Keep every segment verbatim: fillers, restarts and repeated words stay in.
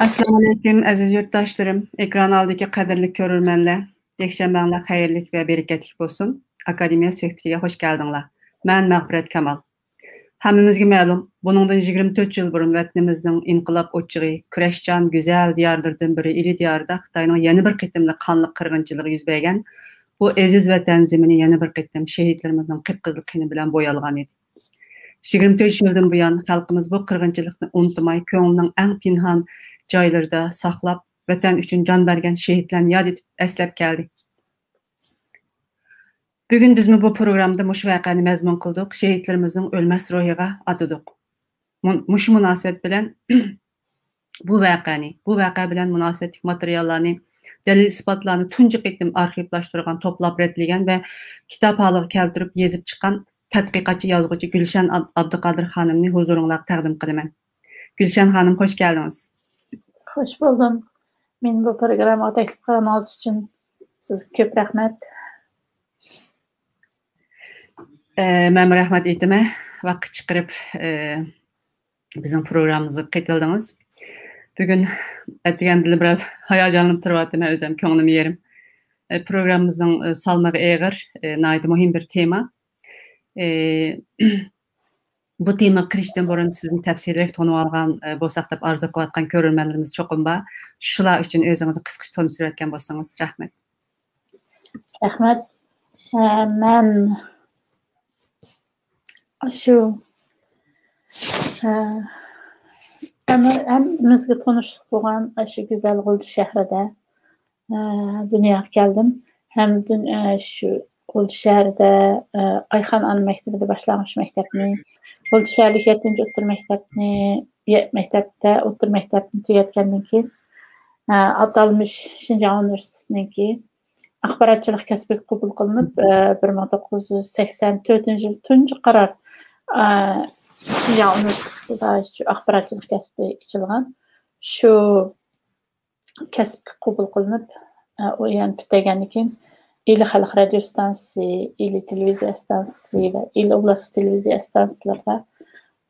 ئەسسالامۇئەلەيكۇم، ئەزىز يۇرتداشلىرىم، ئېكران ئالدىدىكى قەدىرلىك كۆرۈرمەنلەر، يەكشەنبەڭلار خەيرلىك ۋە بەرىكەتلىك بولسۇن. ئاكادېمىيە سۆھبىتىگە خوش كەلدىڭلار. مەن مەغپىرەت كامال. ھەممىمىزگە مەلۇم، بۇنىڭدىن يىگىرمە تۆت يىل بۇرۇن ۋەتىنىمىزنىڭ ئىنقىلاب ئوچىقى، كۈرەشچان، گۈزەل دىيارلىرىدىن بىرى ئىلى دىيارىدا خىتاينىڭ يەنە بىر قېتىملىق قانلىق قىرغىنچىلىقى يۈز بەرگەن بۇ ئەزىز ۋەتەن زېمىنى يەنە بىر قېتىم شېھىتلىرىمىزنىڭ قىپقىزىل قېنى بىلەن بويالغان ئىدى. يىگىرمە تۆت يىلدىن بۇيان خەلقىمىز بۇ قىرغىنچىلىقنى ئۇنتۇماي، كۆڭلىنىڭ ئەڭ پىنھان جايلىرىدا ساقلاپ، ۋەتەن ئۈچۈن جان بەرگەن شېھىتلەرنى ياد ئېتىپ، ئەسلەپ كەلدى. بۈگۈن بىزمۇ بۇ پروگراممىدا مۇشۇ ۋەقەنى مەزمۇن قىلدۇق، شېھىتلىرىمىزنىڭ ئۆلمەس روھىغا ئاتىدۇق. مۇ-، مۇشۇ مۇناسىۋەت بىلەن بۇ ۋەقەنى، بۇ ۋەقە بىلەن مۇناسىۋەتلىك ماتېرىياللارنى، دەلىل-ئىسپاتلارنى تۇنجى قېتىم ئارخىپلاشتۇرغان، توپلاپ رەتلىگەن ۋە كىتاب ھالىغا كەلتۈرۈپ يېزىپ چىققان تەتقىقاتچى يازغۇچى گۈلشەن ئاب-، ئابدۇقادىر خانىمنى ھۇزۇرۇڭلارغا تەقدىم قىلىمەن. گۈلشەن خانىم، خوش كەلدىڭىز. خوش بولدۇم. مېنى بۇ پروگراممىغا تەكلىپ قىلغىنىڭىز ئۈچۈن سىزگە كۆپ رەھمەت. ئە، مەنمۇ رەھمەت ئېيتىمەن، ۋاقىت چىقىرىپ، ئە، بىزنىڭ پروگراممىمىزغا قېتىلدىڭىز. بۈگۈن ئەتىگەندىلا بىراز ھاياجانلىنىپ تۇرۇۋاتىمەن ئۆزۈم، كۆڭلۈم يېرىم. ئە، پروگراممىمىزنىڭ، ئە، سالمىقى ئېغىر، ئە، ناھايىتى مۇھىم بىر تېما. ئە، بۇ تېمىغا كىرىشتىن بۇرۇن سىزنى تەپسىلىيرەك تونۇۋالغان، ئە، بولساق دەپ ئارزۇ قىلىۋاتقان كۆرۈرمەنلىرىمىز چوقۇم بار. شۇلار ئۈچۈن ئۆزىڭىزنى قىسقىچە تونۇشتۇرۇۋەتكەن بولسىڭىز، رەھمەت. رەھمەت. ئە، مەن ئاشۇ، ئە، ھەممە-، ھەممىمىزگە تونۇشلۇق بولغان ئاشۇ گۈزەل غۇلجا شەھىرىدە، ئە، دۇنياغا كەلدىم. ھەم دۇن-، ئە، شۇ غۇلجا شەھىرىدە، ئە، ئايخان ئانا مەكتىپىدە باشلانغۇچ مەكتەپنى، غۇلجا شەھەرلىك يەتتىنچى ئوتتۇرا مەكتەپنى، يە-، مەكتەپتە ئوتتۇرا مەكتەپنى تۈگەتكەندىن كېيىن، ئە، ئاتالمىش شىنجاڭ ئۇنىۋېرسىتېتىنىڭكى ئاخباراتچىلىق كەسپىگە قوبۇل قىلىنىپ، ئە، بىر مىڭ توققۇز يۈز سەكسەن تۆتىنچى يىل تۇنجى قارار، ئە، شىنجاڭ ئۇنىۋېرسىتېتىدا شۇ ئاخباراتچىلىق كەسپى ئېچىلغان. شۇ كەسىپكە قوبۇل قىلىنىپ، ئۇ يەنە پۈتتۈرگەندىن كېيىن، ئىلى خەلق رادىيو ئىستانسىسى، ئىلى تېلېۋىزىيە ئىستانسىسى ۋە ئىلى ئوبلاست تېلېۋىزىيە ئىستانسىلىرىدا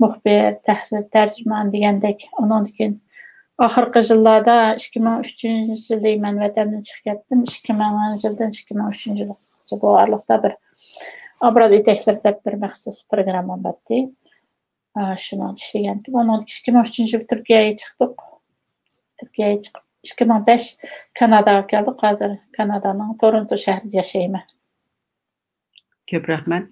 مۇخبىر، تەھرىر، تەرجىمان دېگەندەك، ئۇنىڭدىن كېيىن ئاخىرقى يىللاردا، ئىككى مىڭ ئۈچىنچى يىلى مەن ۋەتەندىن چىقىپ كەتتىم. ئىككى مىڭىنچى يىلدىن ئىككى مىڭ ئۈچىنچى يىلغىچە بۇ ئارىلىقتا بىر ئابرار يېتەكلىرى دەپ بىر مەخسۇس پروگرامما بارتى. ئا، شۇنىڭدا ئىشلىگەنتىم. ئۇنىڭدىن كېيىن ئىككى مىڭ ئۈچىنچى يىلى تۈركىيەگە چىقتۇق. تۈركىيەگە چىقىپ، ئىككى مىڭ بەش كاناداغا كەلدۇق. ھازىر كانادانىڭ تورونتو شەھىرىدە ياشايمەن. كۆپ رەھمەت.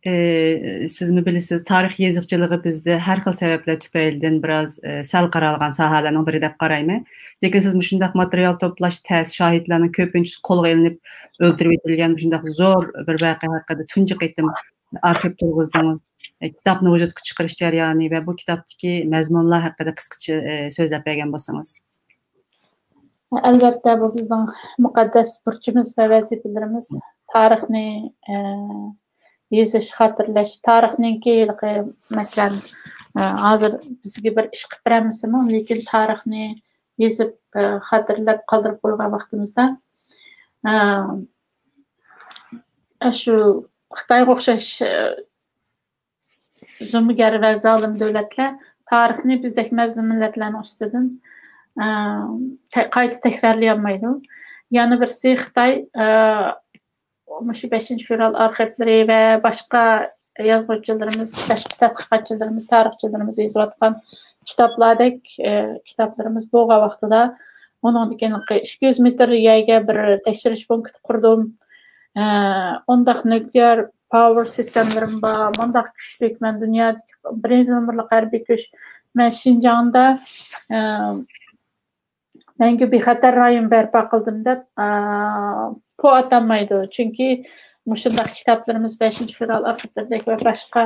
ئى، سىزمۇ بىلىسىز، تارىخ يېزىقچىلىقى بىزدە ھەر خىل سەۋەبلەر تۈپەيلىدىن بىراز، ئى، سەل قارالغان ساھەلەرنىڭ بىرى دەپ قارايمەن. لېكىن سىز مۇشۇنداق ماتېرىيال توپلاش تەس، شاھىتلارنىڭ كۆپىنچىسى قولغا ئېلىنىپ ئۆلتۈرۈۋېتىلگەن مۇشۇنداق زور بىر ۋەقە ھەققىدە تۇنجى قېتىم ئارخىپ تۇرغۇزدىڭىز. ئى، كىتابنى ۋۇجۇدقا چىقىرىش جەريانى ۋە بۇ كىتابتىكى مەزمۇنلار ھەققىدە قىسقىچە، ئى، سۆزلەپ بەرگەن بولسىڭىز. ئەلۋەتتە، بۇ بىزنىڭ مۇقەددەس بۇرچىمىز ۋە ۋەزىپىلىرىمىز. تارىخنى، ئە، يېزىش، خاتىرىلەش، تارىخنىڭكى ھېلىقى، مەسىلەن، ئە، ھازىر بىزگە بىر ئىش قىلىپ بەرمىسىمۇ، لېكىن تارىخنى يېزىپ، ئە، خاتىرىلەپ قالدۇرۇپ قويغان ۋاقتىمىزدا، ئە، شۇ خىتايغا ئوخشاش، ئە، زومىگەر ۋە زالىم دۆلەتلەر تارىخنى بىزدەك مەزلۇم مىللەتلەرنىڭ ئۈستىدىن، ئە، تە-، قايتا تەكرارلىيالمايدۇ. يەنە بىرسى خىتاي، ئە، مۇشۇ بەشىنچى فېۋرال ئارخىپلىرى ۋە باشقا يازغۇچىلىرىمىز، باشقا تەتقىقاتچىلىرىمىز، تارىخچىلىرىمىز يېزىۋاتقان كىتابلاردەك، ئە، كىتابلىرىمىز بولغان ۋاقتىدا، ئۇنىڭدىن كېيىن ئىككى يۈز مېتىر يەرگە بىر تەكشۈرۈش پونكىتى قۇردۇم. ئە، ئۇنداق نۆكەر پاۋېر سىستېمىلىرىم بار، مۇنداق كۈچلۈك، مەن دۇنيادىكى بىرىنچى نومۇرلۇق ھەربىي كۈچ. مەن شىنجاڭدا، ئە، مەڭگۈ بىخەتەر رايون بەرپا قىلدىم دەپ، ئە، پو ئاتالمايدۇ. چۈنكى مۇشۇنداق كىتابلىرىمىز، بەشىنچى فېۋرال ئارخىپلىرىدەك ۋە باشقا،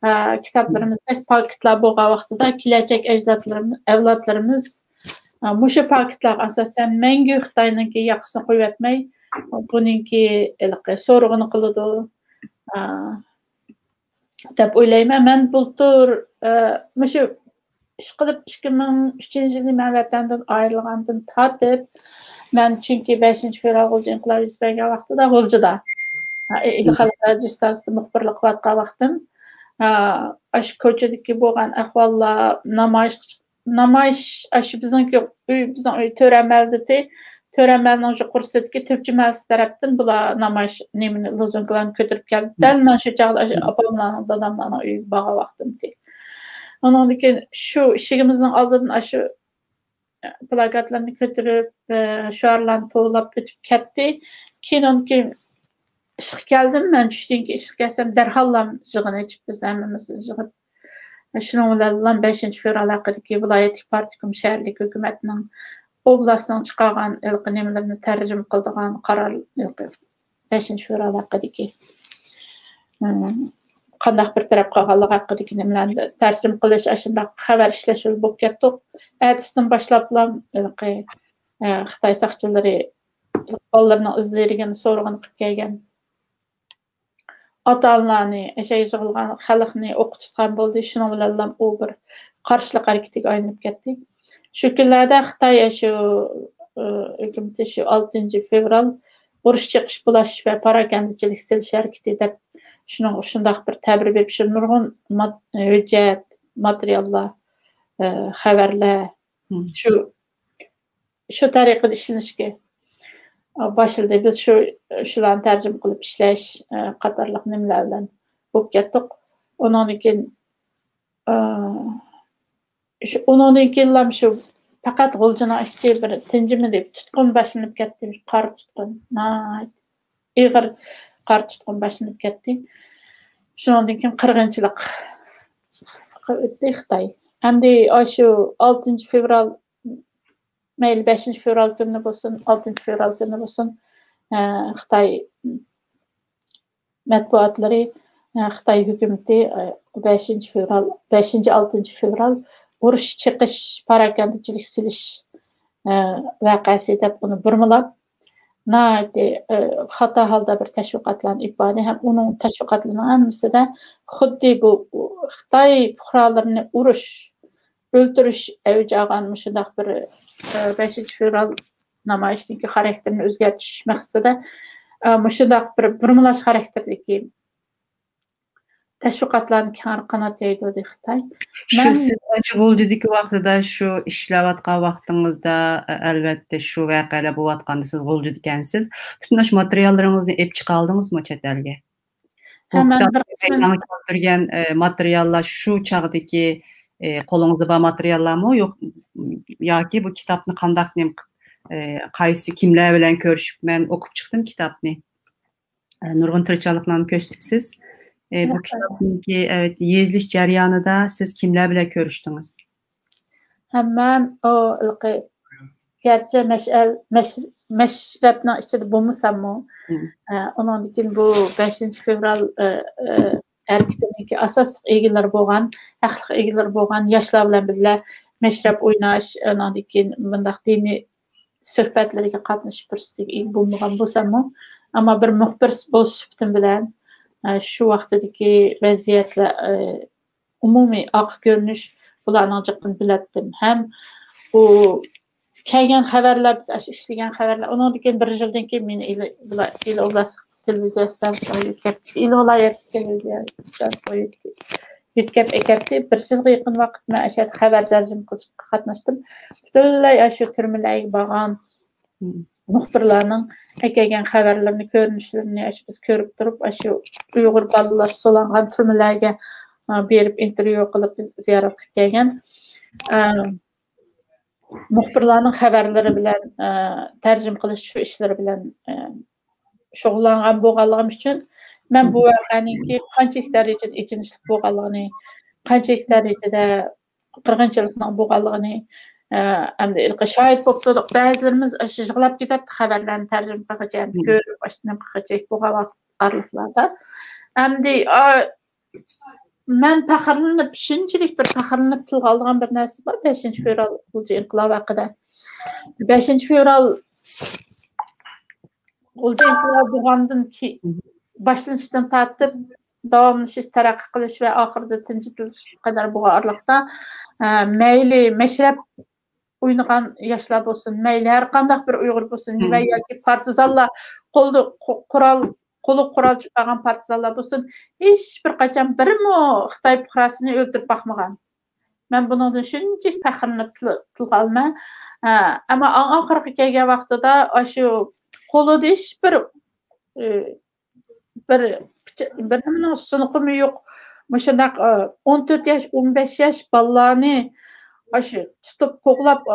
ئە، كىتابلىرىمىزدەك پاكىتلار بولغان ۋاقتىدا كېلەچەك ئەجدادلىرىم-، ئەۋلادلىرىمىز، ئە، مۇشۇ پاكىتلارغا ئاساسەن مەڭگۈ خىتاينىڭكى ياقىسىنى قويۇۋەتمەي، بۇنىڭكى ھېلىقى سورىقىنى قىلىدۇ، ئە، دەپ ئويلايمەن. مەن بۇلتۇر، ئە، مۇشۇ ئىشقىلىپ ئىككى مىڭ ئۈچىنچى يىلى مەن ۋەتەندىن ئايرىلغاندىن تارتىپ، مەن چۈنكى بەشىنچى فېۋرال غۇلجا ئىنقىلابى يۈز بەرگەن ۋاقتىدا غۇلجىدا، ئە، ئىلى خەلق رادىيو ئىستانسىسىدا مۇخبىرلىق قىلىۋاتقان ۋاقتىم، ئە، ئاشۇ كوچىدىكى بولغان ئەھۋاللار، نامايىش، نامايىش، ئاشۇ بىزنىڭكى ئۆي، بىزنىڭ ئۆي تۆرەمەلدىتى، تۆرەمەلنىڭ يۇقىرىسىدىكى تۆپچى مەھەللىسى تەرەپتىن بۇلار نامايىش نېمىنى، لوزۇنكىلارنى كۆتۈرۈپ كەلدى. دەل مەن شۇ چاغدا ئاشۇ ئاپاملارنىڭ، داداملارنىڭ ئۆيىگە بارغان ۋاقتىمتى. ئۇنىڭدىن كېيىن شۇ ئىشىكىمىزنىڭ ئالدىدىن ئاشۇ پىلاكاتلارنى كۆتۈرۈپ، ئە، شوئارلارنى توۋلاپ ئۆتۈپ كەتتى. كېيىن ئۇنىڭ كېيىن ئىشقا كەلدىم. مەن چۈشتىن كېيىن ئىشقا كەلسەم، دەرھاللا يىغىن ئېچىپ، بىز ھەممىمىز يىغىپ، شۇنىڭ بىلەنلا بەشىنچى فېۋرال ھەققىدىكى ۋىلايەتلىك پارتكوم، شەھەرلىك ھۆكۈمەتنىڭ، ئوبلاستنىڭ چىقارغان ھېلىقى نېمىلىرىنى تەرجىمە قىلىدىغان قارار، ھېلىقى بەشىنچى فېۋرال ھەققىدىكى، ئىم، قانداق بىر تەرەپ قالغانلىقى ھەققىدىكى نېمىلەرنى تەرجىمە قىلىش، ئاشۇنداق خەۋەر ئىشلەش يولى بولۇپ كەتتۇق. ئەتىسىدىن باشلاپلا ھېلىقى، ئە، خىتاي ساقچىلىرى بالىلىرىنىڭ ئىزدىنىدىغىنى، سورىغىنى قىلىپ كەلگەن. ئاتا-ئانىلارنى، ئەشەگە يىغىلغان خەلقنى ئوققا تۇتقان بولدى. شۇنىڭ بىلەنلا ئۇ بىر قارشىلىق ھەرىكىتىگە ئايلىنىپ كەتتى. شۇ كۈنلەردە خىتاي شۇ، ئى، ھۆكۈمىتى شۇ ئالتىنچى فېۋرال ئۇرۇش چېقىش بۇلاش ۋە پاراكەندىچىلىك سېلىش ھەرىكىتى دەپ شۇنىڭغا شۇنداق بىر تەبىر بېرىپ، شۇ نۇرغۇن مات-، ھۆججەت، ماتېرىياللار، ئى، خەۋەرلەر، مم. شۇ شۇ تەرىقىدە ئىشلىنىشكە باشلىدى. بىز شۇ، شۇلارنى تەرجىمە قىلىپ ئىشلەش، ئە، قاتارلىق نېمىلەر بىلەن بولۇپ كەتتۇق. ئۇنىڭدىن كېيىن، ئە، شۇ، ئۇنىڭدىن كېيىنلا شۇ پەقەت غۇلجىنىڭ ئىچى بىر تىنجىمىدى. تۇتقۇن باشلىنىپ كەتتى. قارا تۇتقۇن. ناھايىتى ئېغىر قارا تۇتقۇن باشلىنىپ كەتتى. شۇنىڭدىن كېيىن قىرغىنچىلىق ئۆتتى خىتاي. ئەمدى ئاشۇ ئالتىنچى فېۋرال، مەيلى بەشىنچى فېۋرال كۈنى بولسۇن، ئالتىنچى فېۋرال كۈنى بولسۇن، ئە، خىتاي مەتبۇئاتلىرى، ئە، خىتاي ھۆكۈمىتى، ئە، بەشىنچى فېۋرال، بەشىنچى، ئالتىنچى فېۋرال ئۇرۇش چېقىش، پاراكەندىچىلىك سېلىش، ئە، ۋەقەسى دەپ ئۇنى بۇرمىلاپ، ناھايىتى، ئە، خاتا ھالدا بىر تەشۋىقاتلارنى ئېلىپ باردى ھەم ئۇنىڭ تەشۋىقاتلىرىنىڭ ھەممىسىدە خۇددى بۇ، بۇ خىتاي پۇقرالىرىنى ئۇرۇش، ئۆلتۈرۈش ئەۋج ئالغان مۇشۇنداق بىر، ئە، بەشىنچى فېۋرال نامايىشىنىڭكى خاراكتېرىنى ئۆزگەرتىش مەقسىتىدە، ئە، مۇشۇنداق بىر بۇرمىلاش خاراكتېرىدىكى تەشۋىقاتلارنى كەڭرى قانات يايدۇردى خىتاي. شۇ مەن سىز ئاشۇ غۇلجىدىكى ۋاقتىدا، شۇ ئىشلەۋاتقان ۋاقتىڭىزدا، ئە، ئەلۋەتتە شۇ ۋەقەلەر بولۇۋاتقاندا سىز غۇلجىدىكەنسىز. پۈتۈن ئاشۇ ماتېرىياللىرىڭىزنى ئېلىپ چىقالدىڭىزمۇ چەت ئەلگە؟ بۇ ھە، مەن كىتاب بىر قىسىم مەيدانغا كەلتۈرگەن، ئە، ماتېرىياللار شۇ چاغدىكى، ئە، قولىڭىزدا بار ماتېرىياللارمۇ يوق؟ ياكى بۇ كىتابنى قانداق نېمە قىپ، ئە، قايسى، كىملەر بىلەن كۆرۈشۈپ، مەن ئوقۇپ چىقتىم كىتابنى. ئە، نۇرغۇن تىرىشچانلىقلارنى كۆرسىتىپسىز. ئە، بۇ رەھمەت. كىتابنىڭكى، ئەۋەت، يېزىلىش جەريانىدا سىز كىملەر بىلەن كۆرۈشتىڭىز؟ ھە، مەن ئۇ ھېلىقى، گەرچە مەشئەل، مەش-، مەشرەپنىڭ ئىچىدە بولمىساممۇ، مم. ئە، ئۇنىڭدىن كېيىن بۇ بەشىنچى فېۋرال، ئە، ئە، ھەرىكىتىنىڭكى ئاساسلىق ئىگىلىرى بولغان، ھەقلىق ئىگىلىرى بولغان ياشلار بىلەن بىللە مەشرەپ ئويناش، ئۇنىڭدىن كېيىن بۇنداق دىنىي سۆھبەتلىرىگە قاتنىشىش پۇرسىتىگە ئىگە بولمىغان بولساممۇ، ئەمما بىر مۇخبىر بولۇش سۈپىتىم بىلەن، ئە، شۇ ۋاقتىدىكى ۋەزىيەتلەر، ئە، ئومۇمىي ئارقا كۆرۈنۈش بۇلارنىڭ جىققىنى بىلەتتىم. ھەم بۇ كەلگەن خەۋەرلەر، بىز ئاشۇ ئىشلىگەن خەۋەرلەر، ئۇنىڭدىن كېيىن بىر يىلدىن كېيىن مېنى ئىلى، بۇلار، ئىلى ئوبلاست تېلېۋىزىيە ئىستانسىسىغا يۆتكەپ، ئىلى ۋىلايەت تېلېۋىزىيە ئىستانسىسىغا يۆتكەپ، يۆتكەپ ئەكەتتى. بىر يىلغا يېقىن ۋاقىت مەن ئاشۇ يەردە خەۋەر تەرجىمە قىلىشقا قاتناشتىم. پۈتۈنلەي ئاشۇ تۈرمىلەرگە بارغان مۇخبىرلارنىڭ ئەكەلگەن خەۋەرلىرىنى، كۆرۈنۈشلىرىنى ئاشۇ بىز كۆرۈپ تۇرۇپ، ئاشۇ ئۇيغۇر بالىلار سولانغان تۈرمىلەرگە، ئا، بېرىپ ئىنتېرۋيۇ قىلىپ، بىز زىيارەت قىلىپ كەلگەن، ئا، مۇخبىرلارنىڭ خەۋەرلىرى بىلەن، ئا، تەرجىمە قىلىش شۇ ئىشلىرى بىلەن، ئا، شۇغۇللانغان بولغانلىقىم ئۈچۈن، مەن بۇ ۋەقەنىڭكى قانچىلىك دەرىجىدە ئېچىنىشلىق بولغانلىقىنى، قانچىلىك دەرىجىدە قىرغىنچىلىقنىڭ بولغانلىقىنى، ئە، ئەمدى ھېلىقى شاھىت بولۇپ تۇردۇق. بەزىلىرىمىز ئاشۇ يىغلاپ كېتەتتى خەۋەرلەرنى تەرجىمە قىلغۇچە، ھەم كۆرۈپ، ئاشۇ نېمە قىلغۇچە بولغان ۋاقىت ئارىلىقلاردا. ئەمدى، ئا، مەن پەخىرلىنىپ، شۇنچىلىك بىر پەخىرلىنىپ تىلغا ئالىدىغان بىر نەرسە بار، بەشىنچى فېۋرال غۇلجا ئىنقىلابى ھەققىدە. بەشىنچى فېۋرال غۇلجا ئىنقىلابى بولغاندىن كېيىن، باشلىنىشتىن تارتىپ داۋاملىشىش، تەرەققىي قىلىش ۋە ئاخىرىدا تىنچىتىلىشقا قەدەر بولغان ئارىلىقتا، ئە، مەيلى مەشرەپ ئوينىغان ياشلار بولسۇن، مەيلى ھەر قانداق بىر ئۇيغۇر بولسۇن، ۋە ياكى پارتىزانلار قولدا قو-، قورال قولىغا قورال چۈشۈپ قالغان پارتىزانلار بولسۇن، ھېچ بىر قاچان بىرمۇ خىتاي پۇقراسىنى ئۆلتۈرۈپ باقمىغان. مەن بۇنىڭدىن شۇنچىلىك پەخىرلىنىپ تىل-، تىلغا ئالىمەن. ئە، ئەمما ئەڭ ئاخىرقى كەلگەن ۋاقتىدا ئاشۇ قولىدا ھېچ بىر، ئى، بىر، بىر نېمىنىڭ سۇنۇقىمۇ يوق. مۇشۇنداق، ئى، ئون تۆت ياش، ئون بەش ياش بالىلارنى ئاشۇ تۇتۇپ قوغلاپ،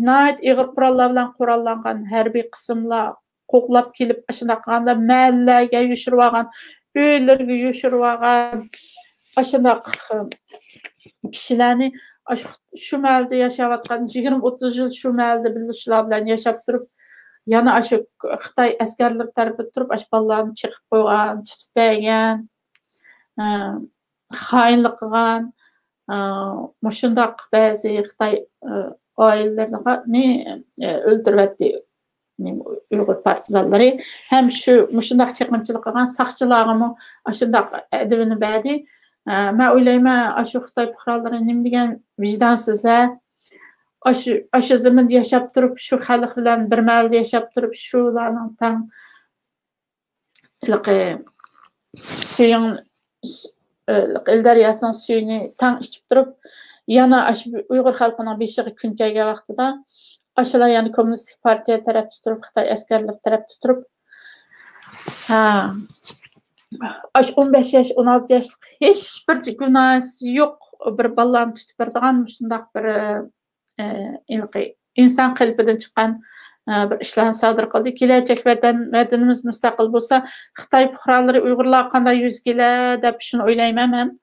ناھايىتى ئېغىر قوراللار بىلەن قوراللانغان ھەربىي قىسىملار قوغلاپ كېلىپ، ئاشۇنداق قىلغاندا مەھەللىلەرگە يوشۇرۇۋالغان، ئۆيلىرىگە يوشۇرۇۋالغان، ئاشۇنداق كىشىلەرنى ئاشۇ، شۇ مەھەللىدە ياشاۋاتقان، يىگىرمە، ئوتتۇز يىل شۇ مەھەللىدە بىللە شۇلار بىلەن ياشاپ تۇرۇپ، يەنە ئاشۇ خىتاي ئەسكەرلىرى تەرىپىدە تۇرۇپ، ئاشۇ بالىلارنى چېقىپ قويغان، تۇتۇپ بەرگەن، ئە، خائىنلىق قىلغان، ئە، مۇشۇنداق بەزى خىتاي، ئە، ئائىلىلىرىنى، ئە، ئۆلتۈرۈۋەتتى. ئۇيغۇر پارتىزانلىرى ھەم شۇ مۇشۇنداق چېقىمچىلىق قىلغان ساقچىلارغىمۇ ئاشۇنداق ئەدىپىنى بەردى. ئە، مەن ئويلايمەن، ئاشۇ خىتاي پۇقرالىرى نېمە دېگەن ۋىجدانسىز، ھە؟ ئاشۇ، ئاشۇ زېمىندا ياشاپ تۇرۇپ، شۇ خەلق بىلەن بىر مەھەلدە ياشاپ تۇرۇپ، شۇلارنىڭ تەڭ ھېلىقى سۈيىڭ، ئىل دەرياسىنىڭ سۈيىنى تەڭ ئىچىپ تۇرۇپ، يەنە ئاشۇ ئۇيغۇر خەلقىنىڭ بېشىغا كۈن كەلگەن ۋاقتىدا، ئاشۇلار يەنە كوممۇنىستىك پارتىيە تەرەپتە تۇرۇپ، خىتاي ئەسكەرلىرى تەرەپتە تۇرۇپ، ھە، ئاشۇ ئون بەش ياش، ئون ئالتە ياشلىق ھېچ بىر گۇناھىسى يوق بىر بالىلارنى تۇتۇپ بېرىدىغان مۇشۇنداق بىر، ئە، ھېلىقى ئىنسان قېلىپىدىن چىققان، ئە، بىر ئىشلارنى سادىر قىلدى. كېلەچەك ۋەتەن، ۋەتىنىمىز مۇستەقىل بولسا، خىتاي پۇقرالىرى ئۇيغۇرلارغا قانداق يۈز كېلەر دەپ شۇنى ئويلايمەن مەن.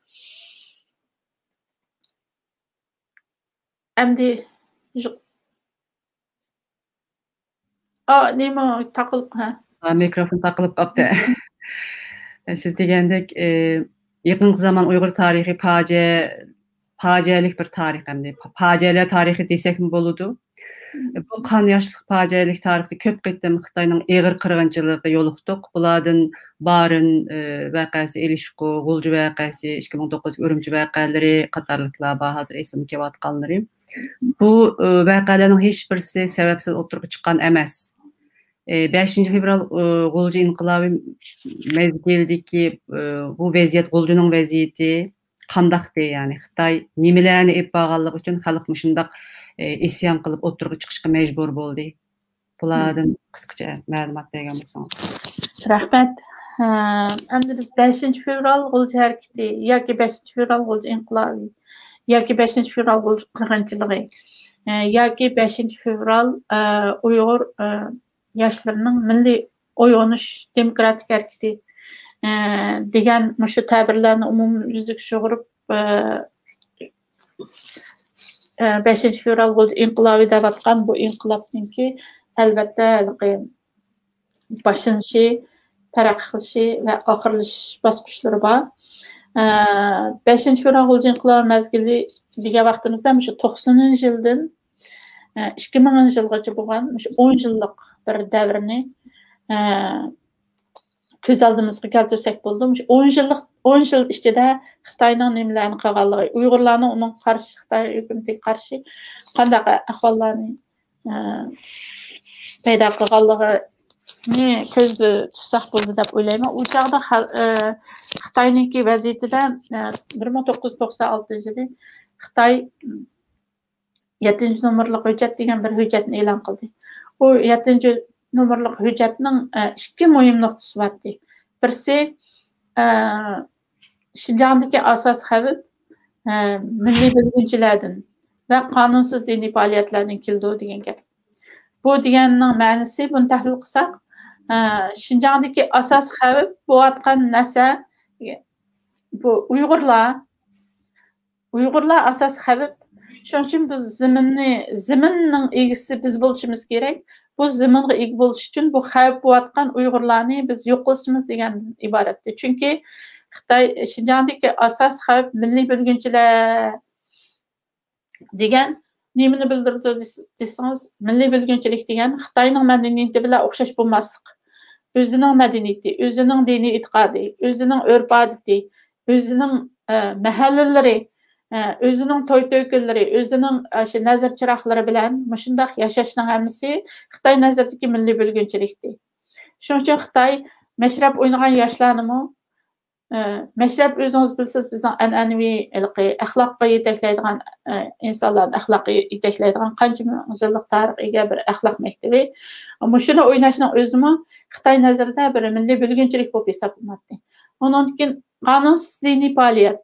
ئەمدى يوق. ئا، نېمە تاقىلىپ، ھە. ئا، مىكروفون تاقىلىپ قاپتۇ. سىز دېگەندەك، ئى، يېقىنقى زامان ئۇيغۇر تارىخى پاجىئە، پاجىئەلىك بىر تارىخ ئەمدى. پا-، پاجىئەلەر تارىخى دېسەكمۇ بولىدۇ. بۇ قان ياشلىق پاجىئەلىك تارىختا كۆپ قېتىم خىتاينىڭ ئېغىر قىرغىنچىلىقىغا يولۇقتۇق. بۇلاردىن بارىن، ئى، ۋەقەسى، ئېلىشقۇ، غۇلجا ۋەقەسى، ئىككى مىڭ توققۇزدىكى ئۈرۈمچى ۋەقەلىرى قاتارلىقلار بار، ھازىر ئېسىمگە كېلىۋاتقانلىرى. بۇ، ئى، ۋەقەلەرنىڭ ھېچ بىرسى سەۋەبسىز ئوتتۇرىغا چىققان ئەمەس. ئى، بەشىنچى فېۋرال، ئى، غۇلجا ئىنقىلابى مەزگىلىدىكى، ئى، بۇ ۋەزىيەت، غۇلجىنىڭ ۋەزىيىتى قانداقتى؟ يەنى خىتاي نېمىلەرنى ئېلىپ بارغانلىقى ئۈچۈن خەلق مۇشۇنداق، ئى، ئىسيان قىلىپ ئوتتۇرىغا چىقىشقا مەجبۇر بولدى؟ بۇلاردىن قىسقىچە مەلۇمات بەرگەن بولسىڭىز. رەھمەت. ھە، ئەمدى بىز بەشىنچى فېۋرال غۇلجا ھەرىكىتى ياكى بەشىنچى فېۋرال غۇلجا ئىنقىلابى ياكى بەشىنچى فېۋرال غۇلجا قىرغىنچىلىقى، ئە، ياكى بەشىنچى فېۋرال، ئە، ئۇيغۇر، ئە، ياشلىرىنىڭ مىللىي ئويغىنىش دېموكراتىك ھەرىكىتى، ئە، دېگەن مۇشۇ تەبىرلەرنى ئومۇميۈزلۈك سۇغۇرۇپ، ئە، ئە، بەشىنچى فېۋرال غۇلجا ئىنقىلابى دەۋاتقان بۇ ئىنقىلابنىڭكى، ئەلۋەتتە، ھېلىقى باشلىنىشى، تەرەققىي قىلىشى ۋە ئاخىرلىشىش باسقۇچلىرى بار. ئە، بەشىنچى فېۋرال غۇلجا ئىنقىلابى مەزگىلى دېگەن ۋاقتىمىزدا مۇشۇ توقسىنىنچى يىلدىن، ئە، ئىككى مىڭىنچى يىلغىچە بولغان مۇشۇ ئون يىللىق بىر دەۋرنى، ئە، كۆز ئالدىمىزغا كەلتۈرسەك بولىدۇ. مۇشۇ ئون يىللىق، ئون يىل ئىچىدە خىتاينىڭ نېمىلەرنى قىلغانلىقى، ئۇيغۇرلارنىڭ ئۇنىڭغا قارشى، خىتاي ھۆكۈمىتىگە قارشى قانداق ئەھۋاللارنى، ئە، پەيدا قىلغانلىقىنى كۆزدە تۇتساق بولىدۇ دەپ ئويلايمەن. ئۇ چاغدا خەل-، ئە، خىتاينىڭكى ۋەزىيىتىدە، ئە، بىر مىڭ توققۇز يۈز توقسان ئالتىنچى يىلى خىتاي يەتتىنچى نومۇرلۇق ھۆججەت دېگەن بىر ھۆججەتنى ئېلان قىلدى. ئۇ يەتتىنچى نومۇرلۇق ھۆججەتنىڭ، ئە، ئىككى مۇھىم نۇقتىسى بار ئىدى. بىرسى، ئە، شىنجاڭدىكى ئاساسىي خەۋپ، ئە، مىللىي بۆلگۈنچىلەردىن ۋە قانۇنسىز دىنىي پائالىيەتلەردىن كېلىدۇ دېگەن گەپ. بۇ دېگەننىڭ مەنىسى، بۇنى تەھلىل قىلساق، ئە، شىنجاڭدىكى ئاساسىي خەۋپ بولۇۋاتقان نەرسە، بۇ ئۇيغۇرلار، ئۇيغۇرلار ئاساسىي خەۋپ. شۇنىڭ ئۈچۈن بىز زېمىننى، زېمىننىڭ ئىگىسى بىز بولۇشىمىز كېرەك. بۇ زېمىنغا ئىگە بولۇش ئۈچۈن بۇ خەۋپ بولۇۋاتقان ئۇيغۇرلارنى بىز يوق قىلىشىمىز دېگەندىن ئىبارەتتى. چۈنكى خىتاي، شىنجاڭدىكى ئاساسىي خەۋپ مىللىي بۆلگۈنچىلەر دېگەن نېمىنى بىلدۈرىدۇ دېس-، دېسىڭىز، مىللىي بۆلگۈنچىلىك دېگەن خىتاينىڭ مەدەنىيىتى بىلەن ئوخشاش بولماسلىق. ئۆزىنىڭ مەدەنىيىتى، ئۆزىنىڭ دىنىي ئېتىقادى، ئۆزىنىڭ ئۆرپ-ئادىتى، ئۆزىنىڭ، ئە، مەھەللىلىرى، ئە، ئۆزىنىڭ توي-تۆكۈنلىرى، ئۆزىنىڭ، ئە، شۇ نەزىر-چىراغلىرى بىلەن مۇشۇنداق ياشاشنىڭ ھەممىسى خىتاي نەزىرىدىكى مىللىي بۆلگۈنچىلىكتى. شۇنىڭ ئۈچۈن خىتاي مەشرەپ ئوينىغان ياشلارنىمۇ، ئە، مەشرەپ ئۆزىڭىز بىلىسىز، بىزنىڭ ئەنئەنىۋى ھېلىقى ئەخلاققا يېتەكلەيدىغان، ئە، ئىنسانلارنى ئەخلاققا يېتەكلەيدىغان قانچە مىڭ يىللىق تارىخقا ئىگە بىر ئەخلاق مەكتىپى. مۇشۇنى ئويناشنىڭ ئۆزىمۇ خىتاي نەزىرىدە بىر مىللىي بۆلگۈنچىلىك بولۇپ ھېسابلىناتتى. ئۇنىڭدىن كېيىن قانۇنسىز دىنىي پائالىيەت.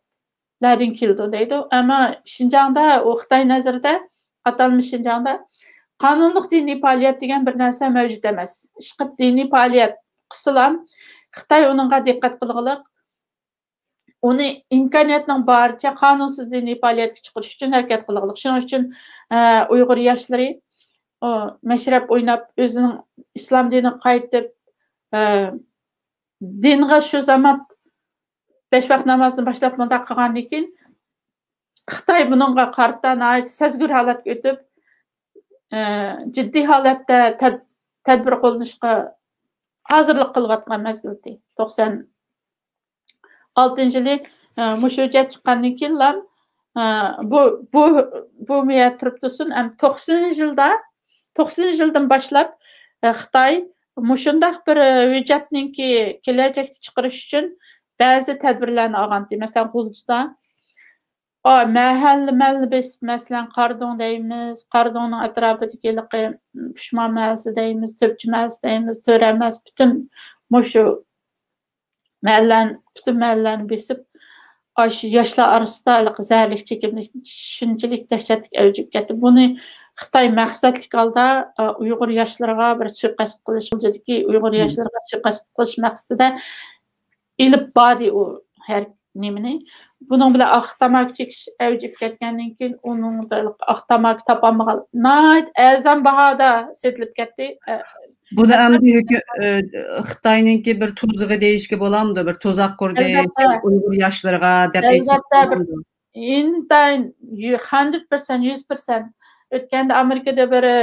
لەدىن كېلىدۇ دەيدۇ. ئەمما شىنجاڭدا، ئۇ خىتاي نەزىرىدە، ئاتالمىش شىنجاڭدا قانۇنلۇق دىنىي پائالىيەت دېگەن بىر نەرسە مەۋجۇت ئەمەس. ئىشقىلىپ دىنىي پائالىيەت قىلسىلام، خىتاي ئۇنىڭغا دىققەت قىلغىلىق، ئۇنى ئىمكانىيەتنىڭ بارىچە قانۇنسىز دىنىي پائالىيەتكە چىقىرىش ئۈچۈن ھەرىكەت قىلغىلىق. شۇنىڭ ئۈچۈن، ئە، ئۇيغۇر ياشلىرى، ئۇ، مەشرەپ ئويناپ، ئۆزىنىڭ ئىسلام دىنىغا قايتىپ، ئە، دىنغا شۇ زامات بەش ۋاق نامازنى باشلاپ مۇنداق قىلغاندىن كېيىن، خىتاي بۇنىڭغا قارىتا ناھايىتى سەزگۈر ھالەتكە ئۆتۈپ، ئە، جىددىي ھالەتتە تەد-، تەدبىر قوللىنىشقا ھازىرلىق قىلىۋاتقان مەزگىلى. توقسان ئالتىنچى يىلى، ئە، مۇشۇ ھۆججەت چىققاندىن كېيىنلا، ئە، بۇ، بۇ، بۇ مۇيەردە تۇرۇپ تۇرسۇن، ئەمدى توقسىنىنچى يىلدا، توقسىنىنچى يىلدىن باشلاپ، ئە، خىتاي مۇشۇنداق بىر، ئە، ھۆججەتنىڭكى كېلەچەكتە چىقىرىش ئۈچۈن بەزى تەدبىرلەرنى ئالغانتى. مەسىلەن، غۇلجىدا، ئا، مەھەللە، مەھەللە بېسىپ، مەسىلەن، قارادۆڭ دەيمىز، قارادۆڭنىڭ ئەتراپىدىكى ھېلىقى پۇشمان مەھەللىسى دەيمىز، تۆپچى مەھەللىسى دەيمىز، تۆرە مەھەللىسى، پۈتۈن مۇشۇ مەھەللىلەرنى، پۈتۈن مەھەللىلەرنى بېسىپ، ئاشۇ ياشلار ئارىسىدا ھېلىقى زەھەرلىك چېكىملىك شۇنچىلىك دەھشەتلىك ئەۋج ئېلىپ كەتتى. بۇنى خىتاي مەقسەتلىك ھالدا، ئا، ئۇيغۇر ياشلىرىغا بىر سۇيىقەست قىلىش، غۇلجىدىكى ئۇيغۇر ياشلىرىغا سۇيىقەست قىلىش مەقسىتىدە ئېلىپ باردى ئۇ ھەر نېمىنى. بۇنىڭ بىلەن ئاق تاماكا چېكىش ئەۋج ئېلىپ كەتكەندىن كېيىن، ئۇنىڭ ئاق تاماكا تاپالمىغان، ناھايىتى ئەرزان باھادا سېتىلىپ كەتتى. ئە، بۇنى ئەمدى ھۆكۈ-، ئە، خىتاينىڭكى بىر تۇزىقى دېيىشكە بولامدۇ؟ بىر تۇزاق قۇردى ئەلۋەتتە. ئۇيغۇر ياشلىرىغا دەپ ئېيتساق ئەلۋەتتە، بىر بولامدۇ؟ ئىنتايىن يۈ-، ھەندرېد پىرسەنت، يۈز پىرسەنت. ئۆتكەندە ئامېرىكىدا بىر، ئە،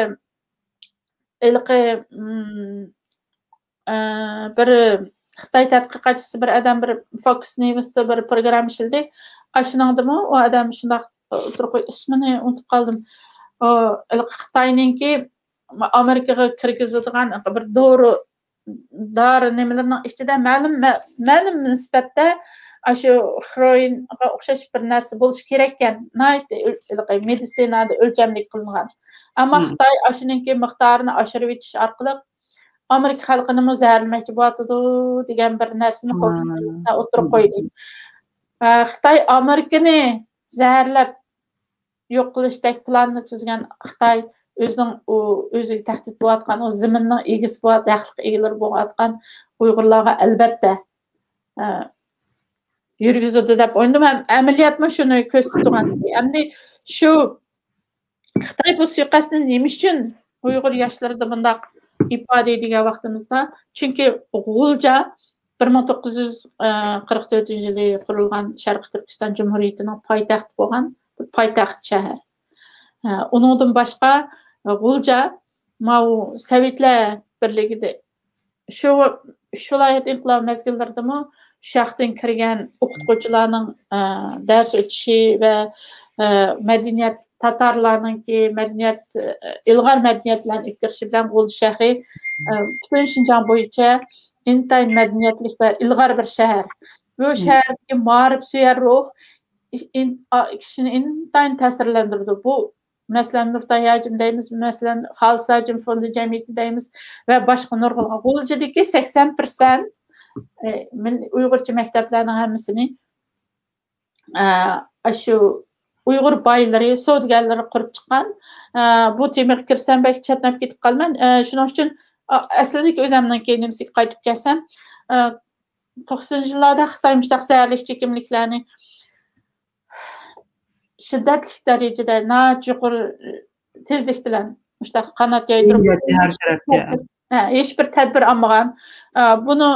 ھېلىقى، ئىم، ئە، بىر خىتاي تەتقىقاتچىسى بىر ئادەم بىر فوكس نيۇستا بىر پروگرامما ئىشلىدى. ئاشۇنىڭدىمۇ ئۇ ئادەم شۇنداق ئوتتۇرىغا قوي-، ئىسمىنى ئۇنتۇپ قالدىم. ئۇ ھېلىقى خىتاينىڭكى ئامېرىكىغا كىرگۈزىدىغان بىر دورا، دارى نېمىلىرىنىڭ ئىچىدە مەلۇم، مە-، مەلۇم نىسبەتتە ئاشۇ خېروئىنغا ئوخشاش بىر نەرسە بولۇشى كېرەككەن. ناھايىتى ئۆل-، ھېلىقى مېدىتسىنادا ئۆلچەملىك قىلىنغان. ئەمما مم. خىتاي ئاشۇنىڭكى مىقدارىنى ئاشۇرۇۋېتىش ئارقىلىق ئامېرىكا خەلقىنىمۇ زەھەرلىمەكچى بولۇۋاتىدۇ دېگەن بىر نەرسىنى فوكس نيۇستا ئوتتۇرىغا قويدى. ئە، خىتاي ئامېرىكىنى زەھەرلەپ يوق قىلىشتەك پىلاننى تۈزگەن خىتاي ئۆزىنىڭ ئۇ ئۆزىگە تەھدىت بولۇۋاتقان، ئۇ زېمىننىڭ ئىگىسى بولۇۋات-، ھەقلىق ئىگىلىرى بولۇۋاتقان ئۇيغۇرلارغا ئەلۋەتتە، ئە، يۈرگۈزىدۇ دەپ ئويلىدىم. ھەم ئەمەلىيەتمۇ شۇنى كۆرسىتىپ تۇرغان. ئەمدى شۇ خىتاي بۇ سۇيىقەستنى نېمە ئۈچۈن ئۇيغۇر ياشلىرىدا بۇنداق ئىپادە دېگەن ۋاقتىمىزدا، چۈنكى غۇلجا بىر مىڭ توققۇز يۈز قىرىق تۆتىنچى يىلى قۇرۇلغان شەرقىي تۈركىستان جۇمھۇرىيىتىنىڭ پايتەختى بولغان بىر پايتەخت شەھەر. ئۇنىڭدىن باشقا، غۇلجا ماۋۇ سوۋېتلار بىرلىكىدە شۇ ئۈچ ۋىلايەت ئىنقىلابى مەزگىللىرىدىمۇ شۇ ياقتىن كىرگەن ئوقۇتقۇچىلارنىڭ، ئە، دەرس ئۆتۈشى ۋە، ئە، مەدەنىيەت، تاتارلارنىڭكى مەدەنىيەت، ئە، ئىلغار مەدەنىيەت بىلەن ئۆتكۈزۈشى بىلەن غۇلجا شەھىرى، ئە، پۈتۈن شىنجاڭ بويىچە ئىنتايىن مەدەنىيەتلىك ۋە ئىلغار بىر شەھەر. بۇ شەھەردىكى مائارىپسۆيەر روھ ئىن-، ئا-، كىشىنى ئىنتايىن تەسىرلەندۈرىدۇ. بۇ مەسىلەن، نۇرتاي ھاجىم دەيمىز، مەسىلەن، خالىس ھاجىم فوندى جەمئىيىتى دەيمىز ۋە باشقا نۇرغۇنلىغان. غۇلجىدىكى سەكسەن پىرسەنت، ئە، مىل-، ئۇيغۇرچە مەكتەپلەرنىڭ ھەممىسىنى، ئە، ئاشۇ ئۇيغۇر بايلىرى، سودىگەرلىرى قۇرۇپ چىققان. ئە، بۇ تېمىغا كىرسەم بەك چەتنەپ كېتىپ قالىمەن. ئە، شۇنىڭ ئۈچۈن، ئا، ئەسلىدىكى ئۆزەمنىڭكى نېمىسىگە قايتىپ كەلسەم، ئە، توقسىنىنچى يىللاردا خىتاي مۇشۇنداق زەھەرلىك چېكىملىكلەرنى شىددەتلىك دەرىجىدە ناھايىتى يۇقىرى تېزلىك بىلەن مۇشۇنداق قانات يايدۇرۇپ، ھەر تەرەپكە. ھە، ھېچ بىر تەدبىر ئالمىغان. ئا، بۇنى،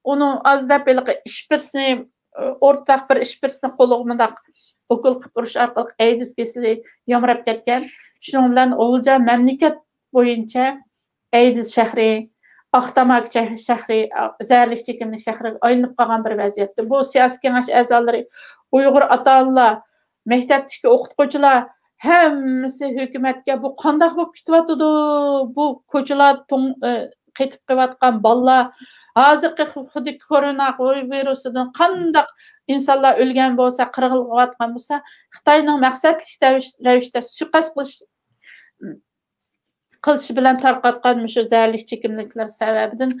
ئۇنىڭ ئاز دەپ ھېلىقى ئىش بىرسىنى، ئورتاق بىر ئىش بىرسىنى قولىغا مۇنداق ئوكۇل قىلىپ ئۇرۇش ئارقىلىق ئەيدىز كېسىلى يامراپ كەتكەن. شۇنىڭ بىلەن غۇلجا مەملىكەت بويىچە ئەيدىز شەھىرى، ئاق تاماكا چە-، شەھىرى، ئا-، زەھەرلىك چېكىملىك شەھىرىگە ئايلىنىپ قالغان بىر ۋەزىيەتتە. بۇ سىياسىي كېڭەش ئەزالىرى، ئۇيغۇر ئاتا-ئانىلار، مەكتەپتىكى ئوقۇتقۇچىلار ھەممىسى ھۆكۈمەتكە، «بۇ قانداق بولۇپ كېتىۋاتىدۇ؟ بۇ كوچىلار توڭ-، ئە، قېتىپ قېلىۋاتقان بالىلار، ھازىرقى خۇ-، خۇددى كورونا ۋىرۇسىدىن قانداق ئىنسانلار ئۆلگەن بولسا، قىرغىنلىقىۋاتقان بولسا، خىتاينىڭ مەقسەتلىك رەۋىش-، رەۋىشتە سۇيىقەست قىلىش، قىلىشى بىلەن تارقاتقان مۇشۇ زەھەرلىك چېكىملىكلەر سەۋەبىدىن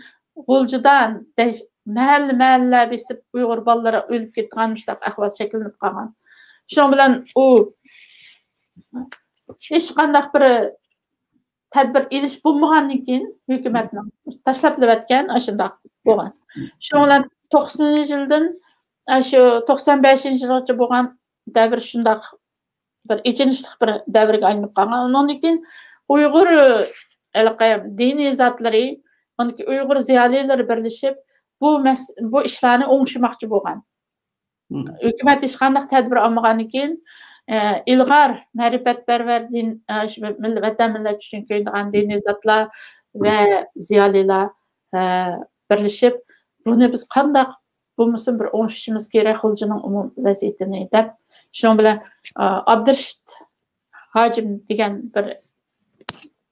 غۇلجىدا دەش-، مەھەللە، مەھەللە بېسىپ ئۇيغۇر بالىلىرى ئۆلۈپ كېتىدىغان مۇشۇنداق ئەھۋال شەكىللىنىپ قالغان. شۇنىڭ بىلەن ئۇ ھېچقانداق بىر تەدبىر ئېلىش بولمىغاندىن كېيىن، ھۆكۈمەتنىڭ تاشلاپلىۋەتكەن ئاشۇنداق بولغان. شۇنىڭ بىلەن توقسىنىنچى يىلدىن، ئاشۇ توقسان بەشىنچى يىلغىچە بولغان دەۋر شۇنداق بىر ئېچىنىشلىق بىر دەۋرگە ئايلىنىپ قالغان. ئۇنىڭدىن كېيىن ئۇيغۇر ھېلىقى دىنىي زاتلىرى، ئۇنىڭدىن كېيىن ئۇيغۇر زىيالىيلىرى بىرلىشىپ، بۇ مەس-، بۇ ئىشلارنى ئوڭشىماقچى بولغان. ھۆكۈمەت ھېچقانداق تەدبىر ئالمىغاندىن كېيىن، ئە، ئىلغار، مەرىپەتپەرۋەر دىن، ئە، شۇ مىل-، ۋەتەن، مىللەت ئۈچۈن كۆيىدىغان دىنىي زاتلار ۋە زىيالىيلار، ئە، بىرلىشىپ، بۇنى بىز قانداق بولمىسۇن بىر ئوڭشىشىمىز كېرەك غۇلجىنىڭ ئومۇمىي ۋەزىيىتىنى دەپ، شۇنىڭ بىلەن، ئە، ئابدۇرېشىت ھاجىم دېگەن بىر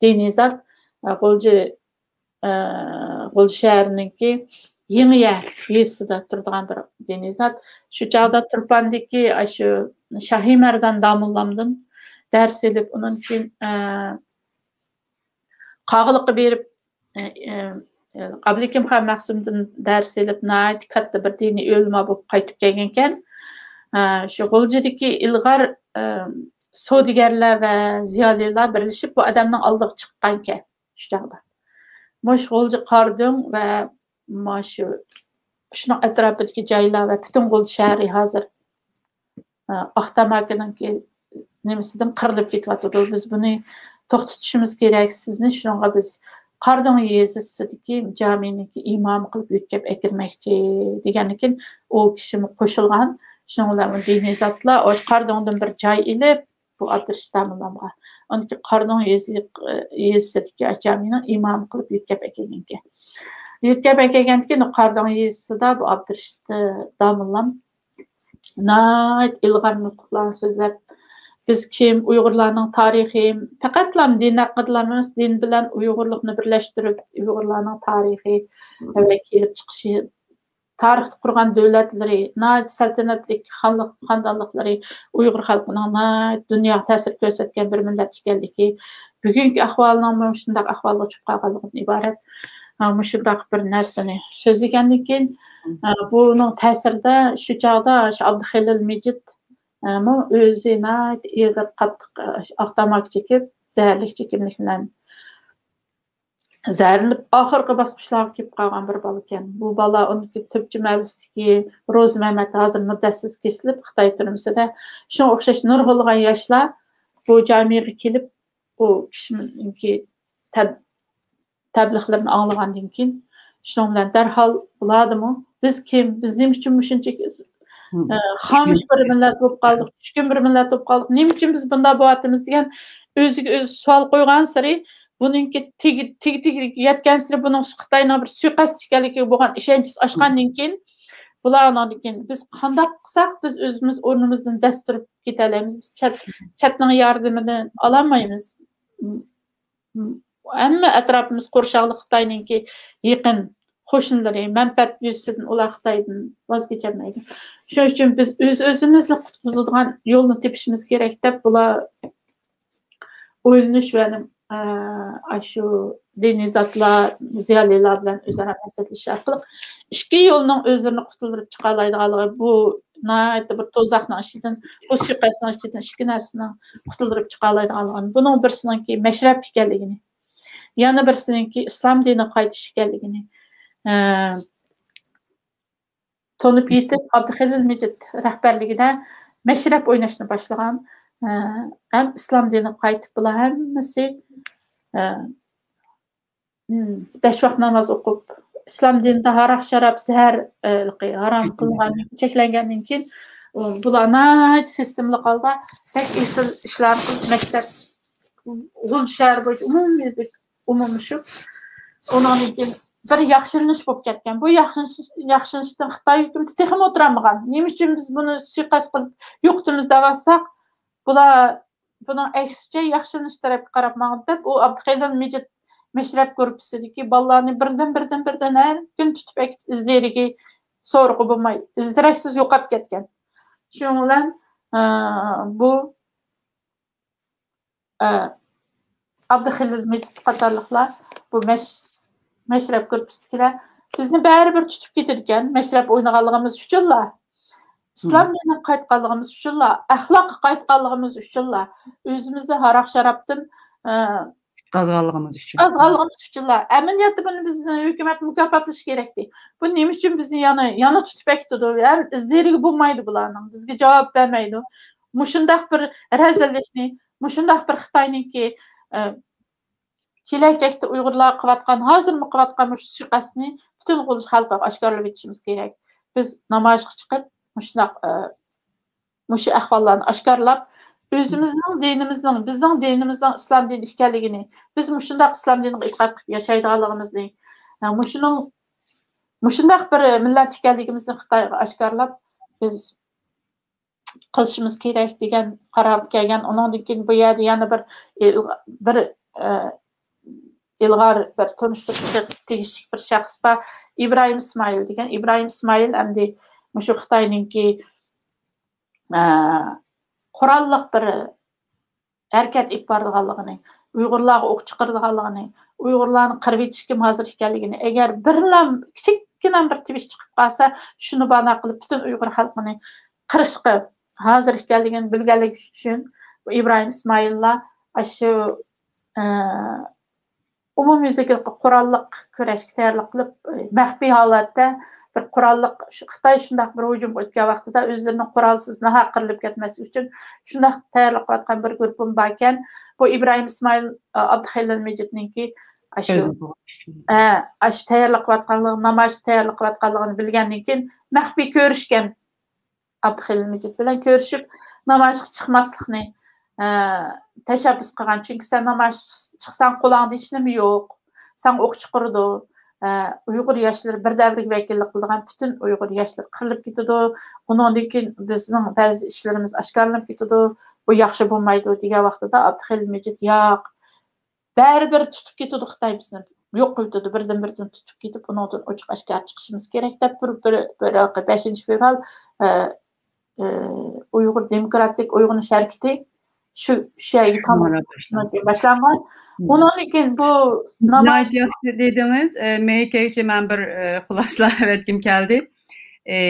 دىنىي زات، ئە، غۇلجا ئە، غۇلجا شەھىرىنىڭكى يېڭىيەر يېزىسىدا تۇرىدىغان بىر دىنىي زات. شۇ چاغدا تۇرپاندىكى ئاشۇ شاھى مەردان داموللامدىن دەرس ئېلىپ، ئۇنىڭدىن كېيىن، ئە، قاغىلىققا بېرىپ، ئە، ئە، ئابلىكىم خان مەخسۇمدىن دەرس ئېلىپ، ناھايىتى كاتتا بىر دىنىي ئۆلىما بولۇپ قايتىپ كەلگەنىكەن. ئە، شۇ غۇلجىدىكى ئىلغار، ئە، سودىگەرلەر ۋە زىيالىيلار بىرلىشىپ بۇ ئادەمنىڭ ئالدىغا چىققانىكەن. شۇ چاغدا. مۇشۇ غۇلجا قارادۆڭ ۋە مانا شۇ، شۇنىڭ ئەتراپىدىكى جايلار ۋە پۈتۈن غۇلجا شەھىرى ھازىر، ئە، ئاق تاماكىنىڭكى نېمىسىدىن قىرىلىپ كېتىۋاتىدۇ. بىز بۇنى توختىتىشىمىز كېرەك. سىزنى شۇنىڭغا بىز قارادۆڭ يېزىسىدىكى جامىنىڭكى ئىمامى قىلىپ يۆتكەپ ئەكىرمەكچى دېگەندىكىن ئۇ كىشىمۇ قوشۇلغان. شۇنىڭ بىلەن دىنىي زاتلار ئاشۇ قارادۆڭدىن بىر جاي ئېلىپ، بۇ ئابدۇرېشىت داموللامغا. ئۇنىڭكى قارادۆڭ يېزى-، يېزىسىدىكى جامىنىڭ ئىمامى قىلىپ يۆتكەپ ئەكەلگەنىكەن. يۆتكەپ ئەكەلگەندىكىن، قارادۆڭ يېزىسىدا بۇ ئابدۇرېشىت داموللام ناھايىتى ئىلغار نۇتۇقلارنى سۆزلەپ، بىز كىم، ئۇيغۇرلارنىڭ تارىخى، پەقەتلا دىن ھەققىدىلا ئەمەس، دىن بىلەن ئۇيغۇرلۇقنى بىرلەشتۈرۈپ، ئۇيغۇرلارنىڭ تارىخى ۋە كېلىپ چىقىشى، تارىختا قۇرغان دۆلەتلىرى، ناھايىتى سەلتەنەتلىك خانلىق، خاندانلىقلىرى، ئۇيغۇر خەلقىنىڭ ناھايىتى دۇنياغا تەسىر كۆرسەتكەن بىر مىللەت ئىكەنلىكى، بۈگۈنكى ئەھۋالىنىڭ مۇشۇنداق ئەھۋالغا چۈشۈپ قالغانلىقىدىن ئىبارەت، ھە، مۇشۇنداق بىر نەرسىنى سۆزلىگەندىن كېيىن، ھە، بۇنىڭ تەسىرىدە شۇ چاغدا شۇ ئابدۇخېلىل مىجىت، ھە، مۇ ئۆزى ناھايىتى ئېغىر، قاتتىق، ئاق تاماكا چېكىپ، زەھەرلىك چېكىملىك بىلەن زەھەرلىنىپ، ئاخىرقى باسقۇچلارغا كېلىپ قالغان بىر بالا ئىكەن. بۇ بالا ئۇنىڭكى تۈركچە مەھەللىسىدىكى روزى مەمەت، ھازىر مۇددەتسىز كېسىلىپ، خىتاي تۈرمىسىدە. شۇڭا ئوخشاش نۇرغۇنلىغان ياشلار بۇ جامىغا كېلىپ، بۇ كىشىنىڭكى تەب-، تەبلىغلىرىنى ئاڭلىغاندىن كېيىن، شۇنىڭ بىلەن دەرھال ئۇلاردىمۇ، «بىز كىم؟ بىز نېمە ئۈچۈن مۇشۇنچە ئە، خامۇش بىر مىللەت بولۇپ قالدۇق، چۈشكۈن بىر مىللەت بولۇپ قالدۇق. نېمە ئۈچۈن بىز بۇنداق بولۇۋاتىمىز؟» دېگەن ئۆزىگە ئۆزى سوئال قويغانسېرى، بۇنىڭكى تېگى، تېگى، تېگىگە يەتكەنسېرى، بۇنىڭ خىتاينىڭ بىر سۇيىقەست ئىكەنلىكىگە بولغان ئىشەنچ ئاشقاندىن كېيىن، بۇلار ئاناندىن كېيىن، «بىز قانداق قىلساق، بىز ئۆزىمىز ئورنىمىزدىن دەس تۇرۇپ كېتەلەيمىز؟ بىز چەت، چەتنىڭ ياردىمىنى ئالالمايمىز.» ھەممە ئەتراپىمىز قورشاۋلىق خىتاينىڭكى يېقىن قوشنىلىرى، مەنپەئەت يۈزىسىدىن ئۇلار خىتايدىن ۋاز كېچەلمەيدۇ. شۇنىڭ ئۈچۈن بىز ئۆز-ئۆزىمىزنى قۇتقۇزىدىغان يولنى تېپىشىمىز كېرەك دەپ، بۇلار ئويلىنىش ۋە، ئە، ئاشۇ دىنىي زاتلار، زىيالىيلار بىلەن ئۆزئارا مەسلىھەتلىشىش ئارقىلىق ئىككى يولنىڭ ئۆزلىرىنى قۇتۇلدۇرۇپ چىقالايدىغانلىقى، بۇ ناھايىتى بىر تۇزاقنىڭ ئىچىدىن، بۇ سۇيىقەستنىڭ ئىچىدىن ئىككى نەرسىنىڭ قۇتۇلدۇرۇپ چىقالايدىغانلىقىنى، بۇنىڭ بىرسىنىڭكى مەشرەپ ئىكەنلىكىنى، يەنە بىرسىنىڭكى ئىسلام دىنىغا قايتىش ئىكەنلىكىنى، ئە، تونۇپ يېتىپ، ئابدۇخېلىل مىجىت رەھبەرلىكىدە مەشرەپ ئويناشنى باشلىغان، ئە، ھەم ئىسلام دىنىغا قايتىپ، بۇلار ھەممىسى، ئە، ھىم، بەش ۋاق ناماز ئوقۇپ، ئىسلام دىنىدا ھاراق، شاراب، زەھەر، ئە، ھارام قىلىنغاندىن، چەكلەنگەندىن كېيىن، ئۇ، بۇلار ناھايىتى سىستېمىلىق ھالدا بەك ئېسىل ئىشلارنى قىلىپ، مەشرەپ، غۇلجا شەھىرى بويىچە ئومۇميۈزلۈك ئومۇملىشىپ، ئۇنىڭدىن كېيىن بىر ياخشىلىنىش بولۇپ كەتكەن. بۇ ياخشىلىنىش، ياخشىلىنىشتىن خىتاي ھۆكۈمىتى تېخىمۇ ئولتۇرالمىغان. نېمە ئۈچۈن بىز بۇنى سۇيىقەست قىلىپ يوقىتىمىز دەۋاتساق، بۇلار بۇنىڭ ئەكسىچە ياخشىلىنىش تەرەپكە قاراپ ماڭىدۇ دەپ، ئۇ ئابدۇخېلىل مىجىت مەشرەپ گۇرۇپپىسىدىكى بالىلارنى بىردىن، بىردىن، بىردىن ھەر كۈن تۇتۇپ ئەكېتىپ، ئىز دېرىكى سورىقى بولماي، ئىز دېرەكسىز يوقاپ كەتكەن. شۇنىڭ بىلەن، ئە، بۇ، ئە، ئابدۇخېلىل مىجىت قاتارلىقلار، بۇ مەش-، مەشرەپ گۇرۇپپىسىدىكىلەر بىزنى بەرىبىر تۇتۇپ كېتىدىكەن، مەشرەپ ئوينىغانلىقىمىز ئۈچۈنلا. ئىسلام دىنىغا قايتقانلىقىمىز ئۈچۈنلا، ئەخلاققا قايتقانلىقىمىز ئۈچۈنلا، ئۆزىمىزنى ھاراق-شارابتىن، ئە، قۇتقۇزغانلىقىمىز ئۈچۈن. قۇتقۇزغانلىقىمىز ئۈچۈنلا. ئەمەلىيەتتە بۇنى بىزنىڭ ھۆكۈمەت مۇكاپاتلىشى كېرەكتى. بۇ نېمە ئۈچۈن بىزنى يەنە، يەنە تۇتۇپ ئەكېتىدۇ؟ ھەم ئىز دېرىكى بولمايدۇ بۇلارنىڭ. بىزگە جاۋاب بەرمەيدۇ. مۇشۇنداق بىر رەزىللىكنى، مۇشۇنداق بىر خىتاينىڭكى، ئە، كېلەچەكتە ئۇيغۇرلارغا قىلىۋاتقان، ھازىرمۇ قىلىۋاتقان مۇشۇ سۇيىقەستنى پۈتۈن خەلققە ئاشكارىلاپ ئېيتىشىمىز كېرەك. بىز نامايىشقا چىقىپ، مۇشۇنداق، ئە، مۇشۇ ئەھۋاللارنى ئاشكارىلاپ، ئۆزىمىزنىڭ دىنىمىزنىڭ، بىزنىڭ دىنىمىزنىڭ ئىسلام دىنى ئىكەنلىكىنى، بىز مۇشۇنداق ئىسلام دىنىغا ئېتىقاد قىلىپ ياشايدىغانلىقىمىزنى، ھە، مۇشۇنىڭ، مۇشۇنداق بىر مىللەت ئىكەنلىكىمىزنى خىتايغا ئاشكارىلاپ، بىز قىلىشىمىز كېرەك دېگەن قارارغا كەلگەن. ئۇنىڭدىن كېيىن بۇ يەردە يەنە بىر ئىل-، بىر، ئە، ئىلغار بىر تونۇشتۇرۇشقا تېگىشلىك بىر شەخس بار. ئىبراھىم ئىسمائىل دېگەن. ئىبراھىم ئىسمائىل ئەمدى مۇشۇ خىتاينىڭكى، ئە، قوراللىق بىر ھەرىكەت ئېلىپ بارىدىغانلىقىنى، ئۇيغۇرلارغا ئوق چىقىرىدىغانلىقىنى، ئۇيغۇرلارنى قىرىۋېتىشكە ھازىر ئىكەنلىكىنى، ئەگەر بىرلا كىچىككىنە بىر تىۋىش چىقىپ قالسا، شۇنى بانا قىلىپ پۈتۈن ئۇيغۇر خەلقىنى قىرىشقا ھازىر ئىكەنلىكىنى بىلگەنلىكى ئۈچۈن، بۇ ئىبراھىم ئىسمائىللا ئاشۇ، ئە، ئومۇميۈزلۈك قوراللىق كۈرەشكە تەييارلىق قىلىپ، مەخپىي ھالەتتە بىر قوراللىق، شۇ خىتاي شۇنداق بىر ھۇجۇمغا ئۆتكەن ۋاقتىدا ئۆزلىرىنىڭ قورالسىز ناھەق قىرىلىپ كەتمەسلىكى ئۈچۈن شۇنداق تەييارلىق قىلىۋاتقان بىر گۇرۇپپىمۇ باركەن. بۇ ئىبراھىم ئىسمائىل، ئابدۇخېلىل مىجىتنىڭكى ئاشۇ، ئۆزىنى قوغداش ئۈچۈن. ئە، ئاشۇ تەييارلىق قىلىۋاتقانلىقىنى، نامايىشقا تەييارلىق قىلىۋاتقانلىقىنى بىلگەندىن كېيىن مەخپىي كۆرۈشكەن. ئابدۇخېلىل مىجىت بىلەن كۆرۈشۈپ، نامايىشقا چىقماسلىقنى، ئە، تەشەببۇس قىلغان. چۈنكى سەن نامايىشقا چىقساڭ، قولۇڭدا ھېچنېمە يوق. ساڭا ئوق چىقىرىدۇ. ئە، ئۇيغۇر ياشلىرى بىر دەۋرگە ۋەكىللىك قىلىدىغان پۈتۈن ئۇيغۇر ياشلىرى قىرىلىپ كېتىدۇ. ئۇنىڭدىن كېيىن بىزنىڭ بەزى ئىشلىرىمىز ئاشكارىلىنىپ كېتىدۇ. بۇ ياخشى بولمايدۇ، دېگەن ۋاقتىدا ئابدۇخېلىل مىجىت، ياق، بەرىبىر تۇتۇپ كېتىدۇ خىتاي بىزنى. يوق قىلىۋېتىدۇ، بىردىن-بىردىن تۇتۇپ كېتىپ، ئۇنىڭدىن ئوچۇق ئاشكارا چىقىشىمىز كېرەك دەپ، بىر، بىر، بىر بەشىنچى فېۋرال، ئە، ئە، ئۇيغۇر دېموكراتىك ئويغىنىش ھەرىكىتى شۇ، شۇ يەرگە تامغا باشلانغان. ئۇنىڭدىن كېيىن بۇ نامايىش ناھايىتى ياخشى دېدىڭىز. ئە، مېيكەيچە مەن بىر، ئە، خۇلاسىلەۋەتكۈم كەلدى. ئە،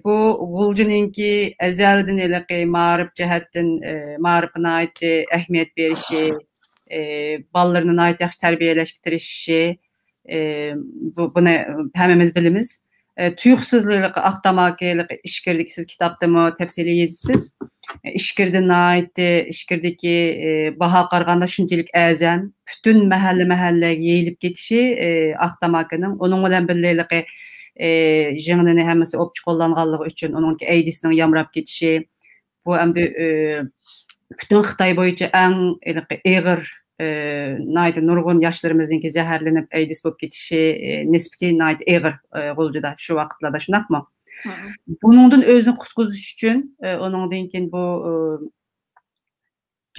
بۇ غۇلجىنىڭكى ئەزەلدىن ھېلىقى مائارىپ جەھەتتىن، ئە، مائارىپقا ناھايىتى ئەھمىيەت بېرىشى، ئى، بالىلىرىنى ناھايىتى ياخشى تەربىيەلەشكە تىرىشىشى، ئى، بۇ، بۇنى ھەممىمىز بىلىمىز. ئى، تۇيۇقسىزلا ئاق تاماكا، ئىچكىرىدىكى سىز كىتابتىمۇ تەپسىلىي يېزىپسىز. ئىچكىرىدە ناھايىتى، ئىچكىرىدىكى، ئى، باھاغا قارىغاندا شۇنچىلىك ئەرزان، پۈتۈن مەھەللە، مەھەللىگە يېيىلىپ كېتىشى، ئى، ئاق تاماكىنىڭ، ئۇنىڭ بىلەن بىللە ھېلىقى، ئى، ژىڭنىنى ھەممىسى ئوپچە قوللانغانلىقى ئۈچۈن ئۇنىڭكى ئەيدىسنىڭ يامراپ كېتىشى، بۇ ئەمدى، ئى، پۈتۈن خىتاي بويىچە ئەڭ ھېلىقى ئېغىر، ئى، ناھايىتى نۇرغۇن ياشلىرىمىزنىڭكى زەھەرلىنىپ ئەيدىس بولۇپ كېتىشى، ئى، نىسبىتى ناھايىتى ئېغىر، ئى، غۇلجىدا شۇ ۋاقىتلاردا، شۇنداقمۇ؟ مم. بۇنىڭدىن ئۆزىنى قۇتقۇزۇش ئۈچۈن، ئى، ئۇنىڭدىن كېيىن بۇ، ئى،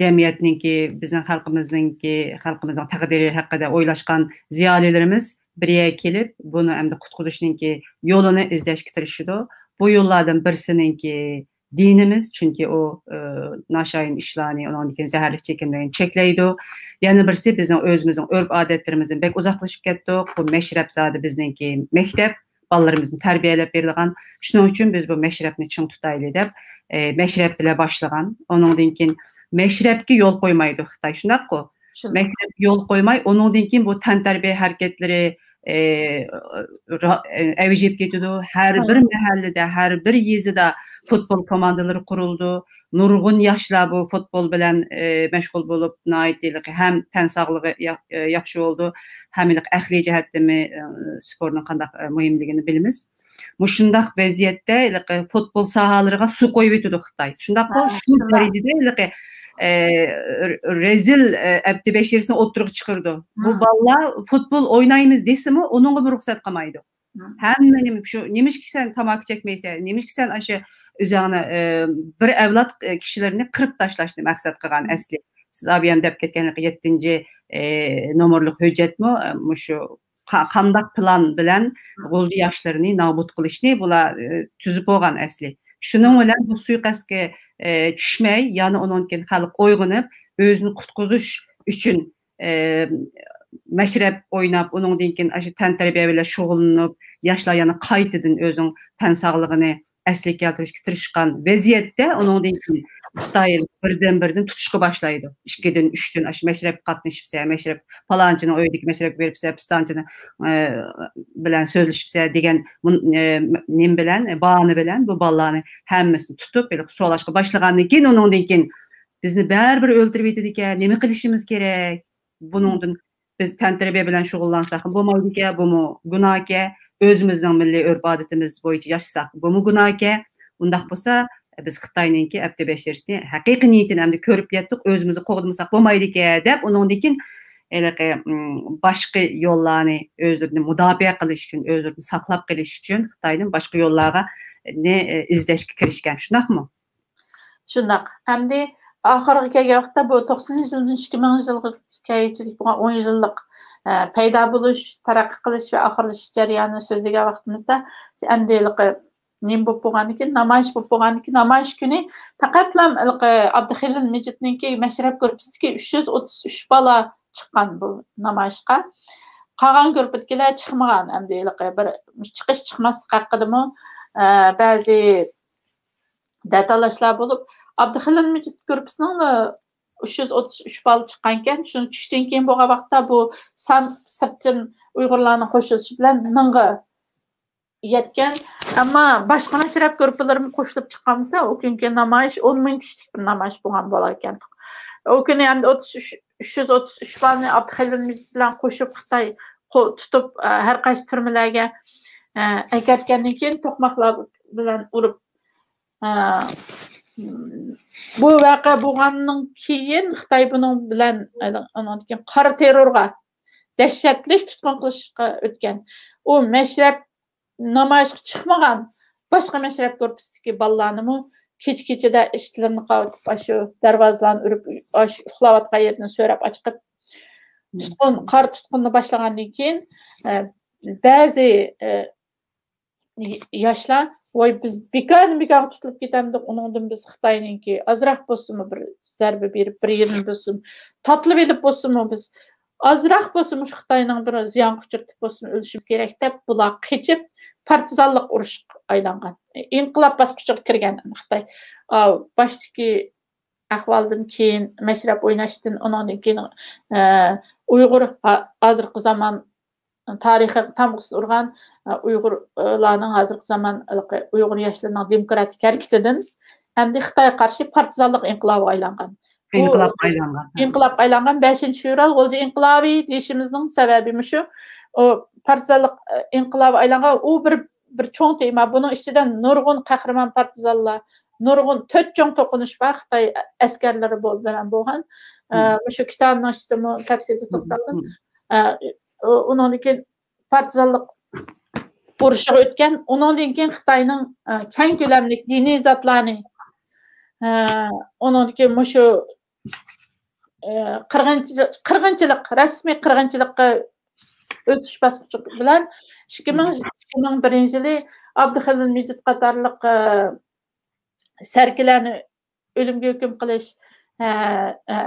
جەمئىيەتنىڭكى، بىزنىڭ خەلقىمىزنىڭكى، خەلقىمىزنىڭ تەقدىرى ھەققىدە ئويلاشقان زىيالىيلىرىمىز بىر يەرگە كېلىپ، بۇنى ئەمدى قۇتقۇزۇشنىڭكى يولىنى ئىزدەشكە تىرىشىدۇ. بۇ يوللاردىن بىرسىنىڭكى دىنىمىز، چۈنكى ئۇ، ئى، ناشايان ئىشلارنى، ئۇنىڭدىن كېيىن زەھەرلىك چېكىملىكنى چەكلەيدۇ. يەنە بىرسى بىزنىڭ ئۆزىمىزنىڭ ئۆرپ-ئادەتلىرىمىزدىن بەك ئۇزاقلىشىپ كەتتۇق. بۇ مەشرەپ زادى بىزنىڭكى مەكتەپ، بالىلىرىمىزنى تەربىيەلەپ بېرىدىغان. شۇنىڭ ئۈچۈن بىز بۇ مەشرەپنى چىڭ تۇتايلى دەپ، ئى، مەشرەپ بىلەن باشلىغان. ئۇنىڭدىن كېيىن مەشرەپكە يول قويمايدۇ خىتاي، شۇنداققۇ؟ شۇنداق. مەشرەپكە يول قويماي، ئۇنىڭدىن كېيىن بۇ تەنتەربىيە ھەرىكەتلىرى، ئى، را-، ئى، ئەۋج ئېلىپ كېتىدۇ. ھەر بىر مەھەللىدە، ھەر بىر يېزىدا فۇتبول كوماندىلىرى قۇرۇلىدۇ. نۇرغۇن ياشلار بۇ فۇتبول بىلەن، ئى، مەشغۇل بولۇپ، ناھايىتى ھېلىقى ھەم تەن ساغلىقى يا-، ئى، ياخشى بولىدۇ، ھەم ھېلىقى ئەقلىي جەھەتتىنمۇ، ئى، سپورتنىڭ قانداق، ئى، مۇھىملىكىنى بىلىمىز. مۇشۇنداق ۋەزىيەتتە ھېلىقى فۇتبول ساھەلىرىغا سۇ قويۇۋېتىدۇ خىتاي. شۇنداققۇ؟ ھە، شۇ شۇنداق. دەرىجىدە ھېلىقى، ئى، رېزىل، ئى، ئەپتى بەشىرىسىنى ئوتتۇرىغا چىقىرىدۇ. بۇ بالىلار فۇتبول ئوينايمىز دېسىمۇ، ئۇنىڭغىمۇ رۇخسەت قىلمايدۇ. ھەممە نېمە شۇ، نېمىشقا سەن تاماكا چەكمەيسەن؟ نېمىشقا سەن ئاشۇ ئۆزۈڭنى، ئى، بىر ئەۋلاد، ئى، كىشىلىرىنى قىرىپ تاشلاشنى مەقسەت قىلغان ئەسلى. سىز ئابىيام دەپ كەتكەن يەتتىنچى، ئى، نومۇرلۇق ھۆججەتمۇ، ئى، مۇشۇ قا-، قانداق پىلان بىلەن غۇلجا ياشلىرىنى نابۇت قىلىشنى بۇلار، ئى، تۈزۈپ بولغان ئەسلى. شۇنىڭ بىلەن بۇ سۇيىقەستكە، ئى، چۈشمەي، يەنە ئۇنىڭدىن كېيىن خەلق ئويغىنىپ، ئۆزىنى قۇتقۇزۇش ئۈچۈن، ئى، مەشرەپ ئويناپ، ئۇنىڭدىن كېيىن ئاشۇ تەنتەربىيە بىلەن شۇغۇللىنىپ، ياشلار يەنە قايتىدىن ئۆزىنىڭ تەن ساغلىقىنى ئەسلىگە كەلتۈرۈشكە تىرىشقان ۋەزىيەتتە، ئۇنىڭدىن كېيىن خىتاي بىردىن-بىردىن تۇتۇشقا باشلايدۇ. ئىككىدىن، ئۈچتىن، ئاشۇ مەشرەپكە قاتنىشىپسەن، مەشرەپ، پالانچىنىڭ ئۆيىدىكى مەشرەپكە بېرىپسەن، پىستانچىنىڭ، ئە، بىلەن سۆزلىشىپسەن دېگەن مۇن-، ئە، نېمە بىلەن، باھانە بىلەن بۇ بالىلارنى ھەممىسىنى تۇتۇپ، ھېلىقى سولاشقا باشلىغاندىن كېيىن، ئۇنىڭدىن كېيىن بىزنى بەرىبىر ئۆلتۈرۈۋېتىدىكەن، نېمە قىلىشىمىز كېرەك؟ بۇنىڭدىن بىز تەنتەربىيە بىلەن شۇغۇللانساقمۇ بولمايدىكەن، بۇمۇ گۇناھكەن. ئۆزىمىزنىڭ مىللىي ئۆرپ-ئادىتىمىز بويىچە ياشىساق، بۇمۇ گۇناھكەن. ئۇنداق بولسا، بىز خىتاينىڭكى ئەپتى بەشىرىسىنى ھەقىقىي نىيىتىنى ئەمدى كۆرۈپ يەتتۇق، ئۆزىمىزنى قوغدىمىساق بولمايدىكەن، دەپ، ئۇنىڭدىن كېيىن ھېلىقى، ئىم، باشقا يوللارنى، ئۆزلىرىنى مۇداپىئە قىلىش ئۈچۈن، ئۆزلىرىنى ساقلاپ قېلىش ئۈچۈن خىتايدىن باشقا يوللارغا، نى، ئىزدەشكە كىرىشكەن. شۇنداقمۇ؟ شۇنداق. ئەمدى ئاخىرىغا كەلگەن ۋاقىتتا بۇ توقسىنىنچى يىلدىن ئىككى مىڭىنچى يىلغىچە بولغان ئون يىللىق، ئە، پەيدا بولۇش، تەرەققىي قىلىش ۋە ئاخىرلىشىش جەريانىنى سۆزلىگەن ۋاقتىمىزدا، ئەمدى ھېلىقى نېمە بولۇپ بولغاندىكىن، نامايىش بولۇپ بولغاندىكىن، نامايىش كۈنى پەقەتلا ھېلىقى ئابدۇخېلىل مىجىتنىڭكى مەشرەپ گۇرۇپپىسىدىكى ئۈچ يۈز ئوتتۇز ئۈچ بالا چىققان بۇ نامايىشقا. قالغان گۇرۇپپىدىكىلەر چىقمىغان، ئەمدى ھېلىقى بىر چىقىش چىقماسلىق ھەققىدىمۇ، ئە، بەزى دەتالاشلار بولۇپ، ئابدۇخېلىل مىجىت گۇرۇپپىسىنىڭلا ئۈچ يۈز ئوتتۇز ئۈچ بالا چىققانىكەن. شۇنى چۈشتىن كېيىن بولغان ۋاقىتتا بۇ سان سىرتتىن ئۇيغۇرلارنىڭ قوشۇلۇشى بىلەن مىڭغا يەتكەن. ئەمما باشقا مەشرەپ گۇرۇپپىلىرىمۇ قوشۇلۇپ چىققان بولسا، ئۇ كۈنكى نامايىش ئون مىڭ كىشىلىك بىر نامايىش بولغان بولاركەن. ئۇ كۈنى ئەمدى ئوتتۇز ئۈچ، ئۈچ يۈز ئوتتۇز ئۈچ بالىنى ئابدۇخېلىل مىجىت بىلەن قوشۇپ خىتاي قو-، تۇتۇپ، ئە، ھەر قايسى تۈرمىلەرگە، ئە، ئەكەتكەندىن كېيىن توقماقلار بىلەن ئۇرۇپ، ئە، بۇ ۋەقە بولغاندىن كېيىن خىتاي بۇنىڭ بىلەن، ئە، ئۇنىڭدىن كېيىن قارا تېررورغا، دەھشەتلىك تۇتقۇن قىلىشقا ئۆتكەن. ئۇ مەشرەپ نامايىشقا چىقمىغان باشقا مەشرەپ گۇرۇپپىسىدىكى بالىلارنىمۇ كېچە-كېچىدە ئىشىكلىرىنى قاۋىتىپ، ئاشۇ دەرۋازىلارنى ئۇرۇپ، ئاشۇ ئۇخلاۋاتقان يېرىدىن سۆرەپ ئاچىقىپ، تۇتقۇن، قارا تۇتقۇننى باشلىغاندىن كېيىن، ئە، بەزى، ئە، ياشلار، ۋاي، بىز بىكارنى بىكارغا تۇتۇلۇپ كېتەمدۇق، ئۇنىڭدىن بىز خىتاينىڭكى ئازراق بولسىمۇ بىر زەربە بېرىپ، بىر يېرىنى بولسىمۇ تاتىلىپ ئېلىپ بولسىمۇ، بىز ئازراق بولسىمۇ شۇ خىتاينىڭ بىر زىيانغا ئۇچرىتىپ بولسىمۇ ئۆلۈشىمىز كېرەك دەپ، بۇلار قېچىپ، پارتىزانلىق ئۇرۇشقا ئايلانغان. ئىنقىلاب باسقۇچىغا كىرگەن خىتاي. ئا، باشتىكى ئەھۋالدىن كېيىن مەشرەپ ئويناشتىن، ئۇنىڭدىن كېيىن، ئە، ئۇيغۇر ھا-، ھازىرقى زامان تارىخىغا تامغىسىنى ئۇرغان، ئە، ئۇيغۇرلارنىڭ ھازىرقى زامان ھېلىقى ئۇيغۇر ياشلىرىنىڭ دېموكراتىك ھەرىكىتىدىن ئەمدى خىتايغا قارشى پارتىزانلىق ئىنقىلابىغا ئايلانغان. بۇ ئىنقىلابقا ئايلانغان. ئىنقىلابقا ئايلانغان بەشىنچى فېۋرال غۇلجا ئىنقىلابى دېيىشىمىزنىڭ سەۋەبى مۇشۇ. ئۇ پارتىزانلىق، ئە، ئىنقىلابىغا ئايلانغان، ئۇ بىر، بىر چوڭ تېما. بۇنىڭ ئىچىدە نۇرغۇن قەھرىمان پارتىزانلار، نۇرغۇن تۆت چوڭ توقۇنۇش بار خىتاي ئەسكەرلىرى بو-، بىلەن بولغان. ئە، مۇشۇ كىتابنىڭ ئىچىدىمۇ تەپسىلىي توختالدىم. ئە، ئۇ-، ئۇنىڭدىن كېيىن پارتىزانلىق ئۇرۇشىغا ئۆتكەن. ئۇنىڭدىن كېيىن خىتاينىڭ، ئە، كەڭ كۆلەملىك دىنىي زاتلارنى، ئە، ئۇنىڭدىن كېيىن مۇشۇ، ئە، قىرغىنچى-، قىرغىنچىلىق، رەسمىي قىرغىنچىلىققا ئۆتۈش باسقۇچى بىلەن ئىككى مىڭ، ئىككى مىڭ بىرىنچى يىلى ئابدۇخېلىل مىجىت قاتارلىق، ئە، سەركىلەرنى ئۆلۈمگە ھۆكۈم قىلىش، ھە، ھە،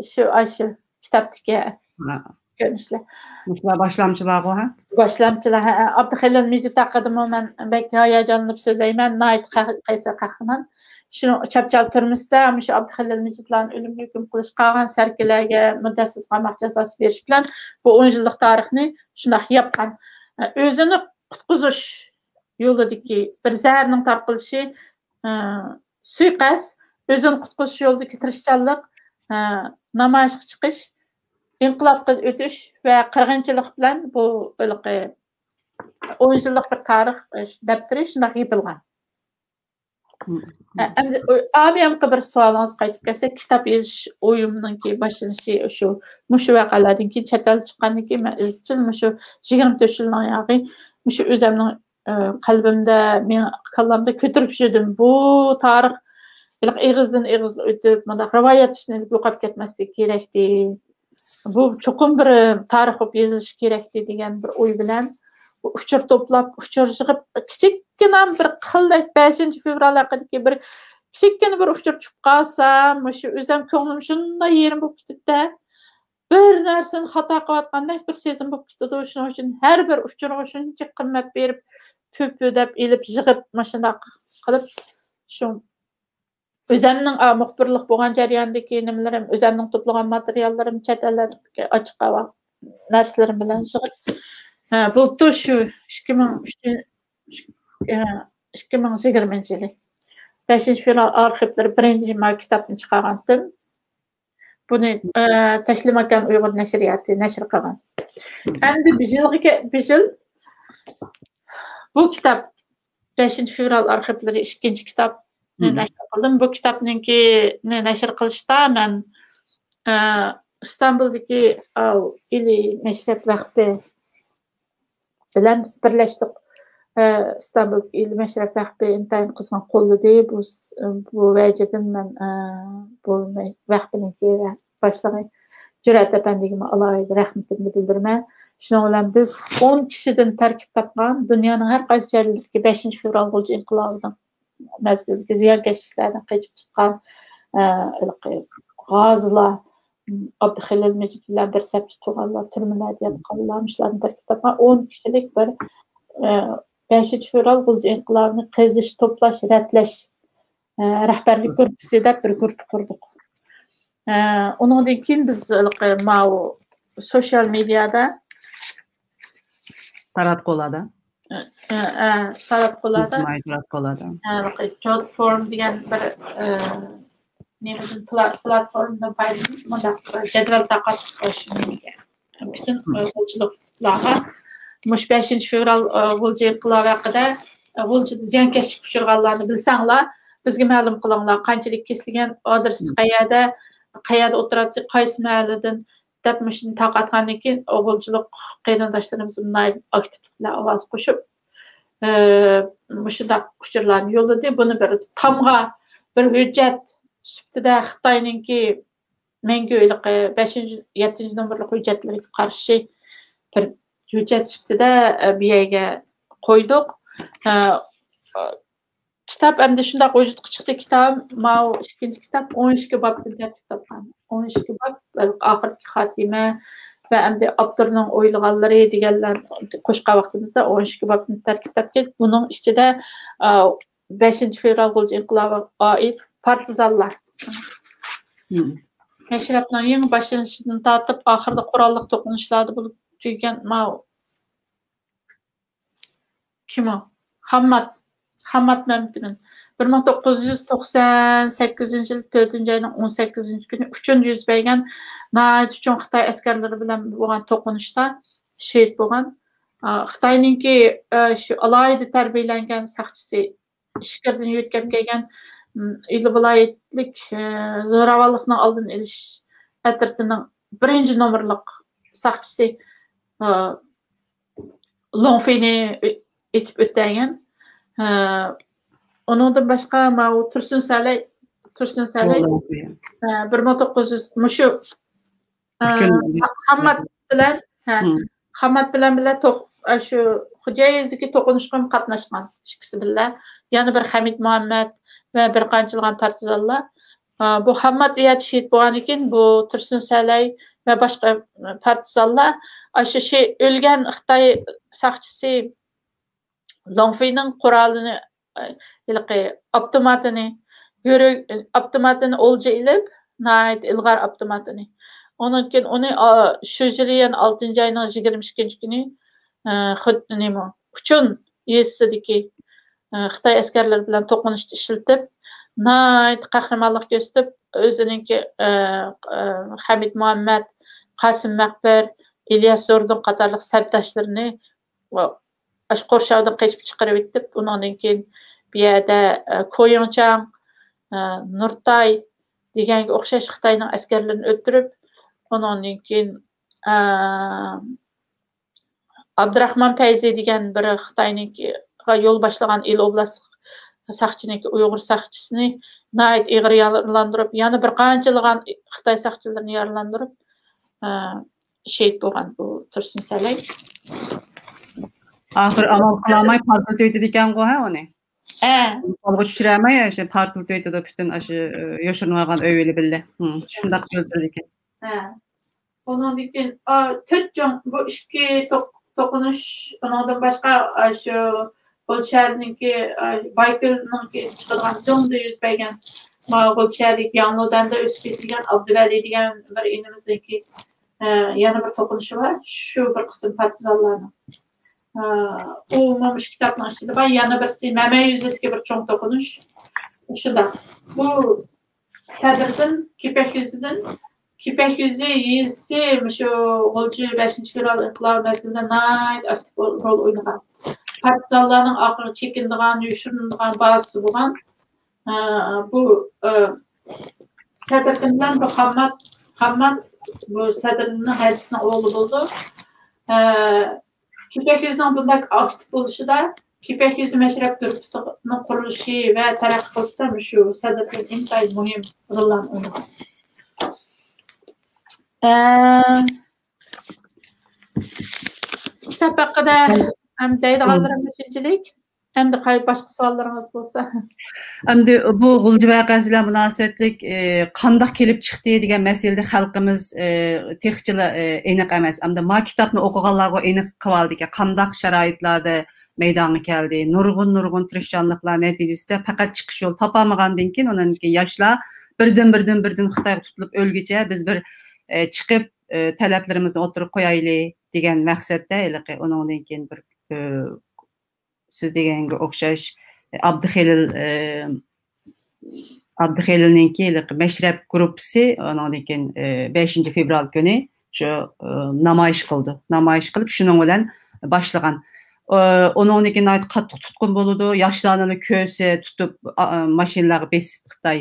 شۇ، ئاشۇ كىتابتىكى كۆرۈنۈشلەر. مۇشۇلار باشلامچىلارغۇ، ھە؟ باشلامچىلار، ھە. ئابدۇخېلىل مىجىت ھەققىدىمۇ مەن بەك ھاياجانلىنىپ سۆزلەيمەن. ناھايىتى قەھ-، قەيسەر قەھرىمان. شۇنىڭ چاپچال تۈرمىسىدە مۇشۇ ئابدۇخېلىل مىجىتلارنى ئۆلۈمگە ھۆكۈم قىلىش، قالغان سەركىلەرگە مۇددەتسىز قاماق جازاسى بېرىش بىلەن بۇ ئون يىللىق تارىخنى شۇنداق ياپقان. ئۆزىنى قۇتقۇزۇش يولىدىكى بىر زەھەرنىڭ تارقىلىشى، ئە، سۇيىقەست، ئۆزىنى قۇتقۇزۇش يولىدىكى تىرىشچانلىق، ئە، نامايىشقا چىقىش، ئىنقىلابقا ئۆتۈش ۋە قىرغىنچىلىق بىلەن بۇ ھېلىقى ئون يىللىق بىر تارىخ، ئە، دەپتىرى شۇنداق يېپىلغان. ئە، ئەمدى، ئابىيامقى بىر سوئالىڭىزغا قايتىپ كەلسەك، كىتاب يېزىش ئويۇمنىڭكى باشلىنىشى شۇ، مۇشۇ ۋەقەلەردىن كېيىن، چەت ئەلگە چىققاندىن كېيىن مەن ئىزچىل مۇشۇ يىگىرمە تۆت يىلنىڭ ياغى مۇشۇ ئۆزەمنىڭ، ئە، قەلبىمدە، مېنىڭ كاللامدا كۆتۈرۈپ يۈردۈم. بۇ تارىخ ھېلىقى ئېغىزدىن ئېغىزغا ئۆتۈپ، مۇنداق رىۋايەت ئىشىدىن ھېلىقى يوقاپ كەتمەسلىكى كېرەكتى. بۇ چوقۇم بىر تارىخ بولۇپ يېزىلىشى كېرەكتى دېگەن بىر ئوي بىلەن بۇ ئۇچۇر توپلاپ، ئۇچۇر يىغىپ، كىچىككىنە بىر قىلدەك بەشىنچى فېۋرال ھەققىدىكى بىر كىچىككىنە بىر ئۇچۇر چۈشۈپ قالسا، مۇشۇ ئۆزۈم كۆڭلۈم شۇنداق يېرىم بولۇپ كېتىپتۇ. بىر نەرسىنى خاتا قىلىۋاتقاندەك بىر سېزىم بولۇپ كېتىدۇ. شۇنىڭ ئۈچۈن ھەر بىر ئۇچۇرغا شۇنچە قىممەت بېرىپ، پۈ-پۈ دەپ ئېلىپ، يىغىپ، مۇشۇنداق قىلىپ، شۇ ئۆزەمنىڭ، ئا، مۇخبىرلىق بولغان جەرياندىكى نېمىلىرىم، ئۆزەمنىڭ توپلىغان ماتېرىياللىرىم، چەت ئەللەردىكى ئاچىق ھاۋا نەرسىلىرىم بىلەن يىغىپ، ھە، بۇلتۇر شۇ ئىككى مىڭ ئۈچ، ئە، ئىككى مىڭ يىگىرمىنچى يىلى بەشىنچى فېۋرال ئارخىپلىرى بىرىنچى ما كىتابنى چىقارغانتىم. بۇنى، ئە، تەشلىماكان ئۇيغۇر نەشرىياتى نەشر قىلغان. ئەمدى بىر يىلغا كە-، بىر يىل بۇ كىتاب، بەشىنچى فېۋرال ئارخىپلىرى ئىككىنچى كىتابنى مم. نەشر قىلدىم. بۇ كىتابنىڭكىنى نەشر قىلىشتا مەن، ئە، ئىستانبۇلدىكى، ئاۋ، ئىلى مەشرەپ ۋەقپى بىلەن بىز بىرلەشتۇق. ئە، ئىستانبۇلدىكى ئىلى مەشرەپ ۋەقپى ئىنتايىن قىزغىن قوللىدى. بۇ س-، بۇ ۋەجىدىن مەن، ئە، بۇ مە-، ۋەقپىنىڭكى باشلىقى جۈرئەت ئەپەندىگىمۇ ئالاھىدە رەھمىتىمنى بىلدۈرىمەن. شۇنىڭ بىلەن بىز ئون كىشىدىن تەركىب تاپقان دۇنيانىڭ ھەر قايسى جايلىرىدىكى بەشىنچى فېۋرال غۇلجا ئىنقىلابىنىڭ مەزگىلىدىكى زىيانكەشلىكلەردىن قېچىپ چىققان، ئە، ھېلىقى غازىلار، ئابدۇخېلىل مىجىت بىلەن بىر سەپتە تۇرغانلار، تۈرمىلەردە ياتقانلار، مۇشۇلاردىن تەركىب تاپقان ئون كىشىلىك بىر، ئە، بەشىنچى فېۋرال غۇلجا ئىنقىلابىنى قېزىش، توپلاش، رەتلەش، ئە، رەھبەرلىك گۇرۇپپىسى دەپ بىر گۇرۇپپا قۇردۇق. ئە، ئۇنىڭدىن كېيىن بىز ھېلىقى ماۋۇ سوشيال مېدىيادا تاراتقۇلاردا. ئە، ئە، ئە، تاراتقۇلاردا. ئىجتىمائىي تاراتقۇلاردا. ئە، ھېلىقى جوت فورۇم دېگەن بىر، ئە، نېمىدىن، پلا-، پلاتفورمىدىن پايدىلىنىپ، مۇنداق جەدۋەل تارقاتتۇق شۇ نېمىگە. پۈتۈن، ئە، غۇلجىلىقلارغا مۇشۇ بەشىنچى فېۋرال، ئە، غۇلجا ئىنقىلابى ھەققىدە، ئە، غۇلجىدا زىيانكەشلىككە ئۇچرىغانلارنى بىلسەڭلار، بىزگە مەلۇم قىلىڭلار. قانچىلىك كېسىلگەن، ئادرېسى قەيەردە، قەيەردە ئولتۇراتتى، قايسى مەھەللىدىن، دەپ مۇشۇنى تارقاتقاندىن كېيىن، ئوغۇلچىلىق قېرىنداشلىرىمىز ناھايىتى ئاكتىپلىق بىلەن ئاۋاز قوشۇپ، ئى، مۇشۇنداق ئۇچۇرلارنى يوللىدى. بۇنى بىر تامغا، بىر ھۆججەت سۈپىتىدە خىتاينىڭكى مەڭگۈ ھېلىقى بەشىنچى، يەتتىنچى نومۇرلۇق ھۆججەتلىرىگە قارشى بىر ھۆججەت سۈپىتىدە، ئى، بۇ يەرگە قويدۇق. ئى، كىتاب ئەمدى شۇنداق ۋۇجۇدقا چىقتى، كىتاب، ماۋۇ ئىككىنچى كىتاب ئون ئىككى بابتىن تەركىب تاپقان. ئون ئىككى باب، ئاخىرقى خاتىمە ۋە ئەمدى ئاپتورنىڭ ئويلىغانلىرى دېگەنلەر قوشقان ۋاقتىمىزدا ئون ئىككى بابتىن تەركىب تاپقان. بۇنىڭ ئىچىدە، ئا، بەشىنچى فېۋرال غۇلجا ئىنقىلابىغا ئائىت پارتىزانلار. مم. مەشرەپنىڭ يېڭى باشلىنىشىدىن تارتىپ ئاخىرىدا قوراللىق توقۇنۇشلاردا بولۇپ تۈگىگەن ماۋۇ كىم ئۇ؟ خاممات. خاممات مەمتىمىن. بىر مىڭ توققۇز يۈز توقسان سەككىزىنچى يىل تۆتىنچى ئاينىڭ ئون سەككىزىنچى كۈنى ئۇچۇن يۈز بەرگەن ناھايىتى چوڭ خىتاي ئەسكەرلىرى بىلەن بولغان توقۇنۇشتا شېھىت بولغان. ئا، خىتاينىڭكى، ئا، شۇ ئالاھىدە تەربىيەلەنگەن ساقچىسى ئىچكىرىدىن يۆتكەپ كەلگەن، م، ئىلى ۋىلايەتلىك، ئە، زوراۋانلىقنىڭ ئالدىنى ئېلىش ئەترىتىنىڭ بىرىنچى نومۇرلۇق ساقچىسى، ئە، لوڭفىنى ئېتىپ ئۆتەلگەن. ئە، ئۇنىڭدىن باشقا ماۋۇ تۇرسۇن سەلەي، تۇرسۇن سەلەي، ئە، بىر مىڭ توققۇز يۈز، مۇشۇ ئە، ئۈچۈن ھاممات بىلەن، ھە، ھىم. ھاممات بىلەن بىللە توق-، ئە، شۇ خوجايىزدىكى توقۇنۇشقىمۇ قاتناشقان ئىككىسى بىللە. يەنە بىر خەمىت مۇھەممەت ۋە بىر قانچىلىغان پارتىزانلار. ئە، بۇ ھاممات ئۇ يەردە شېھىت بولغاندىن كېيىن، بۇ تۇرسۇن سەلەي ۋە باشقا، ئە، پارتىزانلار، ئاشۇ شى-، ئۆلگەن خىتاي ساقچىسى لوڭفىنىڭ قورالىنى، ئە، ھېلىقى ئاپتوماتىنى، گۆرۈ-، ئاپتوماتىنى ئولجا ئېلىپ، ناھايىتى ئىلغار ئاپتوماتىنى. ئۇنىڭدىن كېيىن ئۇنى، ئا، شۇ يىلى يەنە ئالتىنچى ئاينىڭ يىگىرمە ئىككىنچى كۈنى، ئە، خۇد-، نېمە، ئۇچۇن يېزىسىدىكى، ئە، خىتاي ئەسكەرلىرى بىلەن توقۇنۇشتا ئىشلىتىپ، ناھايىتى قەھرىمانلىق كۆرسىتىپ، ئۆزىنىڭكى، ئە، ئە، خەمىت مۇھەممەت، قاسىم مەقبىر، ئىلياس زوردۇن قاتارلىق سەپداشلىرىنى ئاشۇ قورشاۋدىن قېچىپ چىقىرىۋېتىپ، ئۇنىڭدىن كېيىن بۇ يەردە، ئە، كويۇڭچاڭ، ئە، نۇرتاي دېگەنگە ئوخشاش خىتاينىڭ ئەسكەرلىرىنى ئۆلتۈرۈپ، ئۇنىڭدىن كېيىن، ئە، ئابدۇراخمان پەيزى دېگەن بىر خىتاينىڭكى يول باشلىغان ئىلى ئوبلاست ساقچىنىڭكى، ئۇيغۇر ساقچىسىنى ناھايىتى ئېغىر يارىلاندۇرۇپ، يەنە بىر قانچىلىغان خىتاي ساقچىلىرىنى يارىلاندۇرۇپ، ئە، شېھىت بولغان بۇ تۇرسۇن سەلەي. ئاخىر ئامال قىلالماي پارتلىتىۋېتىدىكەنغۇ، ھە، ئۇنى؟ ھە. قولغا چۈشۈرەلمەي، ئاشۇ پارتلىتىۋېتىدۇ پۈتۈن ئاشۇ، ئە، يوشۇرۇنۇۋالغان ئۆيى بىللە. ھىم، شۇنداق قىلىدىكەن. ھە. ئۇنىڭدىن كېيىن، ئا، تۆت چوڭ، بۇ ئىككى توق-، توقۇنۇش، ئۇنىڭدىن باشقا، ئا، شۇ غۇلجا شەھىرىنىڭكى، ئا، بايكۆلنىڭكى چىقىدىغان جۇڭدا يۈز بەرگەن، ما، غۇلجا شەھىرىدىكى ياڭلۇدەندە ئۆسۈپ يېتىلگەن ئابدۇۋەلى دېگەن بىر ئىنىمىزنىڭكى، ئا، يەنە بىر توقۇنۇشى بار. شۇ بىر قىسىم پارتىزانلارنىڭ. ئا، ئۇ مۇشۇ كىتابنىڭ ئىچىدە بار. يەنە بىرسى مەمە يۈزىدىكى بىر چوڭ توقۇنۇش. شۇنداق. بۇ سەدىردىن، كېپەك يۈزىدىن، كېپەك يۈزى يېزىسى مۇشۇ غۇلجا بەشىنچى فېۋرال ئىنقىلابى مەزگىلىدە ناھايىتى ئاكتىپ رول ئوينىغان. پارتىزانلارنىڭ ئاخىرى چېكىنىدىغان، يوشۇرۇنىدىغان بازىسى بولغان. ئە، بۇ، ئە، سەدىردىن بىلەن بۇ خاممات، خاممات بۇ سەدىردىننىڭ ھەدىسىنىڭ ئوغلى بولىدۇ. ئە، كېپەك يۈزىنىڭ بۇنداق ئاكتىپ بولۇشىدا كېپەك يۈزى مەشرەپ گۇرۇپپىسىنىڭ قۇرۇلۇشى ۋە تەرەققىي قىلىشىدا مۇشۇ سەدىردىن ئىنتايىن مۇھىم روللارنى ئوينىغان. ئە، كىتاب ھەققىدە ھەم دەيدىغانلىرىم شۇنچىلىك. ئەمدى قاي-، باشقا سوئاللىرىڭىز بولسا. ئەمدى بۇ غۇلجا ۋەقەسى بىلەن مۇناسىۋەتلىك، ئى، قانداق كېلىپ چىقتى دېگەن مەسىلىدە خەلقىمىز، ئى، تېخىچىلا، ئى، ئېنىق ئەمەس. ئەمدى ما كىتابنى ئوقۇغانلارغۇ ئېنىق قىلىۋالدىكەن، قانداق شارائىتلاردا مەيدانغا كەلدى. نۇرغۇن، نۇرغۇن تىرىشچانلىقلار نەتىجىسىدە پەقەت چىقىش يولى تاپالمىغاندىن كېيىن، ئۇنىڭدىن كېيىن ياشلار بىردىن، بىردىن، بىردىن خىتايغا تۇتۇلۇپ ئۆلگۈچە بىز بىر، ئى، چىقىپ، ئى، تەلەپلىرىمىزنى ئوتتۇرىغا قويايلى دېگەن مەقسەتتە ھېلىقى ئۇنىڭدىن كېيىن بىر، ئى، سىز دېگەنگە ئوخشاش، ئابدۇخېلىل، ئابدۇخېلىلنىڭكى ھېلىقى مەشرەپ گۇرۇپپىسى ئۇنىڭدىن كېيىن، بەشىنچى فېۋرال كۈنى شۇ، نامايىش قىلدى. نامايىش قىلىپ، شۇنىڭ بىلەن باشلىغان. ئۇنىڭدىن كېيىن ناھايىتى قاتتىق تۇتقۇن بولىدۇ. ياشلارنى كۆرسە تۇتۇپ، ماشىنىلارغا بېسىپ خىتاي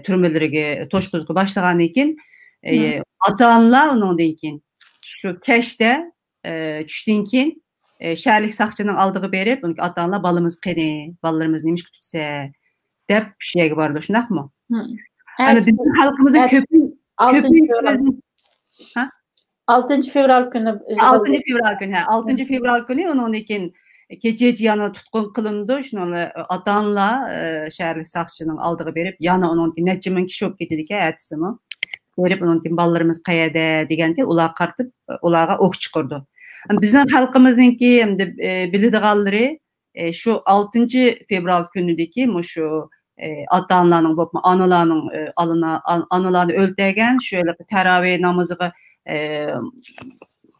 تۈرمىلىرىگە توشقۇزغا باشلىغاندىن كېيىن، ئاتا-ئانىلار ئۇنىڭدىن كېيىن شۇ كەچتە ئى، چۈشتىن كېيىن، ئى، شەھەرلىك ساقچىنىڭ ئالدىغا بېرىپ، ئۇنىڭ ئاتا-ئانىلار، «بالىمىز قېنى؟ بالىلىرىمىزنى نېمىشقا تۇتىسە؟» دەپ شۇ يەرگە بارىدۇ، شۇنداقمۇ؟ ئەنە بىزنىڭ خەلقىمىزنىڭ كۆپىنچە، كۆپىنچە، ھە؟ ئالتىنچى فېۋرال كۈنى، ئالتىنچى فېۋرال كۈنى، ھە، ئالتىنچى فېۋرال كۈنى ئۇنىڭدىن كېيىن كېچىچە يەنە تۇتقۇن قىلىنىدۇ. شۇنىڭ بىلەن ئاتا-ئانىلار، ئى، شەھەرلىك ساقچىنىڭ ئالدىغا بېرىپ، يەنە ئۇنىڭدىن كېيىن نەچچە مىڭ كىشى بولۇپ كېتىدىكەن، ئەتىسىمۇ. بېرىپ، ئۇنىڭدىن كېيىن، «بالىلىرىمىز قەيەردە؟» دېگەنكەن، ئۇلارغا قارىتىپ، ئۇلارغا ئوق چىقىرىدۇ. بىزنىڭ خەلقىمىزنىڭكى ئەمدى، ئى، بىلىدىغانلىرى، ئى، شۇ ئالتىنچى فېۋرال كۈنىدىكى مۇشۇ، ئى، ئاتا-ئانىلارنىڭ، بولۇپمۇ ئانىلارنىڭ، ئى، ئالىنا-، ئان-، ئانىلارنى ئۆلتۈرگەن، شۇ ھېلىقى تەراۋىھ نامىزىغا، ئى،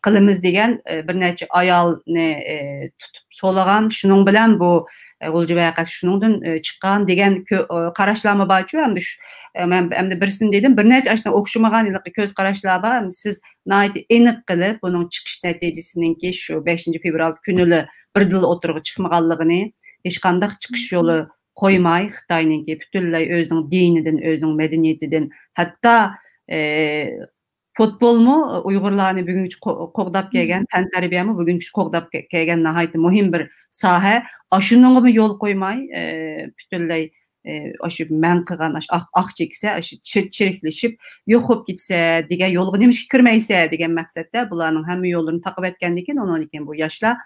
قىلىمىز دېگەن، ئى، بىر نەچچە ئايالنى، ئى، تۇتۇپ سولىغان، شۇنىڭ بىلەن بۇ، ئى، غۇلجا ۋەقەسى شۇنىڭدىن، ئى، چىققان دېگەن كۆ-، ئى، قاراشلارمۇ بارچۇ. ئەمدى شۇ، ئى، مەن ئەمدى بىرسىنى دېدىم، بىر نەچچە ئاشۇنداق ئوخشىمىغان ھېلىقى كۆز قاراشلار بار. ئەمدى سىز ناھايىتى ئېنىق قىلىپ، بۇنىڭ چىقىش نەتىجىسىنىڭكى شۇ بەشىنچى فېۋرال كۈنىلا بىردىنلا ئوتتۇرىغا چىقمىغانلىقىنى، ھېچقانداق چىقىش يولى قويماي، خىتاينىڭكى پۈتۈنلەي ئۆزىنىڭ دىنىدىن، ئۆزىنىڭ مەدەنىيىتىدىن، ھەتتا، ئى، فۇتبولمۇ ئۇيغۇرلارنى بۈگۈنگىچە قو-، قوغداپ كەلگەن، تەنتەربىيەمۇ بۈگۈنگىچە قوغداپ كە-، كەلگەن ناھايىتى مۇھىم بىر ساھە. ئاشۇنىڭغىمۇ يول قويماي، ئى، پۈتۈنلەي، ئى، ئاشۇ مەن قىلغان ئاشۇ ئاق، ئاق چېكىسە، ئاشۇ چىر-، چىرىكلىشىپ، يوق بولۇپ كېتىسە دېگەن يولغا نېمىشقا كىرمەيسە دېگەن مەقسەتتە بۇلارنىڭ ھەممە يوللىرىنى تاقىۋەتكەندىن كېيىن، ئۇنىڭدىن كېيىن بۇ ياشلار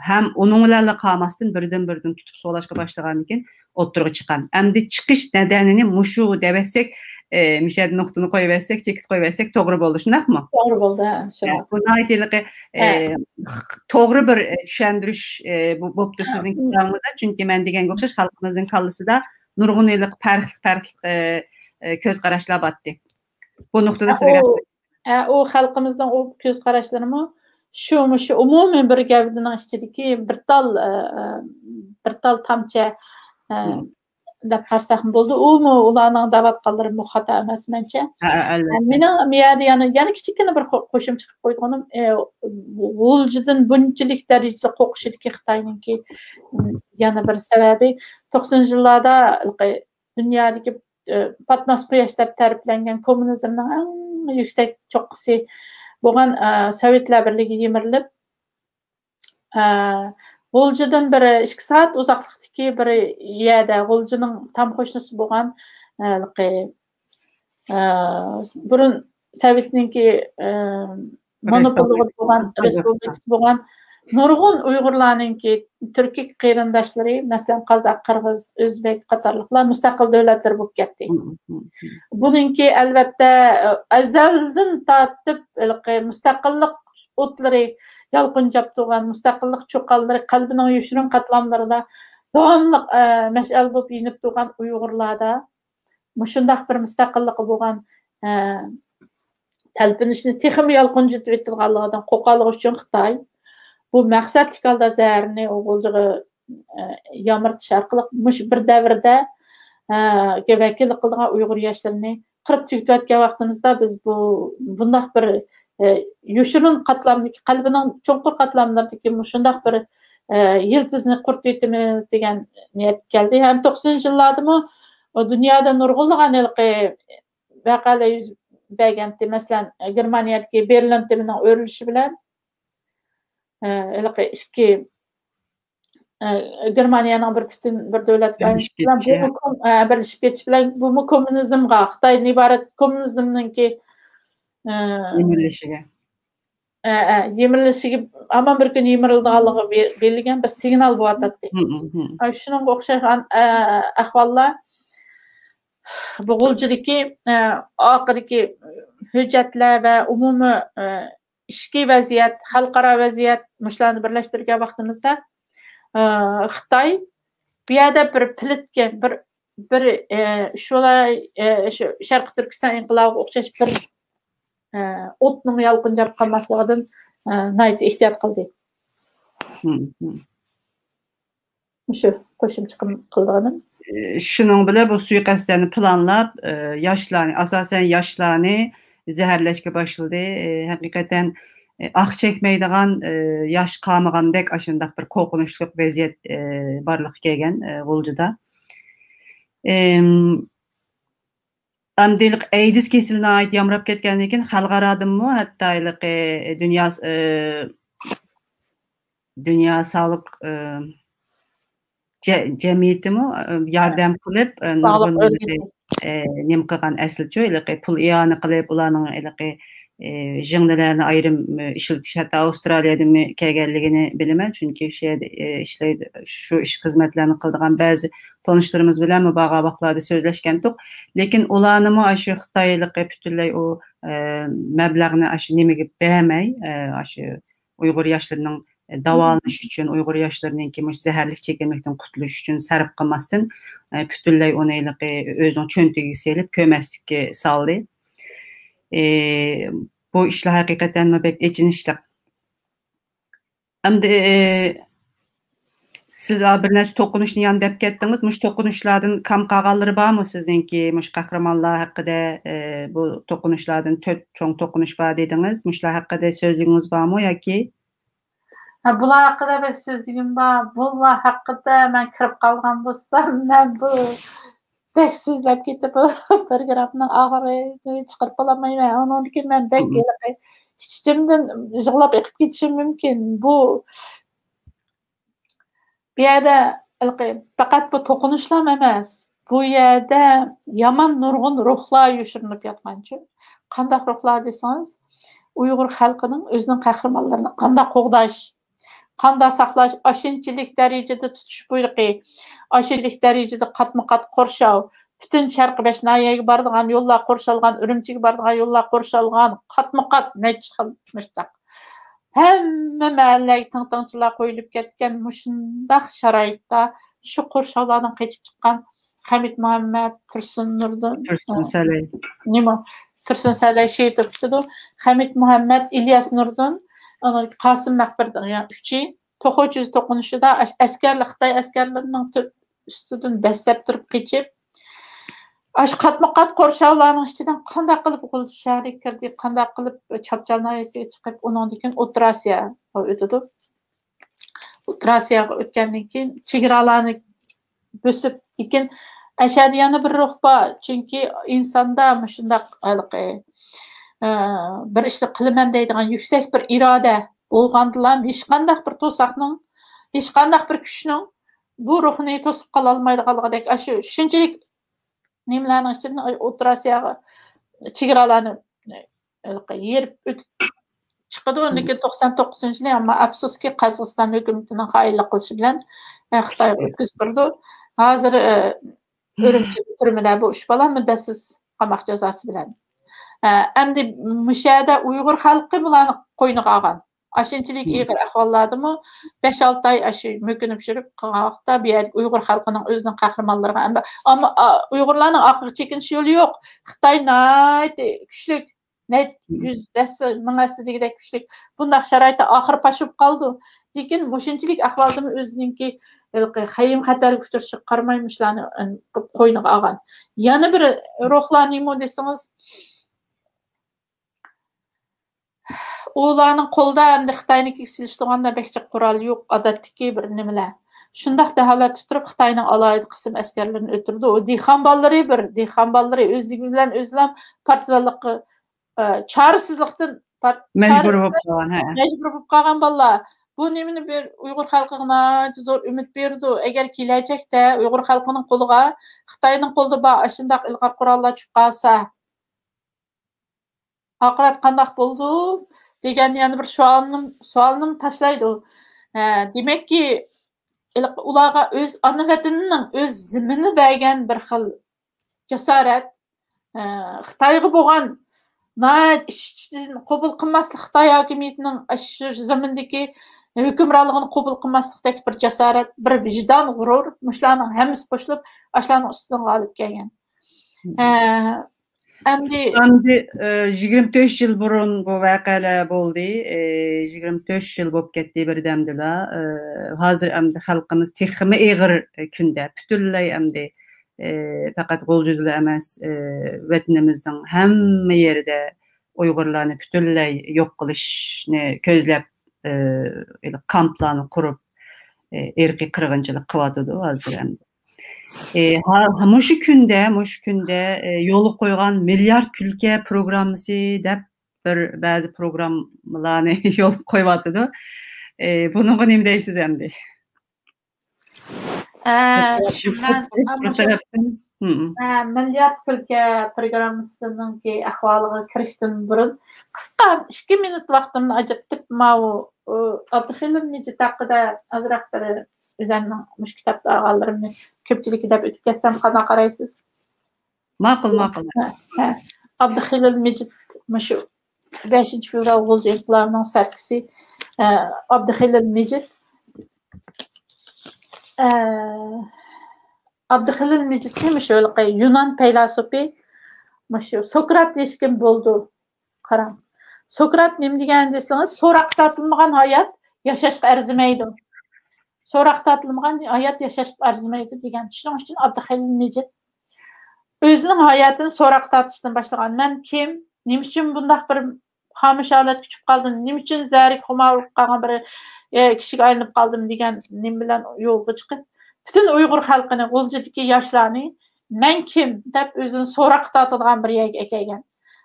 ھەم ئۇنىڭ بىلەنلا قالماستىن، بىردىن-بىردىن تۇتۇپ سولاشقا باشلىغاندىن كېيىن ئوتتۇرىغا چىققان. ئەمدى چىقىش نەدەنىنى مۇشۇ دەۋەتسەك، ئى، مىشەدە نۇقتىنى قويۇۋەتسەك، چېكىت قويۇۋەتسەك توغرا بولىدۇ، شۇنداقمۇ؟ توغرا بولدى، ھە، شۇنداق. بۇ ناھايىتى ھېلىقى، ئى، توغرا بىر، ئى، چۈشەندۈرۈش، ئى، بۇ، بوپتۇ سىزنىڭ كىتابىڭىزدا. چۈنكى مەن دېگەنگە ئوخشاش خەلقىمىزنىڭ كاللىسىدا نۇرغۇن ھېلىقى پەرقلىق، پەرقلىق، ئى، ئى، كۆز قاراشلار بارتتى. بۇ نۇقتىدا سىزگە ئە، ئۇ خەلقىمىزنىڭ ئۇ كۆز قاراشلىرىمۇ شۇ، مۇشۇ ئومۇمىي بىر گەۋدىنىڭ ئىچىدىكى بىر تال، ئە، ئە، بىر تال تامچە، ئە، دەپ قارىساقمۇ بولىدۇ. ئۇمۇ، ئۇلارنىڭ دەۋاتقانلىرىمۇ خاتا ئەمەس مەنچە. ھە، ئەلۋەتتە. ئە، مېنىڭ مۇ يەردە يەنە، يەنە كىچىككىنە بىر قو-، قوشۇمچە قىلىپ قويىدىغىنىم، ئە، غۇلجىدىن بۇنچىلىك دەرىجىدە قورقۇشىدىكى خىتاينىڭكى، ئىم، يەنە بىر سەۋەبى، توقسىنىنچى يىللاردا دۇنيادىكى، ئە، پاتماس قۇياش دەپ تەرىپلەنگەن كوممۇنىزمنىڭ ئەڭ يۈكسەك چوققىسى بولغان، ئە، سوۋېتلار بىرلىكى يىمىرىلىپ، ئە، غۇلجىدىن بىر ئىككى سائەت ئۇزاقلىقتىكى بىر يەردە، غۇلجىنىڭ تام قوشنىسى بولغان، ھېلىقى، ئە، بۇرۇن سوۋېتنىڭكى، ئە، مونوپوللۇقى بولغان، رېسپۇبلىكىسى بولغان نۇرغۇن ئۇيغۇرلارنىڭكى تۈركىي قېرىنداشلىرى، مەسىلەن، قازاق، قىرغىز، ئۆزبېك قاتارلىقلار مۇستەقىل دۆلەتلەر بولۇپ كەتتى. بۇنىڭكى، ئەلۋەتتە، ئەزەلدىن تارتىپ ھېلىقى مۇستەقىللىق ئوتلىرى يالقۇنجاپ تۇرغان، مۇستەقىللىق چوققانلىرى قەلبىنىڭ يوشۇرۇن قاتلاملىرىدا داۋاملىق، ئە، مەشئەل بولۇپ يېنىپ تۇرغان ئۇيغۇرلاردا مۇشۇنداق بىر مۇستەقىللىقى بولغان، ئە، تەلپۈنۈشنى تېخىمۇ يالقۇنجىتىۋېتىدىغانلىقىدىن قورققانلىقى ئۈچۈن خىتاي بۇ مەقسەتلىك ھالدا زەھەرنى ئۇ غۇلجىغا، ئە، يامرىتىش ئارقىلىق مۇشۇ بىر دەۋردە، ئە، ۋەكىللىك قىلىدىغان ئۇيغۇر ياشلىرىنى قىرىپ تۈگىتىۋەتكەن ۋاقتىمىزدا بىز بۇ، بۇنداق بىر، ئە، يوشۇرۇن قاتلامدىكى، قەلبىنىڭ چوڭقۇر قاتلاملىرىدىكى مۇشۇنداق بىر، ئە، يىلتىزنى قۇرۇتۇۋېتىمىز دېگەن نىيەتكە كەلدى. ھەم توقسىنىنچى يىللاردىمۇ دۇنيادا نۇرغۇنلىغان ھېلىقى ۋەقەلەر يۈز بەرگەنتى. مەسىلەن، گېرمانىيەدىكى بېرلىن تېمىنىڭ ئۆرۈلۈشى بىلەن، ئە، ھېلىقى ئىككى، ئە، گېرمانىيەنىڭ بىر پۈتۈن بىر دۆلەتكە ئايلىنىشى بىلەن بۇمۇ كوم-، ئە، بىرلىشىپ كېتىش بىلەن بۇمۇ كوممۇنىزمغا، خىتايدىن ئىبارەت كوممۇنىزمنىڭكى، ئە، يىمىرىلىشىگە. ئە، ئە، يىمىرىلىشىگە، ھامان بىر كۈنى يىمىرىلىدىغانلىقىغا بە-، بېرىلگەن بىر سىگنال بولۇۋاتاتتى. ئە، شۇنىڭغا ئوخشاش ئان-، ئە، ئەھۋاللار بۇ غۇلجىدىكى، ئە، ئارقىدىكى ھۆججەتلەر ۋە ئومۇمىي، ئە، ئىچكى ۋەزىيەت، خەلقئارا ۋەزىيەت، مۇشۇلارنى بىرلەشتۈرگەن ۋاقتىمىزدا، ئە، خىتاي بۇ يەردە بىر پىلىتكە، بىر، بىر، ئە، شۇلار، ئە، شۇ شەرقىي تۈركىستان ئىنقىلابىغا ئوخشاش بىر، ئە، ئوتنىڭ يالقۇنجاپ قالماسلىقىدىن، ئە، ناھايىتى ئېھتىيات قىلدى. مۇشۇ قوشۇمچە قىل-، قىلىدىغىنىم. ئى، شۇنىڭ بىلەن بۇ سۇيىقەستلەرنى پىلانلاپ، ئى، ياشلارنى، ئاساسەن ياشلارنى زەھەرلەشكە باشلىدى. ئى، ھەقىقەتەن، ئى، ئاھ چەكمەيدىغان، ئى، ياش قالمىغاندەك ئاشۇنداق بىر قورقۇنچلۇق ۋەزىيەت، ئى، بارلىققا كەلگەن، ئى، غۇلجىدا. ئىم، ئەمدى ھېلىقى ئەيدىز كېسىلى ناھايىتى يامراپ كەتكەندىن كېيىن، خەلقئارادىنمۇ ھەتتا ھېلىقى دۇنيا، ئى، دۇنيا ساغلىق، ئى، جە-، جەمئىيىتىمۇ، ئى، ياردەم قىلىپ، ئى، نۇرغۇن ھېلىقى، ئى، نېمە قىلغان ئەسلىچۇ، ھېلىقى پۇل ئىئانە قىلىپ، ئۇلارنىڭ ھېلىقى، ئى، ژىڭنىلەرنى ئايرىم، ئى، ئىشلىتىش، ھەتتا ئاۋسترالىيەدىنمۇ كەلگەنلىكىنى بىلىمەن، چۈنكى شۇ يەردە، ئى، ئىشلەيدۇ، شۇ ئىش خىزمەتلەرنى قىلىدىغان بەزى تونۇشلىرىمىز بىلەنمۇ بارغان ۋاقىتلاردا سۆزلەشكەنتۇق. لېكىن ئۇلارنىمۇ ئاشۇ خىتاي ھېلىقى پۈتۈنلەي ئۇ، ئە، مەبلەغنى ئاشۇ نېمىگە بەرمەي، ئە، ئاشۇ ئۇيغۇر ياشلىرىنىڭ، ئە، داۋالىنىش ئۈچۈن، ئۇيغۇر ياشلىرىنىڭكى مۇشۇ زەھەرلىك چېكىملىكتىن قۇتۇلۇش ئۈچۈن سەرپ قىلماستىن، ئە، پۈتۈنلەي ئۇنى ھېلىقى ئۆزىنىڭ چۆنتىكىگە سېلىپ كۆرمەسلىككە سالدى. ئى، بۇ ئىشلار ھەقىقەتەنمۇ بەك ئېچىنىشلىق. ئەمدى، ئى، سىز بىر نەچچە توقۇنۇشنى ياندەپ كەتتىڭىز. مۇشۇ توقۇنۇشلاردىن كام قالغانلىرى بارمۇ سىزنىڭكى؟ مۇشۇ قەھرىمانلار ھەققىدە، ئى، بۇ توقۇنۇشلاردىن تۆت چوڭ توقۇنۇش بار دېدىڭىز. مۇشۇلار ھەققىدە سۆزلىگىڭىز بارمۇ ياكى؟ ھە، بۇلار ھەققىدە بەك سۆزلىگۈم بار. بۇلار ھەققىدە مەن كىرىپ قالغان بولسام، مەن بۇ بەك سۆزلەپ كېتىپ، بۇ پروگراممىنىڭ ئاخىرىنى چىقىرىپ بولالمايمەن. ئۇنىڭدىن كېيىن مەن بەك ھېلىقى ئىچ-ئىچىمدىن يىغلاپ ئېقىپ كېتىشىم مۇمكىن. بۇ، بۇ يەردە ھېلىقى پەقەت بۇ توقۇنۇشلام ئەمەس. بۇ يەردە يامان نۇرغۇن روھلار يوشۇرۇنۇپ ياتقانچۇ. قانداق روھلار دېسىڭىز، ئۇيغۇر خەلقىنىڭ ئۆزىنىڭ قەھرىمانلىرىنى قانداق قوغداش، قانداق ساقلاش، ئاشۇنچىلىك دەرىجىدە تۇتۇش بۇيرۇقى، ئاشۇنچىلىك دەرىجىدە قاتمۇ قات قورشاۋ، پۈتۈن شەرقىي بەش ناھىيەگە بارىدىغان يوللار قورشالغان، ئۈرۈمچىگە بارىدىغان يوللار قورشالغان، قاتمۇ قات نەچچە خىل مۇشتاق. ھەممە مەھەللىلەرگە تىڭ تىڭچىلار قويۇلۇپ كەتكەن مۇشۇنداق شارائىتتا شۇ قورشاۋلاردىن قېچىپ چىققان خەمىت مۇھەممەت، تۇرسۇن نۇردىن، تۇرسۇن سەلەي. نېمە؟ تۇرسۇن سەلەي شېھىت بولۇپ كېتىدۇ. خەمىت مۇھەممەت، ئىلياس نۇردىن، ئاندىن قاسىم مەخپىرىدىن، يەنى ئۈچى. توخۇ چۆزى توقۇنۇشىدا ئەس-، ئەسكەرلەر، خىتاي ئەسكەرلىرىنىڭ تۆ-، ئۈستىدىن دەسسەپ تۇرۇپ قېچىپ، ئاشۇ قاتمۇ قات قورشاۋلارنىڭ ئىچىدىن قانداق قىلىپ غۇلجا شەھىرىگە كىردى، قانداق قىلىپ چاپچال ناھىيەسىگە چىقىپ، ئۇنىڭدىن كېيىن ئوتتۇرا ئاسىياغا ئۆتىدۇ. ئوتتۇرا ئاسىياغا ئۆتكەندىن كېيىن چېگرالارنى بۆسۈپ، لېكىن ئەشەدە يەنە بىر روھ بار. چۈنكى ئىنساندا مۇشۇنداق ھېلىقى، ئە، بىر ئىشنى قىلىمەن دەيدىغان يۈكسەك بىر ئىرادە بولغاندىلا، ھېچقانداق بىر توساقنىڭ ھېچقانداق بىر كۈچنىڭ بۇ روھنى توسۇپ قالالمايدىغانلىقىدەك، ئاشۇ شۇنچىلىك نېمىلەرنىڭ ئىچىدىن ئوتتۇرا ئاسىياغا چېگرالارنى ھېلىقى يېرىپ ئۆتۈپ چىقىدۇ. ئۇندىن كېيىن توقسان توققۇزىنچى يىلى، ئەمما ئەپسۇسكى، قازاقىستان ھۆكۈمىتىنىڭ خائىنلىق قىلىشى بىلەن، ئە، خىتايغا ئۆتكۈزۈپ بېرىدۇ. ھازىر، ئە، ئۈرۈمچى تۈرمىدە بۇ ئۈچ بالا مۇددەتسىز قاماق جازاسى بىلەن. ئە، ئەمدى مۇشۇ يەردە ئۇيغۇر خەلقى بۇلارنى قوينىغا ئالغان. ئاشۇنچىلىك ئېغىر ئەھۋاللاردىمۇ بەش-ئالتە ئاي ئاشۇ مۆكۈنۈپ يۈرۈپ قالغان ۋاقىتتا، بۇ يەردىكى ئۇيغۇر خەلقىنىڭ ئۆزىنىڭ قەھرىمانلىرىغا، ئەمما، ئەمما، ئا، ئۇيغۇرلارنىڭ ئارقىغا چېكىنىش يولى يوق. خىتاي ناھايىتى كۈچلۈك. نەچچە يۈز دەسسە، مىڭ دەسسە دېگۈدەك كۈچلۈك. بۇنداق شارائىتتا ئاخىرى پاش بولۇپ قالىدۇ. لېكىن مۇشۇنچىلىك ئەھۋالدىمۇ ئۆزىنىڭكى ھېلىقى خەيم-خەتەرگە ئۇچرىشىغا قارىماي، مۇشۇلارنى، ئە، قوينىغا ئالغان. يەنە بىر روھلار نېمە دېسىڭىز، ئۇلارنىڭ قولىدا ئەمدى خىتاينىڭكىگە سېلىشتۇرغاندا بەك جىق قورال يوق، ئادەتتىكى بىر نېمىلەر. شۇنداق ھالەتتە تۇرۇپ خىتاينىڭ ئالاھىدە قىسىم ئەسكەرلىرىنى ئۆلتۈردى. ئۇ دېھقان بالىلىرى بىر، دېھقان بالىلىرى ئۆزلۈكى بىلەن ئۆزلەم پارتىزانلىققا، ئە، چارىسىزلىقتىن پار-، مەجبۇر چارىسىز بولۇپ قالغان، ھە. مەجبۇر بولۇپ قالغان بالىلار. بۇ نېمىنى بىر ئۇيغۇر خەلقىگە ناھايىتى زور ئۈمىد بېرىدۇ. ئەگەر كېلەچەكتە ئۇيغۇر خەلقىنىڭ قولىغا، خىتاينىڭ قولىدا بار ئاشۇنداق ئىلغار قوراللار چۈشۈپ قالسا، ئاقىۋەت قانداق بولىدۇ دېگەن يەنە بىر سوئالنى، سوئالنى تاشلايدۇ. ئە، دېمەككى، ئۇلارغا ئۆز ئانا ۋەتىنىنىڭ ئۆز زېمىنى بەرگەن بىر خىل جاسارەت، ئە، خىتايغا بولغان ناھايىتى ئىچ ئىچىدىن قوبۇل قىلماسلىق، خىتاي ھاكىمىيىتىنىڭ ئاشۇ زېمىندىكى ھۆكۈمرانلىقىنى قوبۇل قىلماسلىقتەك بىر جاسارەت، بىر ۋىجدان، غۇرۇر، مۇشۇلارنىڭ ھەممىسى قوشۇلۇپ، ئاشۇلارنىڭ ئۈستىدىن غالىب كەلگەن. ئە، ئەمدى ئەمدى، ئە، يىگىرمە تۆت يىل بۇرۇن بۇ ۋەقەلەر بولدى. ئە، يىگىرمە تۆت يىل بولۇپ كەتتى بىردەمدىلا. ئە، ھازىر ئەمدى خەلقىمىز تېخىمۇ ئېغىر كۈندە. پۈتۈنلەي ئەمدى، ئە، پەقەت غۇلجىدىلا ئەمەس، ئە، ۋەتىنىمىزنىڭ ھەممە يېرىدە ئۇيغۇرلارنى پۈتۈنلەي يوق قىلىشنى كۆزلەپ، ئە، كامپلارنى قۇرۇپ، ئە، ئىرقىي قىرغىنچىلىق قىلىۋاتىدۇ ھازىر ئەمدى. ئى، ھا-، مۇشۇ كۈندە، مۇشۇ كۈندە، ئى، يولغا قويغان مىليارد كۈلكە پروگراممىسى دەپ بىر بەزى پروگراممىلارنى يولغا قويۇۋاتىدۇ. ئى، بۇنىڭغا نېمە دەيسىز ئەمدى؟ ئە، مەن بىر تەرەپتىن، ھە، مىليارد كۈلكە پروگراممىسىنىڭكى ئەھۋالىغا كىرىشتىن بۇرۇن قىسقا ئىككى مىنۇت ۋاقتىمنى ئاجرىتىپ، ماۋۇ، ئۇ، ئابدۇخېلىل مىجىت ھەققىدە ئازراق بىر ئۆزۈمنىڭ مۇشۇ كىتابتا ئالغانلىرىمنى كۆپچىلىككە دەپ ئۆتۈپ كەتسەم قانداق قارايسىز؟ ماقۇل، ماقۇل. ھە، ھە. ئابدۇخېلىل مىجىت مۇشۇ بەشىنچى فېۋرال غۇلجا ئىنقىلابىنىڭ سەركىشى، ئە، ئابدۇخېلىل مىجىت. ئە، ئابدۇخېلىل مىجىتنى مۇشۇ ھېلىقى يۇنان پەيلاسوپى، مۇشۇ سوكرات ھېچكىم بولىدۇ. قاراڭ. سوكرات نېمە دېگەن دېسىڭىز، سوراققا تارتىلمىغان ھايات ياشاشقا ئەرزىمەيدۇ. سوراققا تارتىلمىغان ھايات ياشاشقا ئەرزىمەيدۇ دېگەن. شۇنىڭ ئۈچۈن ئابدۇخېلىل مىجىت ئۆزىنىڭ ھاياتىنى سوراققا تارتىشتىن باشلىغان. مەن كىم؟ نېمە ئۈچۈن بۇنداق بىر خامۇش ھالەتكە چۈشۈپ قالدىم؟ نېمە ئۈچۈن زەھەرگە خۇمار بولۇپ قالغان بىر، ئە، كىشىگە ئايلىنىپ قالدىم دېگەن نېمە بىلەن يولغا چىقىپ، پۈتۈن ئۇيغۇر خەلقىنى، غۇلجىدىكى ياشلارنى مەن كىم دەپ ئۆزىنى سوراققا تارتىدىغان بىر يەرگە ئەكەلگەن.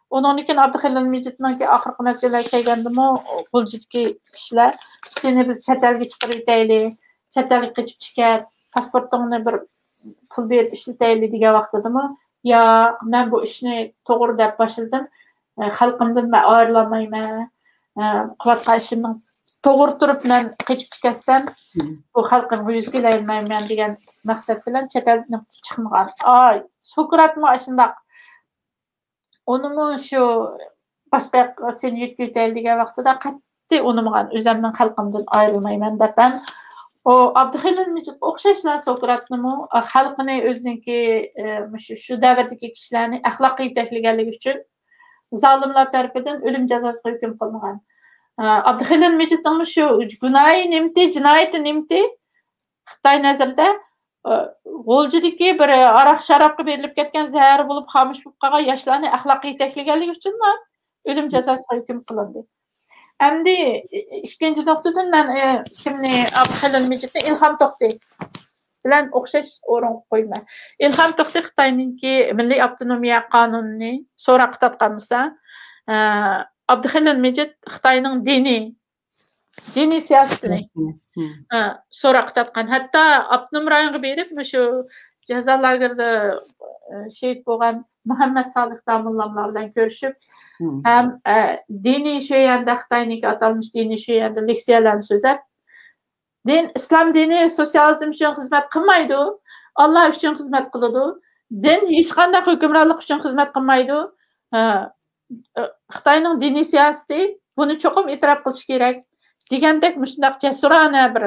ئۇنىڭدىن كېيىن ئابدۇخېلىل مىجىتنىڭكى ئاخىرقى مەزگىللەرگە كەلگەندىمۇ، غۇلجىدىكى كىشىلەر سېنى بىز چەت ئەلگە چىقىرىۋېتەيلى، چەت ئەلگە قېچىپ چىكەت، پاسپورتۇڭنى بىر پۇل بېرىپ ئىشلىتەيلى دېگەن ۋاقتىدىمۇ، ياق، مەن بۇ ئىشنى توغرا دەپ باشلىدىم. ئە، خەلقىمدىن مەن ئايرىلالمايمەن. ئە، قىلىۋاتقان ئىشىمنىڭ توغرا تۇرۇپ مەن قېچىپ كەتسەم، مم. بۇ خەلقىمغا يۈز كېلەلمەيمەن دېگەن مەقسەت بىلەن چەت ئەلدىن چىقمىغان. ئاي، سوكراتمۇ ئاشۇنداق. ئۇنىمۇ شۇ باشقا ياققا سېنى يۆتكىۋېتەيلى دېگەن ۋاقتىدا قەتئىي ئۇنىمىغان، ئۆزۈمنىڭ خەلقىمدىن ئايرىلمايمەن دەپ ھەم. ئۇ ئابدۇخېلىل مىجىتقا ئوخشاشلا سوكراتنىمۇ، ئا، خەلقىنى ئۆزىنىڭكى، ئە، مۇشۇ، شۇ دەۋردىكى كىشىلەرنى ئەخلاققا يېتەكلىگەنلىكى ئۈچۈن زالىملار تەرىپىدىن ئۆلۈم جازاسىغا ھۆكۈم قىلىنغان. ئا، ئابدۇخېلىل مىجىتنىڭمۇ شۇ گۇناھى نېمىتى، جىنايىتى نېمىتى؟ خىتاي نەزىرىدە، ئە، غۇلجىدىكى بىر ھاراق-شارابقا بېرىلىپ كەتكەن، زەھەر بولۇپ خامۇش بولۇپ قالغان ياشلارنى ئەخلاققا يېتەكلىگەنلىكى ئۈچۈنلا ئۆلۈم جازاسىغا ھۆكۈم قىلىندى. ئەمدى ئىككىنچى نۇقتىدىن مەن، ئە، كىمنى، ئابدۇخېلىل مىجىتنى ئىلھام توختى بىلەن ئوخشاش ئورۇنغا قويىمەن. ئىلھام توختى خىتاينىڭكى مىللىي ئاپتونومىيە قانۇنىنى سوراققا تارتقان بولسا، ئە، ئابدۇخېلىل مىجىت خىتاينىڭ دىنىي دىنىي سىياسىتىنى مم. ھە، سوراققا تارتقان. ھەتتا ئاپتونوم رايونغا بېرىپ، مۇشۇ جازا لاگېرىدا، ئە، شېھىت بولغان مۇھەممەد سالىھ داموللاملار بىلەن كۆرۈشۈپ، مم. ھەم، ئە، دىنىي شۆيەندە، خىتاينىڭكى ئاتالمىش دىنىي شۆيەندە لېكسىيەلەرنى سۆزلەپ، دىن، ئىسلام دىنى سوتسىيالىزم ئۈچۈن خىزمەت قىلمايدۇ، ئاللا ئۈچۈن خىزمەت قىلىدۇ. دىن ھېچقانداق ھۆكۈمرانلىق ئۈچۈن خىزمەت قىلمايدۇ. ھە، ئە، خىتاينىڭ دىنىي سىياسىتى، بۇنى چوقۇم ئېتىراپ قىلىش كېرەك، دېگەندەك مۇشۇنداق جەسۇرانە بىر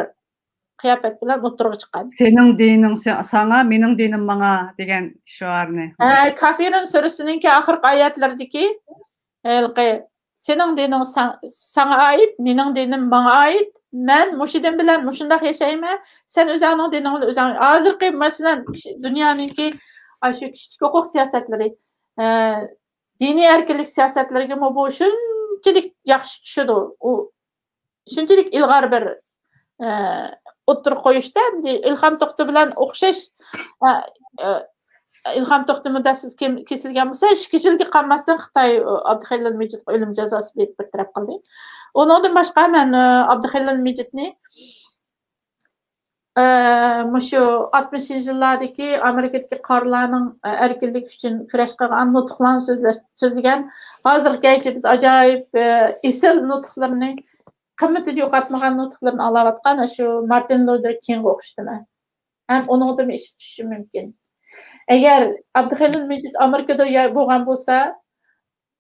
قىياپەت بىلەن ئوتتۇرىغا چىققان. سېنىڭ دىنىڭ سە-، ساڭا، مېنىڭ دىنىم ماڭا دېگەن شوئارنى. ھە، كافىرۇن سۈرىسىنىڭكى ئاخىرقى ئايەتلىرىدىكى ھېلىقى، سېنىڭ دىنىڭ ساڭ-، ساڭا ئائىت، مېنىڭ دىنىم ماڭا ئائىت، مەن مۇشۇ دىن بىلەن مۇشۇنداق ياشايمەن، سەن ئۆزۈڭنىڭ دىنىڭ بىلەن ئۆزۈڭ. ھازىرقى، مەسىلەن، كىشى-، دۇنيانىڭكى ئاشۇ كىشىلىك ھوقۇق سىياسەتلىرى، ئە، دىنىي ئەركىنلىك سىياسەتلىرىگىمۇ بۇ شۇنچىلىك ياخشى چۈشىدۇ. ئۇ شۇنچىلىك ئىلغار بىر، ئە، ئوتتۇرىغا قويۇشتا، ئەمدى ئىلھام توختى بىلەن ئوخشاش، ئە، ئە، ئىلھام توختى مۇددەتسىز كېم-، كېسىلگەن بولسا، ئىككى يىلغا قالماستىن خىتاي، ئە، ئابدۇخېلىل مىجىتقا ئۆلۈم جازاسى بېرىپ بىر تەرەپ قىلدى. ئۇنىڭدىن باشقا مەن، ئە، ئابدۇخېلىل مىجىتنى، ئە، مۇشۇ ئاتمىشىنچى يىللاردىكى ئامېرىكىدىكى قارىلارنىڭ، ئە، ئەركىنلىك ئۈچۈن كۈرەش قىلغان نۇتۇقلارنى سۆزلەش، سۆزلىگەن، ھازىرغىچە بىز ئاجايىپ، ئە، ئېسىل نۇتۇقلىرىنى قىممىتىنى يوقاتمىغان نۇتۇقلىرىنى ئاڭلاۋاتقان شۇ مارتىن لۇتېر كىڭغا ئوخشىتىمەن. ھەم ئۇنىڭدىنمۇ ئېشىپ چۈشۈشى مۇمكىن. ئەگەر ئابدۇخېلىل مىجىت ئامېرىكىدا يا-، بولغان بولسا،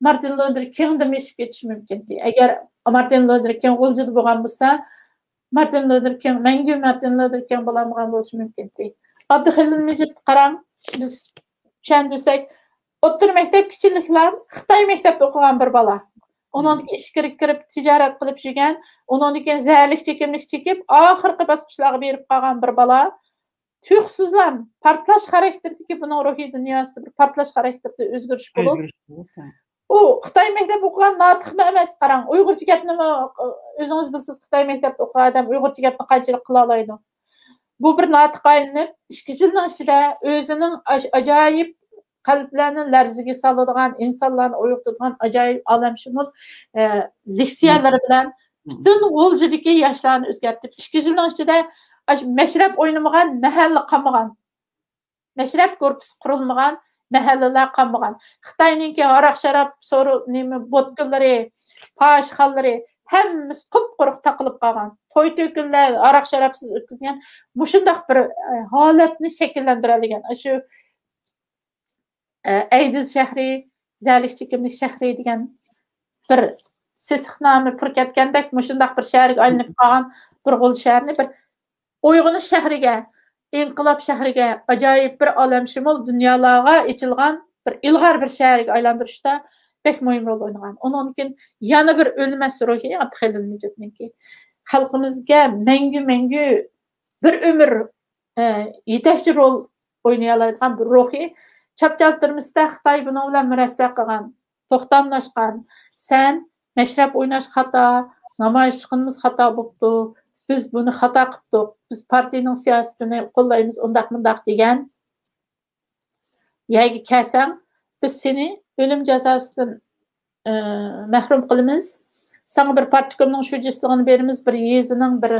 مارتىن لۇتېر كىڭدىنمۇ ئېشىپ كېتىشى مۇمكىنتى. ئەگەر مارتىن لۇتېر كىڭ غۇلجىدا بولغان بولسا، مارتىن لۇتېر كىڭ، مەڭگۈ مارتىن لۇتېر كىڭ بولالمىغان بولۇشى مۇمكىنتى. ئابدۇخېلىل مىجىت قاراڭ، بىز چۈشەندۈرسەك، ئوتتۇرا مەكتەپكىچىلىكلا خىتاي مەكتەپتە ئوقۇغان بىر بالا. ئۇنىڭدىن كېيىن ئىچكىرىگە كىرىپ تىجارەت قىلىپ يۈرگەن، ئۇنىڭدىن كېيىن زەھەرلىك چېكىملىك چېكىپ، ئاخىرقى باسقۇچلارغا بېرىپ قالغان بىر بالا. تۇيۇقسىزلا پارتلاش خاراكتېرىدىكى بۇنىڭ روھىي دۇنياسىدا بىر پارتلاش خاراكتېرىدە ئۆزگىرىش بولۇپ، ئۆزگىرىش بولۇپ، ھە. ئۇ خىتاي مەكتەپ ئوقۇغان ناتىقمۇ ئەمەس، قاراڭ، ئۇيغۇرچە گەپنىمۇ ئۆزىڭىز بىلىسىز، خىتاي مەكتەپتە ئوقۇغان ئادەم ئۇيغۇرچە گەپنى قانچىلىك قىلالايدۇ. بۇ بىر ناتىق ئايلىنىپ، ئىككى يىلنىڭ ئىچىدە ئۆزىنىڭ ئاش-، ئاجايىپ قەلبلەرنى لەرزىگە سالىدىغان، ئىنسانلارنى ئويغىتىدىغان ئاجايىپ ئالەمشۇمۇل، ئە، لېكسىيەلىرى بىلەن پۈتۈن غۇلجىدىكى ياشلارنى ئۆزگەرتىپ، ئىككى يىلنىڭ ئىچىدە ئاشۇ مەشرەپ ئوينىمىغان مەھەللە قالمىغان. مەشرەپ گۇرۇپپىسى قۇرۇلمىغان، مەھەللىلەر قالمىغان. خىتاينىڭكى ھاراق-شاراب سورۇ-، نېمە، بوتكىلىرى، پاھىشخانىلىرى ھەممىسى قۇپقۇرۇق تاقىلىپ قالغان. توي-تۆكۈنلەر ھاراق-شارابسىز ئۆتكۈزگەن مۇشۇنداق بىر، ئە، ھالەتنى شەكىللەندۈرەلىگەن. ئاشۇ، ئە، ئەيدىز شەھىرى، زەھەرلىك چېكىملىك شەھىرى دېگەن بىر سېسىق نامى پۇر كەتكەندەك مۇشۇنداق بىر شەھەرگە ئايلىنىپ قالغان بىر غۇلجا شەھىرىنى بىر ئويغىنىش شەھىرىگە، ئىنقىلاب شەھىرىگە، ئاجايىپ بىر ئالەمشۇمۇل دۇنيالارغا ئېچىلغان بىر ئىلغار بىر شەھەرگە ئايلاندۇرۇشتا بەك مۇھىم رول ئوينىغان. ئۇنىڭدىن كېيىن يەنە بىر ئۆلمەس روھى ئابدۇخېلىل مىجىتنىڭكى. خەلقىمىزگە مەڭگۈ، مەڭگۈ بىر ئۆمۈر، ئە، يېتەكچى رول ئوينىيالايدىغان بىر روھى. چاپچال تۈرمىسىدە خىتاي بۇنىڭ بىلەن مۇرەسسە قىلغان، توختاملاشقان. سەن مەشرەپ ئويناش خاتا، نامايىش چىققىنىمىز خاتا بوپتۇ. بىز بۇنى خاتا قىپتۇق. بىز پارتىيىنىڭ سىياسىتىنى قوللايمىز، ئۇنداق مۇنداق دېگەن يەرگە كەلسەڭ، بىز سېنى ئۆلۈم جازاسىدىن، ئە، مەھرۇم قىلىمىز. ساڭا بىر پارتكومنىڭ شۇجىسىلىقىنى بېرىمىز، بىر يېزىنىڭ، بىر،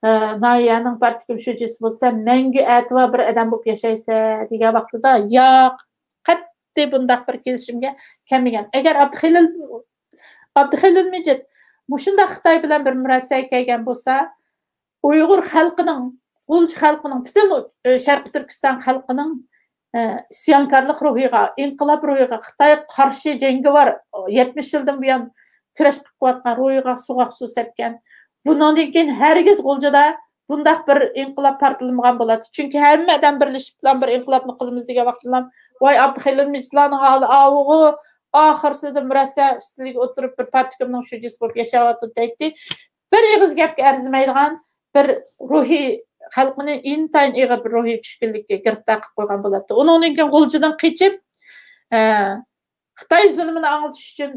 ئە، ناھىيەنىڭ پارتكوم شۇجىسى بولسا، مەڭگۈ ئەتىۋار بىر ئادەم بولۇپ ياشايسەن دېگەن ۋاقتىدا، ياق، قەتئىي بۇنداق بىر كېلىشىمگە كەلمىگەن. ئەگەر ئابدۇخېلىل، ئابدۇخېلىل مىجىت مۇشۇنداق خىتاي بىلەن بىر مۇرەسسەگە كەلگەن بولسا، ئۇيغۇر خەلقىنىڭ، غۇلجا خەلقىنىڭ، پۈتۈن، ئى، شەرقىي تۈركىستان خەلقىنىڭ، ئى، ئىسيانكارلىق روھىغا، ئىنقىلاب روھىغا، خىتايغا قارشى جەڭگىۋار، يەتمىش يىلدىن بۇيان كۈرەش قىلىپ قىلىۋاتقان روھىغا سوغۇق سۇ سەپكەن. بۇنىڭدىن كېيىن ھەرگىز غۇلجىدا بۇنداق بىر ئىنقىلاب پارتلىمىغان بولاتتى. چۈنكى ھەممە ئادەم بىرلىشىپلا بىر ئىنقىلابنى قىلىمىز دېگەن ۋاقتىدا، ۋاي، ئابدۇخېلىل مىجىتلارنىڭ ھالى ئاۋۇغۇ، ئاخىرسىدا مۇرەسسە ئۈستىلىگە ئولتۇرۇپ بىر پارتكومنىڭ شۇجىسى بولۇپ ياشاۋاتىدۇ دەيتتى. بىر ئېغىز گەپكە ئەرزىمەيدىغان بىر روھىي، خەلقنى ئىنتايىن ئېغىر بىر روھىي چۈشكۈنلۈككە گىرىپتار قىلىپ قويغان بولاتتى. ئۇنىڭدىن كېيىن غۇلجىدىن قېچىپ، ئە، خىتاي زۇلۇمىنى ئاڭلىتىش ئۈچۈن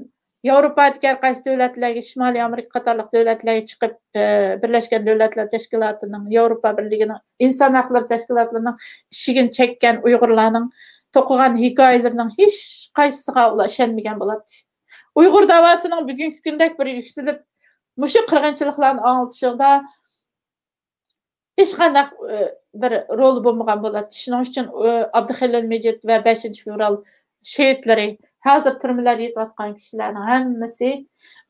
ياۋروپادىكى ھەر قايسى دۆلەتلەرگە، شىمالىي ئامېرىكا قاتارلىق دۆلەتلەرگە چىقىپ، ئە، بىرلەشكەن دۆلەتلەر تەشكىلاتىنىڭ، ياۋروپا بىرلىكىنىڭ، ئىنسان ھەقلىرى تەشكىلاتلىرىنىڭ ئىشىكىنى چەككەن ئۇيغۇرلارنىڭ توقۇغان ھېكايىلىرىنىڭ ھېچ قايسىسىغا ئۇلار ئىشەنمىگەن بولاتتى. ئۇيغۇر داۋاسىنىڭ بۈگۈنكى كۈندەك بىر يۈكسىلىپ، مۇشۇ قىرغىنچىلىقلارنى ئاڭلىتىشىدا ھېچقانداق، ئى، بىر رولى بولمىغان بولاتتى. شۇنىڭ ئۈچۈن، ئى، ئابدۇخېلىل مىجىت ۋە بەشىنچى فېۋرال شېھىتلىرى، ھازىر تۈرمىلەردە يېتىۋاتقان كىشىلەرنىڭ ھەممىسى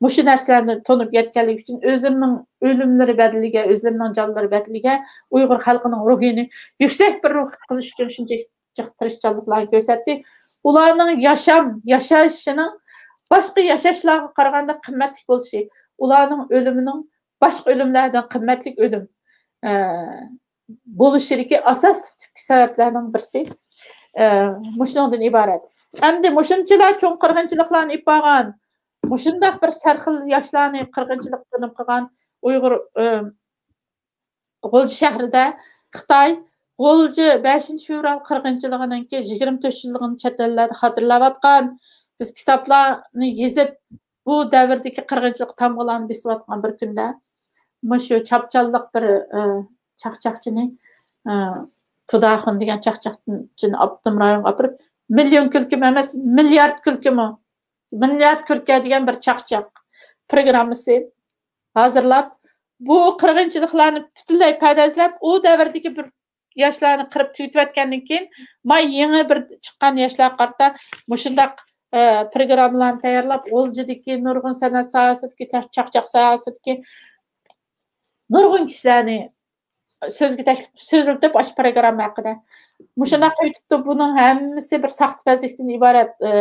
مۇشۇ نەرسىلەرنى تونۇپ يەتكەنلىكى ئۈچۈن ئۆزلىرىنىڭ ئۆلۈملىرى بەدىلىگە، ئۆزلىرىنىڭ جانلىرى بەدىلىگە ئۇيغۇر خەلقىنىڭ روھىنى يۈكسەك بىر روھ قىلىش ئۈچۈن شۇنچە جىق تىرىشچانلىقلارنى كۆرسەتتى. ئۇلارنىڭ ياشام، ياشاشىنىڭ باشقا ياشاشلارغا قارىغاندا قىممەتلىك بولۇشى، ئۇلارنىڭ ئۆلۈمىنىڭ باشقا ئۆلۈملەردىن قىممەتلىك ئۆلۈم، ئە، بولۇشىدىكى ئاساسلىق تۈپكى سەۋەبلەرنىڭ بىرسى، ئە، مۇشۇنىڭدىن ئىبارەت. ئەمدى مۇشۇنچىلا چوڭ قىرغىنچىلىقلارنى ئېلىپ بارغان، مۇشۇنداق بىر سەرخىل ياشلارنى قىرغىنچىلىق قىلىپ قىلغان ئۇيغۇر، ئە، غۇلجا شەھىرىدە خىتاي غۇلجا بەشىنچى فېۋرال قىرغىنچىلىقىنىڭكى يىگىرمە تۆت يىللىقىنى چەت ئەللەردە خاتىرىلەۋاتقان. بىز كىتابلارنى يېزىپ، بۇ دەۋردىكى قىرغىنچىلىق تامغىلارنى بېسىۋاتقان بىر كۈندە، مۇشۇ چاپچاللىق بىر، ئى، چاقچاقچىنى، ئى، تۇداخۇن دېگەن چاقچاقچىنى ئاپتونوم رايونغا ئاپىرىپ، مىليون كۈلكىمۇ ئەمەس، مىليارد كۈلكىمۇ، مىليارد كۈلكە دېگەن بىر چاقچاق پروگراممىسى ھازىرلاپ، بۇ قىرغىنچىلىقلارنى پۈتۈنلەي پەردازلاپ، ئۇ دەۋردىكى بىر ياشلارنى قىرىپ تۈگىتىۋەتكەندىن كېيىن، ماي يېڭى بىر چىققان ياشلارغا قارىتا مۇشۇنداق، ئە، پروگراممىلارنى تەييارلاپ، غۇلجىدىكى نۇرغۇن سەنئەت ساھەسىدىكى، چاق-، چاقچاق ساھەسىدىكى نۇرغۇن كىشىلەرنى سۆزگە تەكلىپ، سۆزلىتىپ، ئاشۇ پروگرامما ھەققىدە. مۇشۇنداق قىلىۋېتىپتۇ، بۇنىڭ ھەممىسى بىر ساختىپەزلىكتىن ئىبارەت، ئە،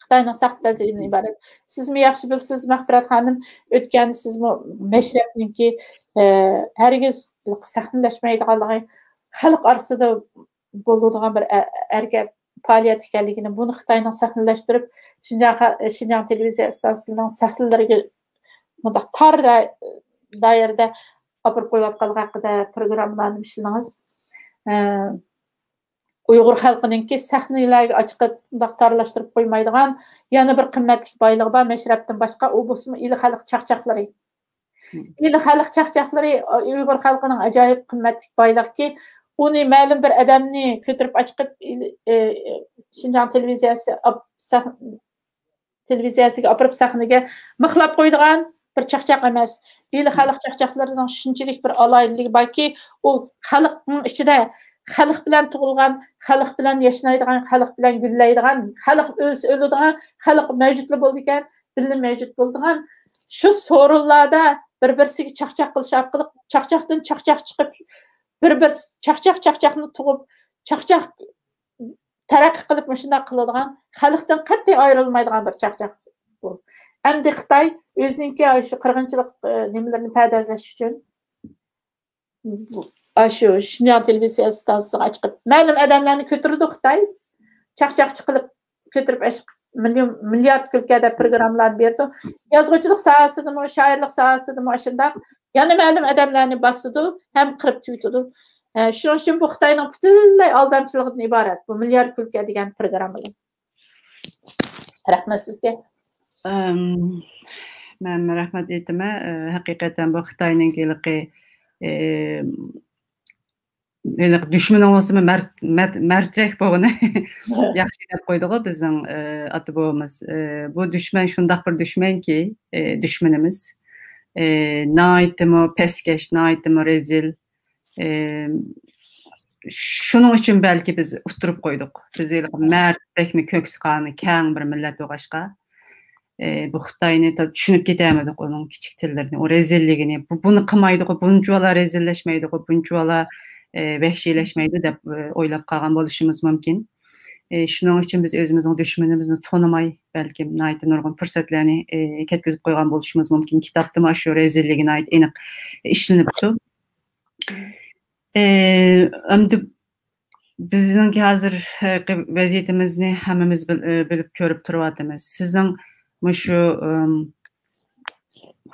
خىتاينىڭ ساختىپەزلىكىدىن ئىبارەت. سىزمۇ ياخشى بىلىسىز، مەغپىرەت خانىم، ئۆتكەندە سىزمۇ مەشرەپنىڭكى، ئە، ھەرگىز سەھنىلەشمەيدىغانلىقى، خەلق ئارىسىدا بولىدىغان بىر ئە-، ئەركەن پائالىيەت ئىكەنلىكىنى، بۇنى خىتاينىڭ سەھنىلەشتۈرۈپ، شىنجاڭ خە-، شىنجاڭ تېلېۋىزىيە ئىستانسىسىنىڭ سەھنىلىرىگە مۇنداق تار دائىرىدە ئاپىرىپ قويۇۋاتقانلىقى ھەققىدە پروگراممىلارنى ئىشلىدىڭىز. ئە، ئۇيغۇر خەلقىنىڭكى سەھنىلەرگە ئاچىقىپ، مۇنداق تارلاشتۇرۇپ قويمايدىغان يەنە بىر قىممەتلىك بايلىقى بار مەشرەپتىن باشقا، ئۇ بولسىمۇ ئىلى خەلق چاقچاقلىرى. مم. ئىلى خەلق چاقچاقلىرى ئۇيغۇر خەلقىنىڭ ئاجايىپ قىممەتلىك بايلىقى. ئۇنى مەلۇم بىر ئادەمنى كۆتۈرۈپ ئاچىقىپ، ئىلى-، ئە، شىنجاڭ تېلېۋىزىيەسى ئاپ-، سەھ-، تېلېۋىزىيەسىگە ئاپىرىپ سەھنىگە مىخلاپ قويىدىغان بىر چاقچاق ئەمەس. ئىلى خەلق چاقچاقلىرىنىڭ شۇنچىلىك بىر ئالاھىدىلىكى باركى، ئۇ خەلقنىڭ ئىچىدە خەلق بىلەن تۇغۇلغان، خەلق بىلەن ياشنايدىغان، خەلق بىلەن گۈللەيدىغان، خەلق ئۆلسە ئۆلىدىغان، خەلق مەۋجۇتلا بولىدىكەن، بىللە مەۋجۇت بولىدىغان. شۇ سورۇنلاردا بىر-بىرسىگە چاقچاق قىلىش ئارقىلىق، چاقچاقتىن چاقچاق چىقىپ، بىر-بىر چاقچاق چاقچاقنى تۇغۇپ، چاقچاق تەرەققىي قىلىپ مۇشۇنداق قىلىدىغان، خەلقتىن قەتئىي ئايرىلمايدىغان بىر چاقچاق بۇ. ئەمدى خىتاي ئۆزىنىڭكى ئاشۇ قىرغىنچىلىق، ئە، نېمىلىرىنى پەردازلاش ئۈچۈن ئاشۇ شىنجاڭ تېلېۋىزىيە ئىستانسىسىغا ئاچىقىپ، مەلۇم ئادەملەرنى كۆتۈرىدۇ خىتاي. چاقچاقچى قىلىپ كۆتۈرۈپ ئاشۇ مىليون، مىليارد كۈلكە دەپ پروگراممىلارنى بېرىدۇ. يازغۇچىلىق ساھەسىدىمۇ، شائىرلىق ساھەسىدىمۇ ئاشۇنداق. يەنە مەلۇم ئادەملەرنى باسىدۇ ھەم قىرىپ تۈگىتىدۇ. ئە، شۇنىڭ ئۈچۈن بۇ خىتاينىڭ پۈتۈنلەي ئالدامچىلىقىدىن ئىبارەت بۇ مىليارد كۈلكە دېگەن پروگراممىلار. رەھمەت سىزگە. ئەم، مەن رەھمەت ئېيتىمەن. ئە، ھەقىقەتەن بۇ خىتاينىڭ ھېلىقى، ئە، ھېلىقى دۈشمىنىڭ بولسىمۇ مەرت-، مەرت-، مەرترەك بولغىنى ياخشى دەپ قويدىغۇ بىزنىڭ، ئە، ئاتا بوۋىمىز. ئە، بۇ دۈشمەن شۇنداق بىر دۈشمەنكى، ئە، دۈشمىنىمىز. ئە، ناھايىتىمۇ پەسكەش، ناھايىتىمۇ رەزىل. ئە، شۇنىڭ ئۈچۈن بەلكى بىز ئۇتتۇرۇپ قويدۇق. بىز ھېلىقى مەرت، بەكمۇ كۆكسى قانى كەڭ بىر مىللەت بولغاچقا، ئە، بۇ خىتاينى تا-، چۈشىنىپ كېتەلمىدۇق ئۇنىڭ كىچىك تىللىرىنى، ئۇ رەزىللىكىنى. بۇ، بۇنى قىلمايدىغۇ، بۇنچىۋالا رەزىللەشمەيدىغۇ، بۇنچىۋالا، ئە، ۋەھشىيلەشمەيدۇ دەپ، ئە، ئويلاپ قالغان بولۇشىمىز مۇمكىن. ئە، شۇنىڭ ئۈچۈن بىز ئۆزىمىزنىڭ دۈشمىنىمىزنى تونۇماي، بەلكىم ناھايىتى نۇرغۇن پۇرسەتلەرنى، ئە، كەتكۈزۈپ قويغان بولۇشىمىز مۇمكىن. كىتابتىمۇ ئاشۇ رەزىللىكى ناھايىتى ئېنىق ئىشلىنىپتۇ. ئە، ئەمدى بىزنىڭكى ھازىرقى ۋەزىيىتىمىزنى ھەممىمىز بىل-، ئە، بىلىپ كۆرۈپ تۇرۇۋاتىمىز. سىزنىڭ مۇشۇ، ئىم،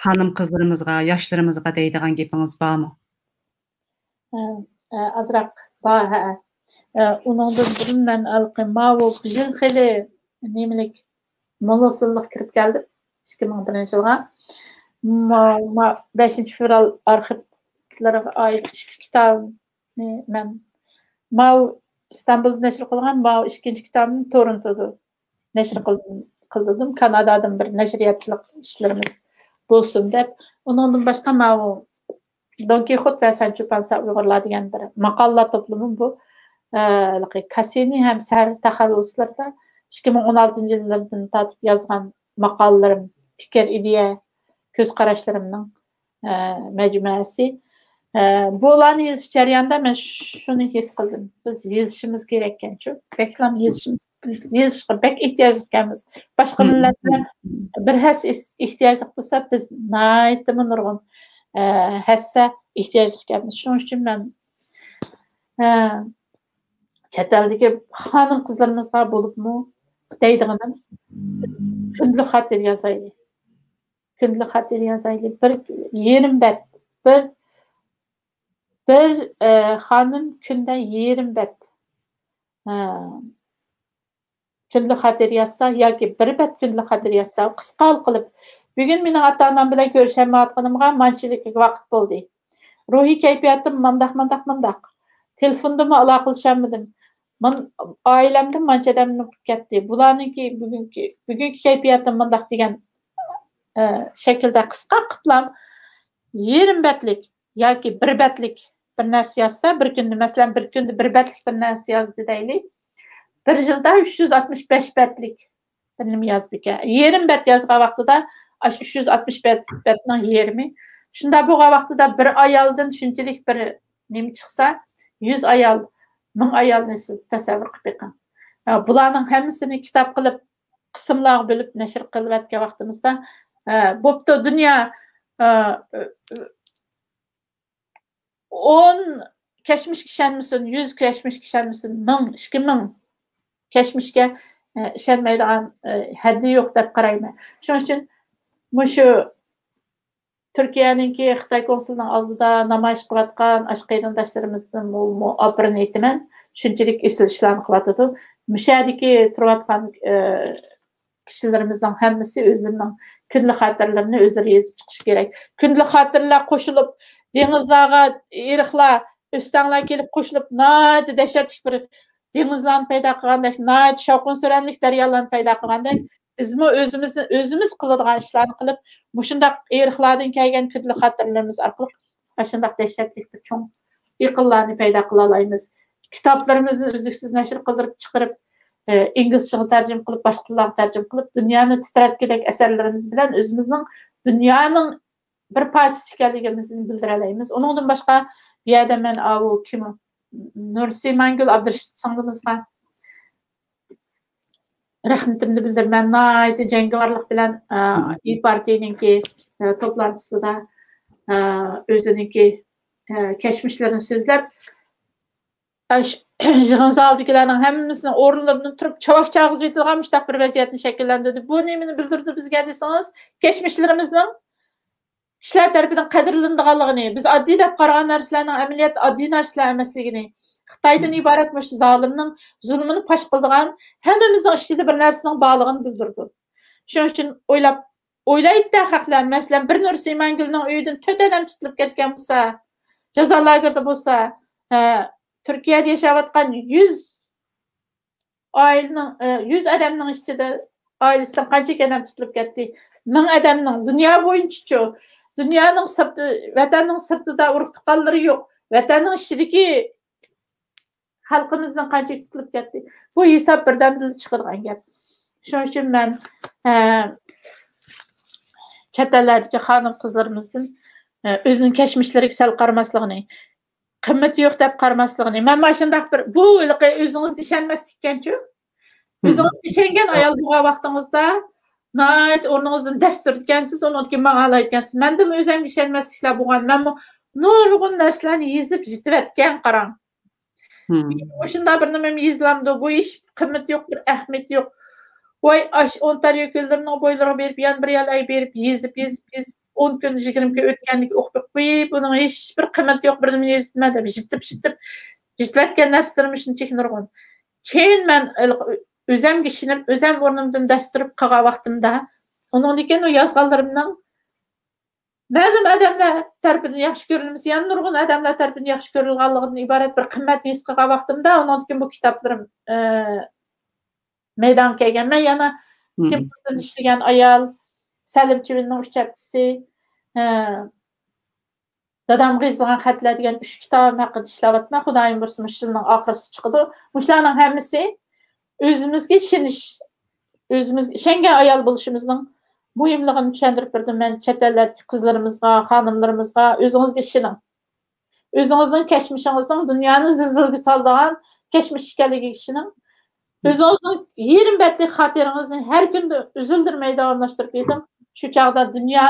خانىم قىزلىرىمىزغا، ياشلىرىمىزغا دەيدىغان گېپىڭىز بارمۇ؟ ئە، ئە، ئازراق بار، ھە. ئە، ئۇنىڭدىن بۇرۇن مەن ھېلىقى ماۋۇ بىر يىل خېلى نېمىلىك موللىسىنلىق كىرىپ كەلدىم، ئىككى مىڭ بىرىنچى يىلغا. ما-، ما-، بەشىنچى فېۋرال ئارخىپلىرىغا ئائىت ئىككى كىتابنى مەن ماۋۇ ئىستانبۇلدا نەشر قىلغان، ماۋۇ ئىككىنچى كىتابىم تورونتودا نەشر قىلدىم. قىلدىم. كانادادىن بىر نەشرىياتچىلىق ئىشلىرىمىز بولسۇن دەپ. ئۇنىڭدىن باشقا ماۋۇ دون كىخوت ۋە سانچو پانسا ئۇيغۇرلار دېگەن بىر ماقالىلەر توپلىمى بۇ. ئە، ھېلىقى كاسسىنى ھەم سەھەر تەخەللۇسلىرىدا ئىككى مىڭ ئون ئالتىنچى يىللىرىدىن تارتىپ يازغان ماقالىلىرىم، پىكىر، ئىدىيە، كۆز قاراشلىرىمنىڭ، ئە، مەجمۇئەسى. ئە، بۇلارنى يېزىش جەريانىدا مەن شۇنى ھېس قىلدىم. بىز يېزىشىمىز كېرەككەنچۇ. بەكلا يېزىشىمىز، بىز يېزىشقا بەك ئېھتىياجلىقكەنمىز. باشقا مىللەتلەر بىر ھەسسە ئېھتىياجلىق بولسا، بىز ناھايىتىمۇ نۇرغۇن، ئە، ھەسسە ئېھتىياجلىقكەنمىز. شۇنىڭ ئۈچۈن مەن، ئە، چەت ئەلدىكى خانىم-قىزلىرىمىزغا بولۇپمۇ دەيدىغىنىم، بىز كۈندىلىك خاتىرە يازايلى. كۈندىلىك خاتىرە يازايلى. بىر يېرىم بەت، بىر، بىر، ئە، خانىم كۈندە يېرىم بەت، ئە، كۈندىلىك خاتىرە يازسا ياكى بىر بەت كۈندىلىك خاتىرە يازسا، قىسقا قىلىپ، بۈگۈن مېنىڭ ئاتا-ئانام بىلەن كۆرۈشەلمەيۋاتقىنىمغا مانچىلىك ۋاقىت بولدى. روھىي كەيپىياتىم مانداق، مانداق، مانداق. تېلېفوندىمۇ ئالاقىلىشالمىدىم. من-، ئائىلەمدىن مانچە ئادەم كەتتى. بۇلارنىڭكى بۈگۈنكى، بۈگۈنكى كەيپىياتىم مانداق دېگەن، ئە، شەكىلدە قىسقا قىپلام يېرىم بەتلىك ياكى بىر بەتلىك بىر نەرسە يازسا، بىر كۈندە، مەسىلەن، بىر كۈندە بىر بەتلىك بىر نەرسە يازدى دەيلى. بىر يىلدا ئۈچ يۈز ئاتمىش بەش بەتلىك بىر نېمە يازدىكەن. يېرىم بەت يازغان ۋاقتىدا ئاشۇ ئۈچ يۈز ئاتمىش بەت، بەتنىڭ يېرىمى. شۇنداق بولغان ۋاقتىدا بىر ئايالدىن شۇنچىلىك بىر نېمە چىقسا، يۈز ئايال، مىڭ ئايالنى سىز تەسەۋۋۇر قىلىپ بېقىڭ. ئە، بۇلارنىڭ ھەممىسىنى كىتاب قىلىپ، قىسىملارغا بۆلۈپ نەشر قىلىۋەتكەن ۋاقتىمىزدا، ئە، بوپتۇ، دۇنيا، ئە، ئون كەچمىشكە ئىشەنمىسۇن، يۈز كەچمىشكە ئىشەنمىسۇن، مىڭ، ئىككى مىڭ كەچمىشكە، ئە، ئىشەنمەيدىغان، ئە، ھەددى يوق دەپ قارايمەن. شۇنىڭ ئۈچۈن مۇشۇ تۈركىيەنىڭكى خىتاي كونسۇلىنىڭ ئالدىدا نامايىش قىلىۋاتقان ئاشۇ قېرىنداشلىرىمىزدىنمۇ ئاپىرىن ئېيتىمەن. شۇنچىلىك ئېسىل ئىشلارنى قىلىۋاتىدۇ. مۇشۇ يەردىكى تۇرۇۋاتقان، ئە، كىشىلىرىمىزنىڭ ھەممىسى ئۆزلىرىنىڭ كۈندىلىك خاتىرىلىرىنى ئۆزلىرى يېزىپ چىقىشى كېرەك. كۈندىلىك خاتىرىلەر قوشۇلۇپ، دېڭىزلارغا ئېرىقلار، ئۆستەڭلەر كېلىپ قوشۇلۇپ، ناھايىتى دەھشەتلىك بىر دېڭىزلارنى پەيدا قىلغاندەك، ناھايىتى شاۋقۇن-سۈرەنلىك دەريالارنى پەيدا قىلغاندەك، بىزمۇ ئۆزىمىز، ئۆزىمىز قىلىدىغان ئىشلارنى قىلىپ، مۇشۇنداق ئېرىقلاردىن كەلگەن كۈندىلىك خاتىرىلىرىمىز ئارقىلىق ئاشۇنداق دەھشەتلىك بىر چوڭ ئېقىنلارنى پەيدا قىلالايمىز. كىتابلىرىمىزنى ئۈزلۈكسىز نەشر قىلدۇرۇپ چىقىرىپ، ئە، ئىنگلىزچىغا تەرجىمە قىلىپ، باشقا تىللارغا تەرجىمە قىلىپ، دۇنيانى تىترەتكۈدەك ئەسەرلىرىمىز بىلەن ئۆزىمىزنىڭ دۇنيانىڭ بىر پارچىسى ئىكەنلىكىمىزنى بىلدۈرەلەيمىز. ئۇنىڭدىن باشقا، بۇ يەردە مەن ئاۋۇ كىم، نۇرسىمانگۈل ئابدۇرېشىت سىڭلىمىزغا رەھمىتىمنى بىلدۈرىمەن. ناھايىتى جەڭگىۋارلىق بىلەن، ئە، ئىيى پارتىيىنىڭكى، ئە، توپلانتىسىدا، ئە، ئۆزىنىڭكى، ئە، كەچمىشلىرىنى سۆزلەپ، ئاش-، يىغىن زالىدىكىلەرنىڭ ھەممىسىنىڭ ئورۇنلىرىدىن تۇرۇپ چاۋاك چالغۇزۇۋېتىدىغان مۇشۇنداق بىر ۋەزىيەتنى شەكىللەندۈردى. بۇ نېمىنى بىلدۈرىدۇ بىزگە دېسىڭىز، كەچمىشلىرىمىزنىڭ كىشىلەر تەرىپىدىن قەدىرلىنىدىغانلىقىنى، بىز ئاددىي دەپ قارىغان نەرسىلەرنىڭ ئەمەلىيەتتە ئاددىي نەرسىلەر ئەمەسلىكىنى، خىتايدىن ئىبارەت مۇشۇ زالىمنىڭ زۇلمىنى پاش قىلىدىغان، ھەممىمىزنىڭ ئىچىدە بىر نەرسىنىڭ بارلىقىنى بىلدۈرىدۇ. شۇنىڭ ئۈچۈن ئويلاپ، ئويلايدۇ-دە خەقلەر، مەسىلەن، بىر نۇرسىمانگۈلنىڭ ئۆيىدىن تۆت ئادەم تۇتۇلۇپ كەتكەن بولسا، جازا لاگېرىدا بولسا، ھە، تۈركىيەدە ياشاۋاتقان يۈز ئائىلىنىڭ، ئە، يۈز ئادەمنىڭ ئىچىدە ئائىلىسىدىن قانچە ئادەم تۇتۇلۇپ كەتتى؟ مىڭ ئادەمنىڭ، دۇنيا بويىچىچۇ؟ دۇنيانىڭ سىرتى، ۋەتەننىڭ سىرتىدا ئۇرۇق تۇغقانلىرى يوق. ۋەتەننىڭ ئىچىدىكى خەلقىمىزنىڭ قانچىلىك تۇتۇلۇپ كەتتى؟ بۇ ھېساب بىردەمدىلا چىقىدىغان گەپ. شۇنىڭ ئۈچۈن مەن، ئە، چەت ئەللەردىكى خانىم-قىزلىرىمىزدىن، ئە، ئۆزىنىڭ كەچمىشلىرىگە سەل قارىماسلىقىنى، قىممىتى يوق دەپ قارىماسلىقىنى. مەن ماشۇنداق بىر، بۇ ھېلىقى ئۆزىڭىزگە ئىشەنمەسلىككەنچۇ؟ مم. ئۆزىڭىزگە ئىشەنگەن ئايال بولغان ۋاقتىڭىزدا ناھايىتى ئورنىڭىزدىن دەس تۇرىدىكەنسىز، ئۇنىڭدىن كېيىن ماڭالايدىكەنسىز. مەندىمۇ ئۆزۈمگە ئىشەنمەسلىكلەر بولغان. مەنمۇ نۇرغۇن نەرسىلەرنى يېزىپ يېتىۋەتكەن، قاراڭ. مم. مۇشۇنداق بىر نېمەم يېزىلامدۇ؟ بۇ ھېچ قىممىتى يوق، بىر ئەھمىيىتى يوق. ۋاي، ئاش، ئونتارىيو كۆللىرىنىڭ بويلىرىغا بېرىپ، يان بىر يان ئاي بېرىپ، يېزىپ، يېزىپ، يېزىپ، ئون كۈن، يىگىرمە كۈن ئۆتكەندىن كېيىن ئوقۇپ بېقىپ، ۋىي، بۇنىڭ ھېچ بىر قىممىتى يوق، بىر نېمە يېزىپتىمەن دەپ، يېتىپ، يېتىپ، يېتىۋەتكەن نەرسىلىرىم شۇنچىلىك نۇرغۇن. كېيىن مەن ئۆزەمگە ئىشىنىپ، ئۆزەم ئورنۇمدىن دەس تۇرۇپ قالغان ۋاقتىمدا، ئۇنىڭدىن كېيىن ئۇ يازغانلىرىمنىڭ مەلۇم ئادەملەر تەرىپىدىن ياخشى كۆرۈلمىسە، يەنە نۇرغۇن ئادەملەر تەرىپىدىن ياخشى كۆرۈلىدىغانلىقىدىن ئىبارەت بىر قىممەتنى ھېس قىلغان ۋاقتىمدا، ئۇنىڭدىن كېيىن بۇ كىتابلىرىم، ئە، مەيدانغا كەلگەن. مەن يەنە تىمپۇردىن ئىشلىگەن ئايال، سەلىم چىۋىننىڭ ئۈچ ھەپتىسى، ھە، دادامغا يېزىلغان خەتلەر دېگەن ئۈچ كىتابىم ھەققىدە ئىشلەۋاتىمەن. خۇدايىم بۇيرۇسا مۇشۇ يىلنىڭ ئاخىرىسى چىقىدۇ. مۇشۇلارنىڭ ھەممىسى ئۆزىمىزگە ئىشىنىش، ئۆزىمىزگە ئىشەنگەن ئايال بولۇشىمىزنىڭ مۇھىملىقىنى چۈشەندۈرۈپ بېرىدۇ. مەن چەت ئەللەردىكى قىزلىرىمىزغا، خانىملىرىمىزغا، ئۆزىڭىزگە ئىشىنىڭ. ئۆزىڭىزنىڭ كەچمىشىڭىزنىڭ دۇنيانى زىلزىلىگە سالىدىغان كەچمىش ئىكەنلىكىگە ئىشىنىڭ. ئۆزىڭىزنىڭ يېرىم بەتلىك خاتىرىڭىزنى ھەر كۈندە ئۈزۈلدۈرمەي داۋاملاشتۇرۇپ يېزىڭ. شۇ چاغدا دۇنيا،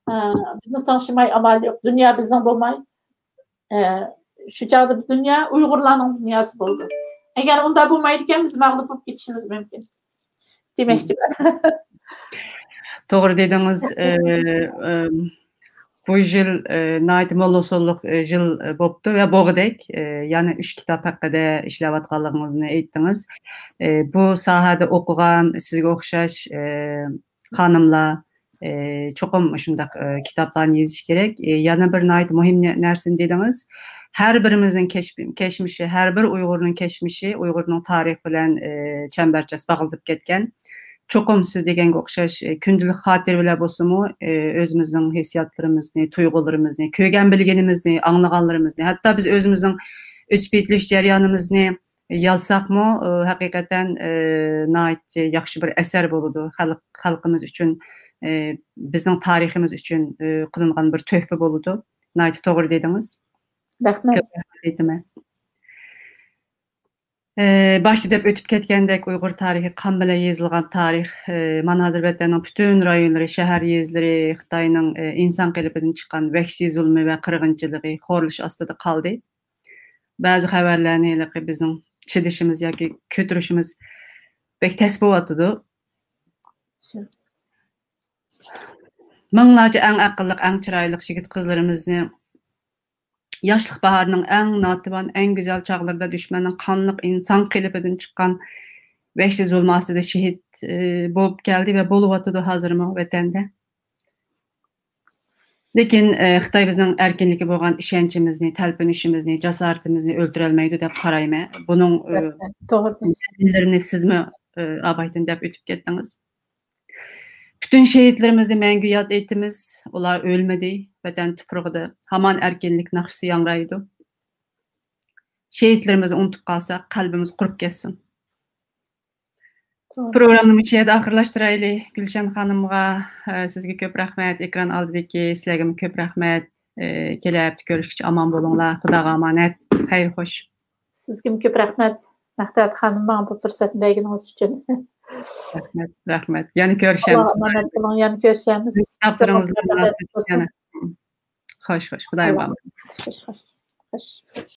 ئە، بىزنى تىڭشىماي ئامال يوق. دۇنيا بىزنىڭ بولماي، ئە، شۇ چاغدا دۇنيا ئۇيغۇرلارنىڭ دۇنياسى بولىدۇ. ئەگەر ئۇنداق بولمايدىكەن، بىز مەغلۇپ بولۇپ كېتىشىمىز مۇمكىن دېمەكچىمەن. توغرا دېدىڭىز. ئە، ئە، بۇ يىل، ئە، ناھايىتى مول ھوسۇللۇق، ئە، يىل، ئە، بوپتۇ ۋە بولغۇدەك. ئە، يەنە ئۈچ كىتاب ھەققىدە ئىشلەۋاتقانلىقىڭىزنى ئېيتتىڭىز. ئە، بۇ ساھەدە ئوقۇغان، سىزگە ئوخشاش، ئە، خانىملار، ئە، چوقۇم شۇنداق، ئە، كىتابلارنى يېزىش كېرەك. ئە، يەنە بىر ناھايىتى مۇھىم نە-، نەرسىنى دېدىڭىز. ھەر بىرىمىزنىڭ كەشپ-، كەچمىشى، ھەر بىر ئۇيغۇرنىڭ كەچمىشى ئۇيغۇرنىڭ تارىخى بىلەن، ئە، چەمبەرچاس باغلىنىپ كەتكەن. چوقۇم سىز دېگەنگە ئوخشاش، ئە، كۈندىلىك خاتىرە بىلەن بولسىمۇ، ئە، ئۆزىمىزنىڭ ھېسسىياتلىرىمىزنى، تۇيغۇلىرىمىزنى، كۆرگەن بىلگىنىمىزنى، ئاڭلىغانلىرىمىزنى، ھەتتا بىز ئۆزىمىزنىڭ ئۆسۈپ يېتىلىش جەريانىمىزنى يازساقمۇ، ئە، ھەقىقەتەن، ئە، ناھايىتى ياخشى بىر ئەسەر بولىدۇ. خەلق، خەلقىمىز ئۈچۈن، ئە، بىزنىڭ تارىخىمىز ئۈچۈن، ئە، قىلىنغان بىر تۆھپە بولىدۇ. ناھايىتى توغرا دېدىڭىز. رەھمەت. كۆپ رەھمەت ئېيتىمەن. ئى، باشتا دەپ ئۆتۈپ كەتكەندەك، ئۇيغۇر تارىخى قان بىلەن يېزىلغان تارىخ. ئى، مانا ھازىر ۋەتەننىڭ پۈتۈن رايونلىرى، شەھەر، يېزىلىرى خىتاينىڭ، ئى، ئىنسان قېلىپىدىن چىققان ۋەھشىي زۇلمى ۋە قىرغىنچىلىقى، خورلىشى ئاستىدا قالدى. بەزى خەۋەرلەرنى ھېلىقى بىزنىڭ چىدىشىمىز ياكى كۆتۈرۈشىمىز بەك تەس بولۇۋاتىدۇ. مىڭلارچە ئەڭ ئەقىللىق، ئەڭ چىرايلىق يىگىت قىزلىرىمىزنى ياشلىق باھارنىڭ ئەڭ ناتىۋان، ئەڭ گۈزەل چاغلىرىدا دۈشمەننىڭ قانلىق ئىنسان قېلىپىدىن چىققان ۋەھشىي زۇلمى ئاستىدا شېھىت، ئى، بولۇپ كەلدى ۋە بولۇۋاتىدۇ ھازىرمۇ ۋەتەندە. لېكىن، ئى، خىتاي بىزنىڭ ئەركىنلىككە بولغان ئىشەنچىمىزنى، تەلپۈنۈشىمىزنى، جاسارىتىمىزنى ئۆلتۈرەلمەيدۇ دەپ قارايمەن. بۇنىڭ، ئى، توغرا دەيسىز. دەلىللىرىنى سىزمۇ، ئى، ئابايتىن دەپ ئۆتۈپ كەتتىڭىز. پۈتۈن شېھىتلىرىمىزنى مەڭگۈ ياد ئېتىمىز. ئۇلار ئۆلمىدى. ۋەتەن تۇپرىقىدا ھامان ئەركىنلىك ناخشىسى ياڭرايدۇ. شېھىتلىرىمىزنى ئۇنتۇپ قالساق، قەلبىمىز قۇرۇپ كەتسۇن. توغرا. پروگراممىنى مۇشۇ يەردە ئاخىرلاشتۇرايلى. گۈلشەن خانىمغا، ئە، سىزگە كۆپ رەھمەت. ئېكران ئالدىدىكى سىلەرگىمۇ كۆپ رەھمەت. ئە، كېلەر ھەپتە كۆرۈشكىچە ئامان بولۇڭلار. خۇداغا ئامانەت. خەير خوش. سىزگىمۇ كۆپ رەھمەت، مەھتەت خانىم، ماڭا بۇ پۇرسەتنى بەرگىنىڭىز ئۈچۈن. رەھمەت، رەھمەت. يەنە كۆرۈشەرمىز. ئاللاغا ئامانەت بولۇڭ، يەنە كۆرۈشەرمىز. خوش، خوش. خۇدايىم ئامان. خوش، خوش.